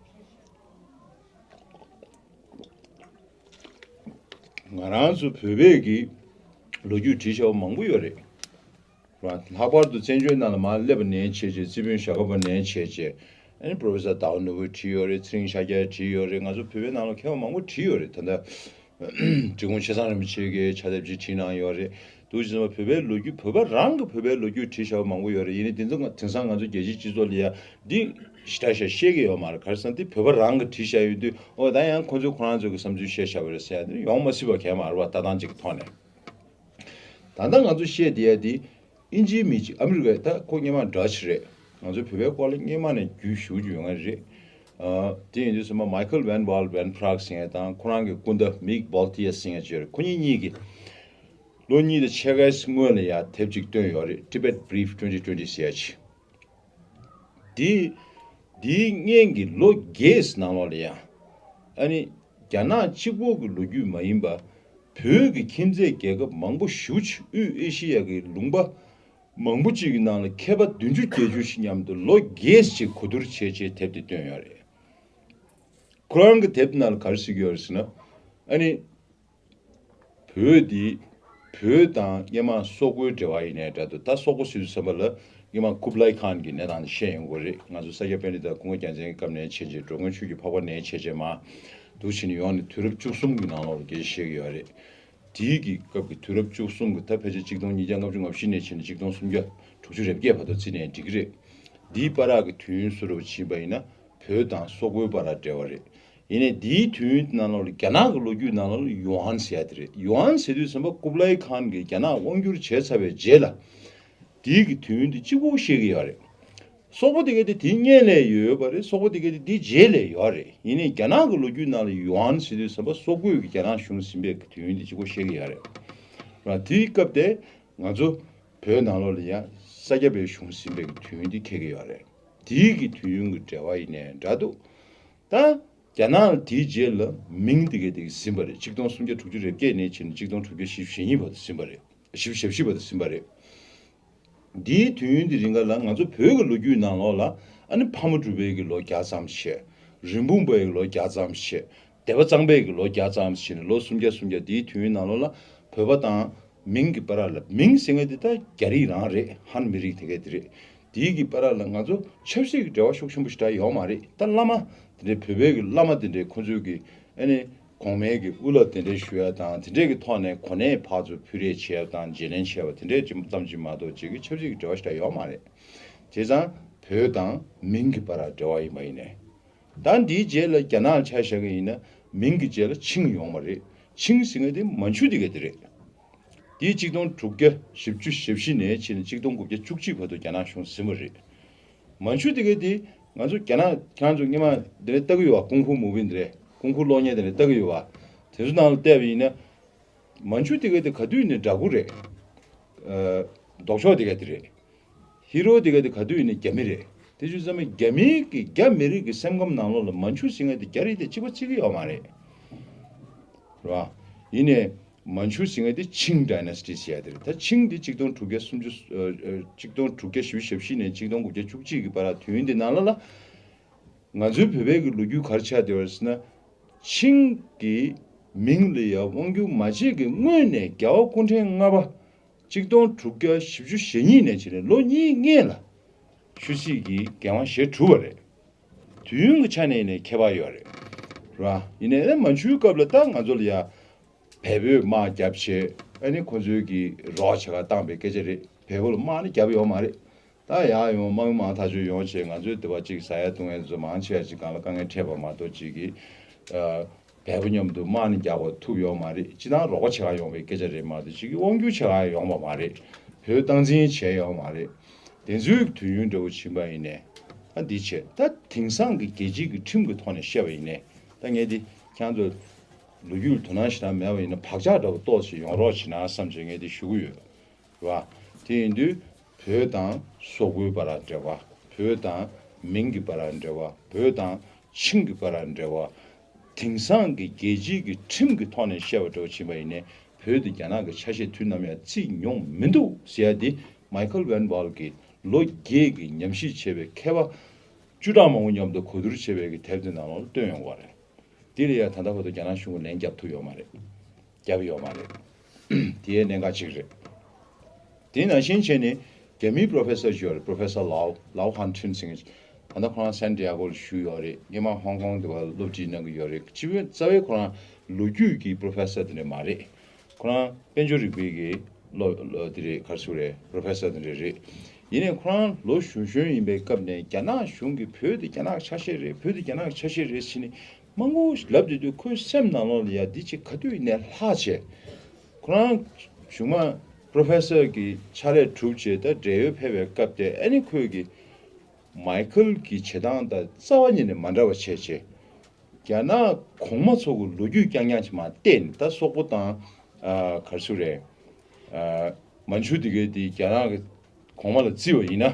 ང་རང་ཚོ་བོད་པའི་གི་ལོ་རྒྱུས་བྲིས་བཞག་པ་མང་པོ་ཡོད་རེད། ལྷག་པར་དུ་བཙན་བྱོལ་ནང་ལ་མར་སླེབས་པ་ནས་བྱས་བྱས། རྩིས་དཔོན་ཞྭ་སྒབ་པ་ནས་བྱས་བྱས། ཨ་ནི་པྲོ་ཕེ་སར་ཟའོ་ནོར་བུས་བྲིས་ཡོད་རེད། ཚེ་རིང་ཤཱཀྱ་བྲིས་ཡོད་རེད། ང་ཚོ་བོད་པའི་ནང་ལ་མཁས་པ་མང་པོ་བྲིས་ཡོད་རེད། ད་ལྟ་འབྲི་གུང་ཆེ་ཚང་རིན་པོ་ཆེ་གིས་ཕྱག་དེབ་ཅིག་བྲིས་གནང་ཡོད་རེད། འདུག་ཅེས་ཙམ་པ་བོད་པའི་ལོ་རྒྱུས། བོད་པ་རང་གི་བོད་པའི་ལོ་རྒྱུས་བྲིས་བཞག་པ་མང་པོ་ཡོད་རེད། ཡིན་ནའི་དེ་ཚོ་དེང་སང་ང་ཚོ་རྒྱལ་སྤྱིའི་སྤྱི་ཚོགས་ལ་ཡ་འདི་ཞེ་དྲག་ཞིག་བཤད་ཀྱི་ཡོད་མ་རེད། ག་རེ་ཟེར་ན་འདི་བོད་པ་རང་གིས་བྲིས་བཞག་ཡོད་དུས། ཨོ་ད་ཡང་ཁོ་ཚོས་ཁོ་རང་ཚོ་གི་བསམ་ཚུལ་བཤད་བཞག་པ་རེད་ཟེར་ཡ་འདི་ཡོང་མ་སྲིད་པ་གང་ཡང་མ་རེད་བ། ལྟ་སྟངས་ཅིག་གི་ཐོག་ནས། ད་ལྟ་ང་ཚོ་བཤད་བསྡད་ཡ་འདི་ཨིན་ཇིའི་མི་གཅིག་ཨ་མི་རི་ཀའི། ད་ཁོ་སྔོན་མ་འདྲ་ཅིག་རེད། ང་ཚོ་བོད་པའི་སྐོར་ལ་སྔོན་མ་ནས་རྒྱུས་ཞེ་པོ་ཅིག་ཡོད་མཁན་རེད། ཨ་དེ་ཡིན་དུས་ཙམ་པ་མའི་ཁལ་ཝན་ཝལ་ཝན་ཕ་རག་ཟེར་མཁན་དང་ཁོ་རང་གི་སྐུ་ཟླ་མིག་བོལ་ཏི་ཡ་ཟེར་མཁན་ཅིག་ཡོད་རེད། ཁོ་གཉིས་གཉིས་ཀྱིས་ལོ་གཉིས་དང་ཕྱེད་ཀའི་སྔོན་ལ་ཡ་དེབ་ཅིག་བཏོན་ཡོད་རེད། Tibet Brief twenty twenty ཟེར་ཡ་ཅིག། འདི་འདིའི་སྔོན་གྱི་ལོ་བརྒྱད་ནང་ལོགས་ལ་ཡང་། ཨ་ནི་རྒྱ་ནག་གཅིག་པོ་གི་ལོ་རྒྱུས་མ་ཡིན་པ། བོད་ཀྱི་ཁྱིམ་མཚེས་རྒྱལ་ཁབ་མང་པོ་ཞེ་པོ་ཅིག། དབུས་ཨེ་ཤི་ཡ་གི་ལུང་པ་མང་པོ་ཅིག་གི་ནང་ལ་མཁས་པ་བདུན་ཅུ་བརྒྱད་ཅུ་ཞིག་མཉམ་དུ་ལོ་བརྒྱད་ཅིག་གོ་བསྡུར་བྱས་བྱས་དེབ་དེ་བཏོན་ཡོད་རེད། ཁོ་རང་གི་དེབ་ནང་ལ་ག་རེ་གཟིགས་ཡོད་རེད་ཟེར་ན། ཨ་ནི། བོད་འདི། བོད་དང་སྔོན་མ་སོག་པོའི་འབྲེལ་བ་ཡིན་ནའི་འདྲ་འདུག། ད་སོག་པོ་ཟེར་དུས་ཙམ་པ་ལ་སྔོན་མ་ཀུབ་ལའི་ཁཱན་གྱི་གནས་སྟངས་དེ་ཤེས་ཡོང་གི་རེད། ང་ཚོ་ས་སྐྱ་པཎྜི་ཏ་ཀུན་དགའ་རྒྱལ་མཚན་གྱི་སྐབས་ནས་བྱས་རྗེས། འགྲོ་མགོན་ཆོས་ཀྱི་འཕགས་པ་ནས་བྱས་རྗེས་མར་འདུག་བྱས་ནས་ཡོང་ནས་དུས་རབས་བཅུ་གསུམ་གྱི་ནང་ལོགས་ལ་སྐད་ཆ་བཤད་ཀྱི་ཡོད་རེད། དེའི་གི་སྐབས་ཀྱི་དུས་རབས་བཅུ་གསུམ་གྱི། ད་ཕལ་ཆེར་ཆིག་སྟོང་ཉིས་བརྒྱ་ལྔ་བཅུ་ང་བཞི་ནས་བྱས་ནས་ཆིག་སྟོང་སུམ་བརྒྱ་དྲུག་ཅུ་རེ་བརྒྱད་བར་དུ་བརྩིས་ནས་འགྲིག་གི་རེད། འདིའི་བར་གྱི་དུས་ཡུན་བཟོ་འདྲ་བོ་ཕྱིན་པ་ཡིན་ན། བོད་དང་སོག་པོའི་བར་ལ་འབྲེལ་བ་རེད། ཡིན་ནའི་འདིའི་དུས་ཡུན་ནང་ལོགས་ལ་རྒྱ་ནག་གི་ལོ་རྒྱུས་ནང་ལོགས་ལ་ཡུའན་ཟེར་ཡ་དེ་རེད། ཡུའན་ཟེར་དུས་ཙམ་པ་ཀུབ་ལའི་ཁཱན་གྱིས་རྒྱ་ནག་དབང་བསྒྱུར་བྱས་ཚར་བའི་རྗེས་ལ། དེའི་གི་དུས་ཡུན་དེ་གཅིག་པོ་བཤད་ཀྱི་ཡོད་རེད། སོག་པོ་དེ་ག་དེ་དེའི་སྔོན་ལ་ཡོད་པ་རེད། སོག་པོ་དེ་ག་དེ་དེའི་རྗེས་ལ་ཡོད་རེད། ཡིན་ནའི་རྒྱ་ནག་གི་ལོ་རྒྱུས་ནང་ལ་ཡུའན་ཟེར་དུས་ཙམ་པ་སོག་པོས་ཀྱི་རྒྱ་ནག་གཞུང་ཟིན་པའི་གི་དུས་ཡུན་དེ་གཅིག་པོ་བཤད་ཀྱི་ཡོད་རེད། ར་དེའི་སྐབས་དེ་ང་ཚོ་བོད་ནང་ལོགས་ལ་ཡང་ས་སྐྱ་པའི་གཞུང་ཟིན་པའི་གི་དུས་ཡུན་དེ་འཁེལ་གྱི་ཡོད་རེད། དེའི་གི་དུས་ཡུན་གྱི་འབྲེལ་བ་ཡིན་ནའི་འདྲ་འདུག། ད་རྒྱ་ནག་ལ་དེའི་རྗེས་ལ་མིང་དེ་ག་དེ་ག་ཟིན་པ་རེད། ཆིག་སྟོང་སུམ་བརྒྱ་དྲུག་ཅུ་རེ་བརྒྱད་ནས་བྱས་ནས་ཆིག་སྟོང་དྲུག་བརྒྱ་བཞི་བཅུ་ཞེ་གཉིས་བར་དུ་ཟིན་པ་རེད། བཞི་བཅུ་ཞེ་བཞི་བར་དུ་ཟིན་པ་རེད། འདིའི་དུས་ཡུན་དེ་རིང་ག་ལ་ང་ཚོ་བོད་ཀྱི་ལོ་རྒྱུས་ནང་ལོགས་ལ། ཨ་ནི་ཕ་མ་གྲུ་པའི་གི་ལོ་བརྒྱ་ཙམ་བྱས། རིན་སྤུངས་པའི་གི་ལོ་བརྒྱ་ཙམ་བྱས། སྡེ་པ་གཙང་པའི་གི་ལོ་བརྒྱ་ཙམ་བྱས་ནས་ལོ་སུམ་བརྒྱ་སུམ་བརྒྱ། འདིའི་དུས་ཡུན་ནང་ལོགས་ལ་བོད་པ་དང་མིང་གི་བར་ལ། མིང་ཟེར་མཁན་དེ་ད་རྒྱ་རིགས་རང་རེད། ཧན་མི་རིགས་དེ་ག་དེ་རེད། དེའི་གི་བར་ལ་ང་ཚོ་ཆབ་སྲིད་ཀྱི་འབྲེལ་བ་ཤུགས་ཆེན་པོ་ཞེ་དྲག་ཡོད་མ་རེད། ད་བླ་མ་དེ་འདྲའི། བོད་པའི་གི་བླ་མ་དེ་འདྲའི་ཁོ་ཚོའི་གི་ཨ་ནི་གོང་མའི་གི་དབུ་བླ་དེ་འདྲའི་ཞུ་ཡ་དང་། དེ་འདྲའི་གི་ཐོག་ནས་གོ་གནས་ཕར་ཚུར་ཕུལ་རེས་བྱས་པ་དང་། བརྗེ་ལེན་བྱས་པ་དེ་འདྲའི་ཙམ་ཅིག་མ་གཏོགས་ཅིག་གི་ཆབ་སྲིད་ཀྱི་འབྲེལ་བ་ཞེ་དྲག་ཡོད་མ་རེད། བྱས་ཙང་བོད་དང་མིང་གི་བར་ལ་འབྲེལ་བ་ཡིན་པ་ཡིན་ནའི། ད་འདིའི་རྗེས་ལ་རྒྱ་ནག་ལ་ཆ་བཞག་གི་ཡིན་ན་མིང་གི་རྗེས་ལ་ཆིང་ཡོང་བ་རེད། ཆིང་ཟེར་མཁན་དེ་མན་ཇུ་དེ་ག་དེ་རེད། དེ་ཆིག་སྟོང་དྲུག་བརྒྱ་བཞི་བཅུ་ཞེ་བཞི་ནས་བྱས་ནས་ཆིག་སྟོང་དགུ་བརྒྱ་བཅུ་གཅིག་བར་དུ་རྒྱ་ནག་གཞུང་ཟིན་པ་རེད། མན་ཇུ་དེ་ག་དེ་ང་ཚོ་རྒྱ་ནག་ཁྱེད་རང་ཚོ་སྔོན་མ་འདི་ནས་ལྟ་གི་ཡོད་པ། ཀུང་ཧྥུ་མུ་བི་འདི་རེད། ཀུང་ཧྥུ་གློག་བརྙན་དེ་ནས་ལྟ་གི་ཡོད་པ། དེ་ཚོ་ནང་ལ་བལྟས་པ་ཡིན་ན། མན་ཇུ་དེ་ག་དེ་ག་དུས་ནས་འདྲ་པོ་རེད། ཨ། ལྡོག་ཕྱོགས་དེ་ག་དེ་རེད། ཧི་རོ་དེ་ག་དེ་ག་དུས་ནས་རྒྱ་མི་རེད། དེ་བྱས་ཙང་རྒྱ་མིའི་གི་རྒྱ་མི་རིགས་ཀྱི་སེམས་ཁམས་ནང་ལོགས་ལ་མན་ཇུ་ཟེར་མཁན་དེ་རྒྱ་རིགས་དེ་གཅིག་པ་བརྩི་གི་ཡོད་མ་རེད། རེད་བ། ཡིན་ནའི་མན་ཇུ་ཟེར་མཁན་དེ་ཆིང་ཌའི་ནེ་སི་ཊི་ཟེར་ཡ་དེ་རེད། ད་ཆིང་དེ་ཆིག་སྟོང་དྲུག་བརྒྱ་སུམ་ཅུ། ཨ། ཨ། ཆིག་སྟོང་དྲུག་བརྒྱ་བཞི་བཅུ་ཞེ་བཞི་ནས་ཆིག་སྟོང་དགུ་བརྒྱ་བཅུ་གཅིག་གི་བར་དུས་ཡུན་དེ་ནང་ལོགས་ལ། ང་ཚོའི་བོད་པའི་གི་ལོ་རྒྱུས་ག་རེ་ཆགས་བསྡད་པ་རེད་ཟེར་ན། ཆིང་གི་མིང་ལ་ཡ་དབང་བསྒྱུར་མ་བྱས་ཀྱི་སྔོན་ནས་རྒྱལ་བ་སྐུ་ཕྲེང་ལྔ་པ་ གཅིག་སྟོང་དྲུག་བརྒྱ་བཞི་བཅུ་ཞེ་གཉིས་ནས་བྱས་ནས་ལོ་གཉིས་སྔོན་ལ་ཆོས་སྲིད་ཀྱི་འགན་དབང་བཞེས་གྲུབ་པ་རེད། དུས་ཡུན་གྱི་ཆ་ནས་ནས་ཁྱད་པར་ཡོད་རེད། ར། ཡིན་ནའི་ཨེ་མན་ཇུའི་སྐབས་ལ་ད་ང་ཚོ་ལ་ཡ། བལ་པོས་དམག་བརྒྱབ་བྱས་ཨ་ནི་ཁོ་ཚོའི་གི་རོགས་བྱེད་ག་བཏང་པའི་སྐད་ཆ་རེད། བལ་པོ་ལ་དམག་ནི་བརྒྱབ་ཡོད་མ་རེད། ད་ཡར་ཡོང་དམག་མི་མང་ཐག་ཆོད་ཡོང་བྱས་ང་ཚོའི་སྡེ་བ་གཅིག་ཟ་ཡ་བཏུང་ཡ་ཚོ་མང་ཆེ་བ་ཅིག་སྒང་ལ་དཀའ་ངལ་འཕྲད་པ་མ་གཏོགས་ཅིག་གི། ཨ། བལ་པོ་མཉམ་དུ་དམག་ནི་རྒྱག་པ་ཐུབ་ཡོད་མ་རེད། སྤྱིར་བཏང་རོགས་པ་བྱེད་ག་ཡོང་བའི་སྐད་ཆ་རེད་མ་གཏོགས་ཅིག་གི་དབང་སྒྱུར་བྱེད་ག་ཡོང་བ་མ་རེད། བོད་སྟངས་འཛིན་བྱས་ཡོད་མ་རེད། དེ་ཚོའི་དུས་ཡུན་འདྲ་བོ་ཕྱིན་པ་ཡིན་ནའི། ཨ་འདི་བྱས་ད་དེང་སང་གི་རྒྱལ་སྤྱིའི་གི་ཁྲིམས་ཀྱི་ཐོག་ནས་བཤད་པ་ཡིན་ནའི། ད་ངས་འདི་ཁྱེད་ཚོ་ལོ་རྒྱུས་ལ་དོ་སྣང་ཞེ་དྲག་མེད་པ་ཡིན་ན་བག་ཆགས་འདྲ་བོ་ཏོག་ཙམ་ཡོང་རོགས་བྱེད་ན་བསམ་བྱས་ངས་འདི་ཞུ་གི་ཡོད། རེད་བ། དེ་ཡིན་དུས་བོད་དང་སོག་པོའི་བར་ལ་འབྲེལ་བ། བོད་དང་མིང་གི་བར་ལ་འབྲེལ་བ། བོད་དང་ཆིང་གི་བར་ལ་འབྲེལ་བ། དེང་སང་གི་རྒྱལ་སྤྱིའི་གི་ཁྲིམས་ཀྱི་ཐོག་ནས་བཤད་པ་འདྲ་བོ་ཕྱིན་པ་ཡིན་ནའི་བོད་དེ་རྒྱ་ནག་གི་ཆ་ཤས་དུས་ནམ་ཡང་བརྩིས་མྱོང་མི་འདུག་ཟེར་ཡ་དེ་མའི་ཁལ་ཝན་ཝལ་གྱིས་ལོ་བརྒྱད་ཀྱི་ཉམས་ཞིབ་བྱས་པའི་མཁས་པ་བཅུ་ཕྲག་མང་པོ་མཉམ་དུ་གོ་བསྡུར་བྱས་པའི་གི་དེབ་དེ་ནང་ལ་བཏོན་ཡོང་བ་རེད། དེ་ལ་ཡང་ད་ལྟ་བར་དུ་རྒྱ་ནག་གཞུང་གིས་ལན་བརྒྱབ་ཐུབ་ཡོད་མ་རེད། བརྒྱབ་ཡོད་མ་རེད། དེའི་གནད་འགག་ཅིག་རེད། དེ་ནང་བཞིན་བྱས་ནས་རྒྱ་མིའི་པོ་རོ་ཕེ་སར་ཞིག་ཡོད་རེད། པོ་རོ་ཕེ་སར་ལའོ་ལའོ་ཧན་ཁྲིན་ཟེར་མཁན་ཅིག་ད་ལྟ་ཁོ་རང་སན་ཏི་ཡ་གོ་ལ་བཞུགས་ཡོད་རེད། སྔོན་མ་ཧོང་ཀོང་དེ་བ་སློབ་ཁྲིད་གནང་གི་ཡོད་རེད། སྤྱི་བོའི་རྩ་བའི་ཁོ་རང་ལོ་རྒྱུས་ཀྱི་པོ་རོ་ཕེ་སར་དེ་འདྲ་མ་རེད། ཁོ་རང་དཔལ་འབྱོར་རིག་པའི་གི་ལོ་ལོ་དེ་རེད། ག་རེ་ཟེར་དགོས་རེད། པོ་རོ་ཕེ་སར་དེ་འདྲ་རེད། ཡིན་ནའི་ཁོ་རང་ལོ་གཞོན་གཞོན་ཡིན་པའི་སྐབས་ནས་རྒྱ་ནག་གཞུང་གིས་བོད་དེ་རྒྱ་ནག་གི་ཆ་ཤས་རེད། བོད་དེ་རྒྱ་ནག་གི་ཆ་ཤས་རེད་ཟེར་ནས་མང་པོ་ཞིག་ལབ་བསྡད་དུས་ཁོའི་སེམས་ནང་ལོགས་ལ་ཡ་འདི་ཅིག་ག་དུས་ཡིན་ནའི་ལྷག་བྱས། ཁོ་རང་གཞུག་མ་པོ་རོ་ཕེ་སར་གྱི་ཕྱག་ལས་གྲུབ་བྱས་ད་བགྲེས་ཡོལ་ཕེབས་པའི་སྐབས་དེ་ཨ་ནི་ཁོས་ཀྱི་མའི་ཁལ་གྱི་བྱེད་སྟངས་དང་རྩ་བ་ཉིད་ནས་མ་འདྲ་བ་བྱས་བྱས། རྒྱ་ནག་གོང་མ་ཚོ་གི་ལོ་རྒྱུས་རྐྱང་རྐྱང་ཅིག་མར་བལྟས་ནས་ད་སོག་པོ་དང་། ཨ། ག་རེ་ཟེར་དགོས་རེད། ཨ། མན་ཇུ་དེ་གའི་དེ་རྒྱ་ནག་གི་གོང་མ་ལ་བརྩིས་པ་ཡིན་ན།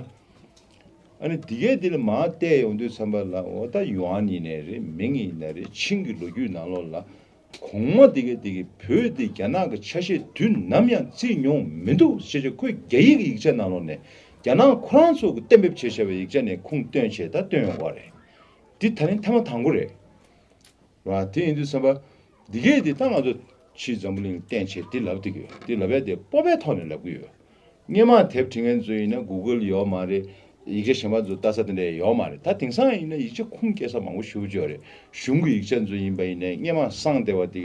ཨ་ནི་དེ་གའི་དེ་ལ་མར་བལྟས་ཡོང་དུས་ཙམ་པ་ལ་འོ་ད་ཡུའན་ཡིན་ནའི་རེད། མིང་ཡིན་ནའི་རེད། ཆིང་གི་ལོ་རྒྱུས་ནང་ལོགས་ལ། གོང་མ་དེ་གའི་དེ་གའི་བོད་དེ་རྒྱ་ནག་གི་ཆ་ཤས་དུས་ནམ་ཡང་བརྩིས་མྱོང་མི་འདུག་ཅེས་བྱས་ཁོས་རྒྱ་ཡིག་གི་ཡིག་ཆ་ནང་ལོགས་ནས་རྒྱ་ནག་ཁོ་རང་ཚོ་གི་གཏན་འབེབས་བྱས་བཞག་པའི་ཡིག་ཆ་ནས་ཁུངས་བཏོན་བྱས་ད་བཏོན་ཡོང་གི་རེད། འདི་ད་རིང་ཐེངས་མ་དང་པོ་རེད། ར། དེ་ཡིན་དུས་ཙམ་པ། འདི་གས་དེ་ད་ང་ཚོ་ཕྱིའི་འཛམ་བུ་གླིང་བསྟན་བྱས་འདི་ལབ་བསྡད་ཀྱི་ཡོད། འདི་ལབ་ཡ་དེ་སྤོབས་པའི་ཐོག་ནས་ལབ་ཀྱི་ཡོད། སྔོན་མ་དེབ་བྲིས་མཁན་ཚོ་ཡིན་ན་གུ་གལ་ཡོད་མ་རེད། ཡིག་ཆ་གཞན་པ་ཚོ་ལྟ་ས་དེ་འདྲ་ཡོད་མ་རེད། ད་དེང་སང་ཡིན་ན་ཡིག་ཆ་ཁུངས་སྐྱེལ་ས་མང་པོ་ཞེ་པོ་ཅིག་ཡོད་རེད། གཞུང་གི་ཡིག་ཆ་ཚོ་ཡིན་པ་ཡིན་ནའི་སྔོན་མ་གསང་བསྡད་པ་དེ་གས།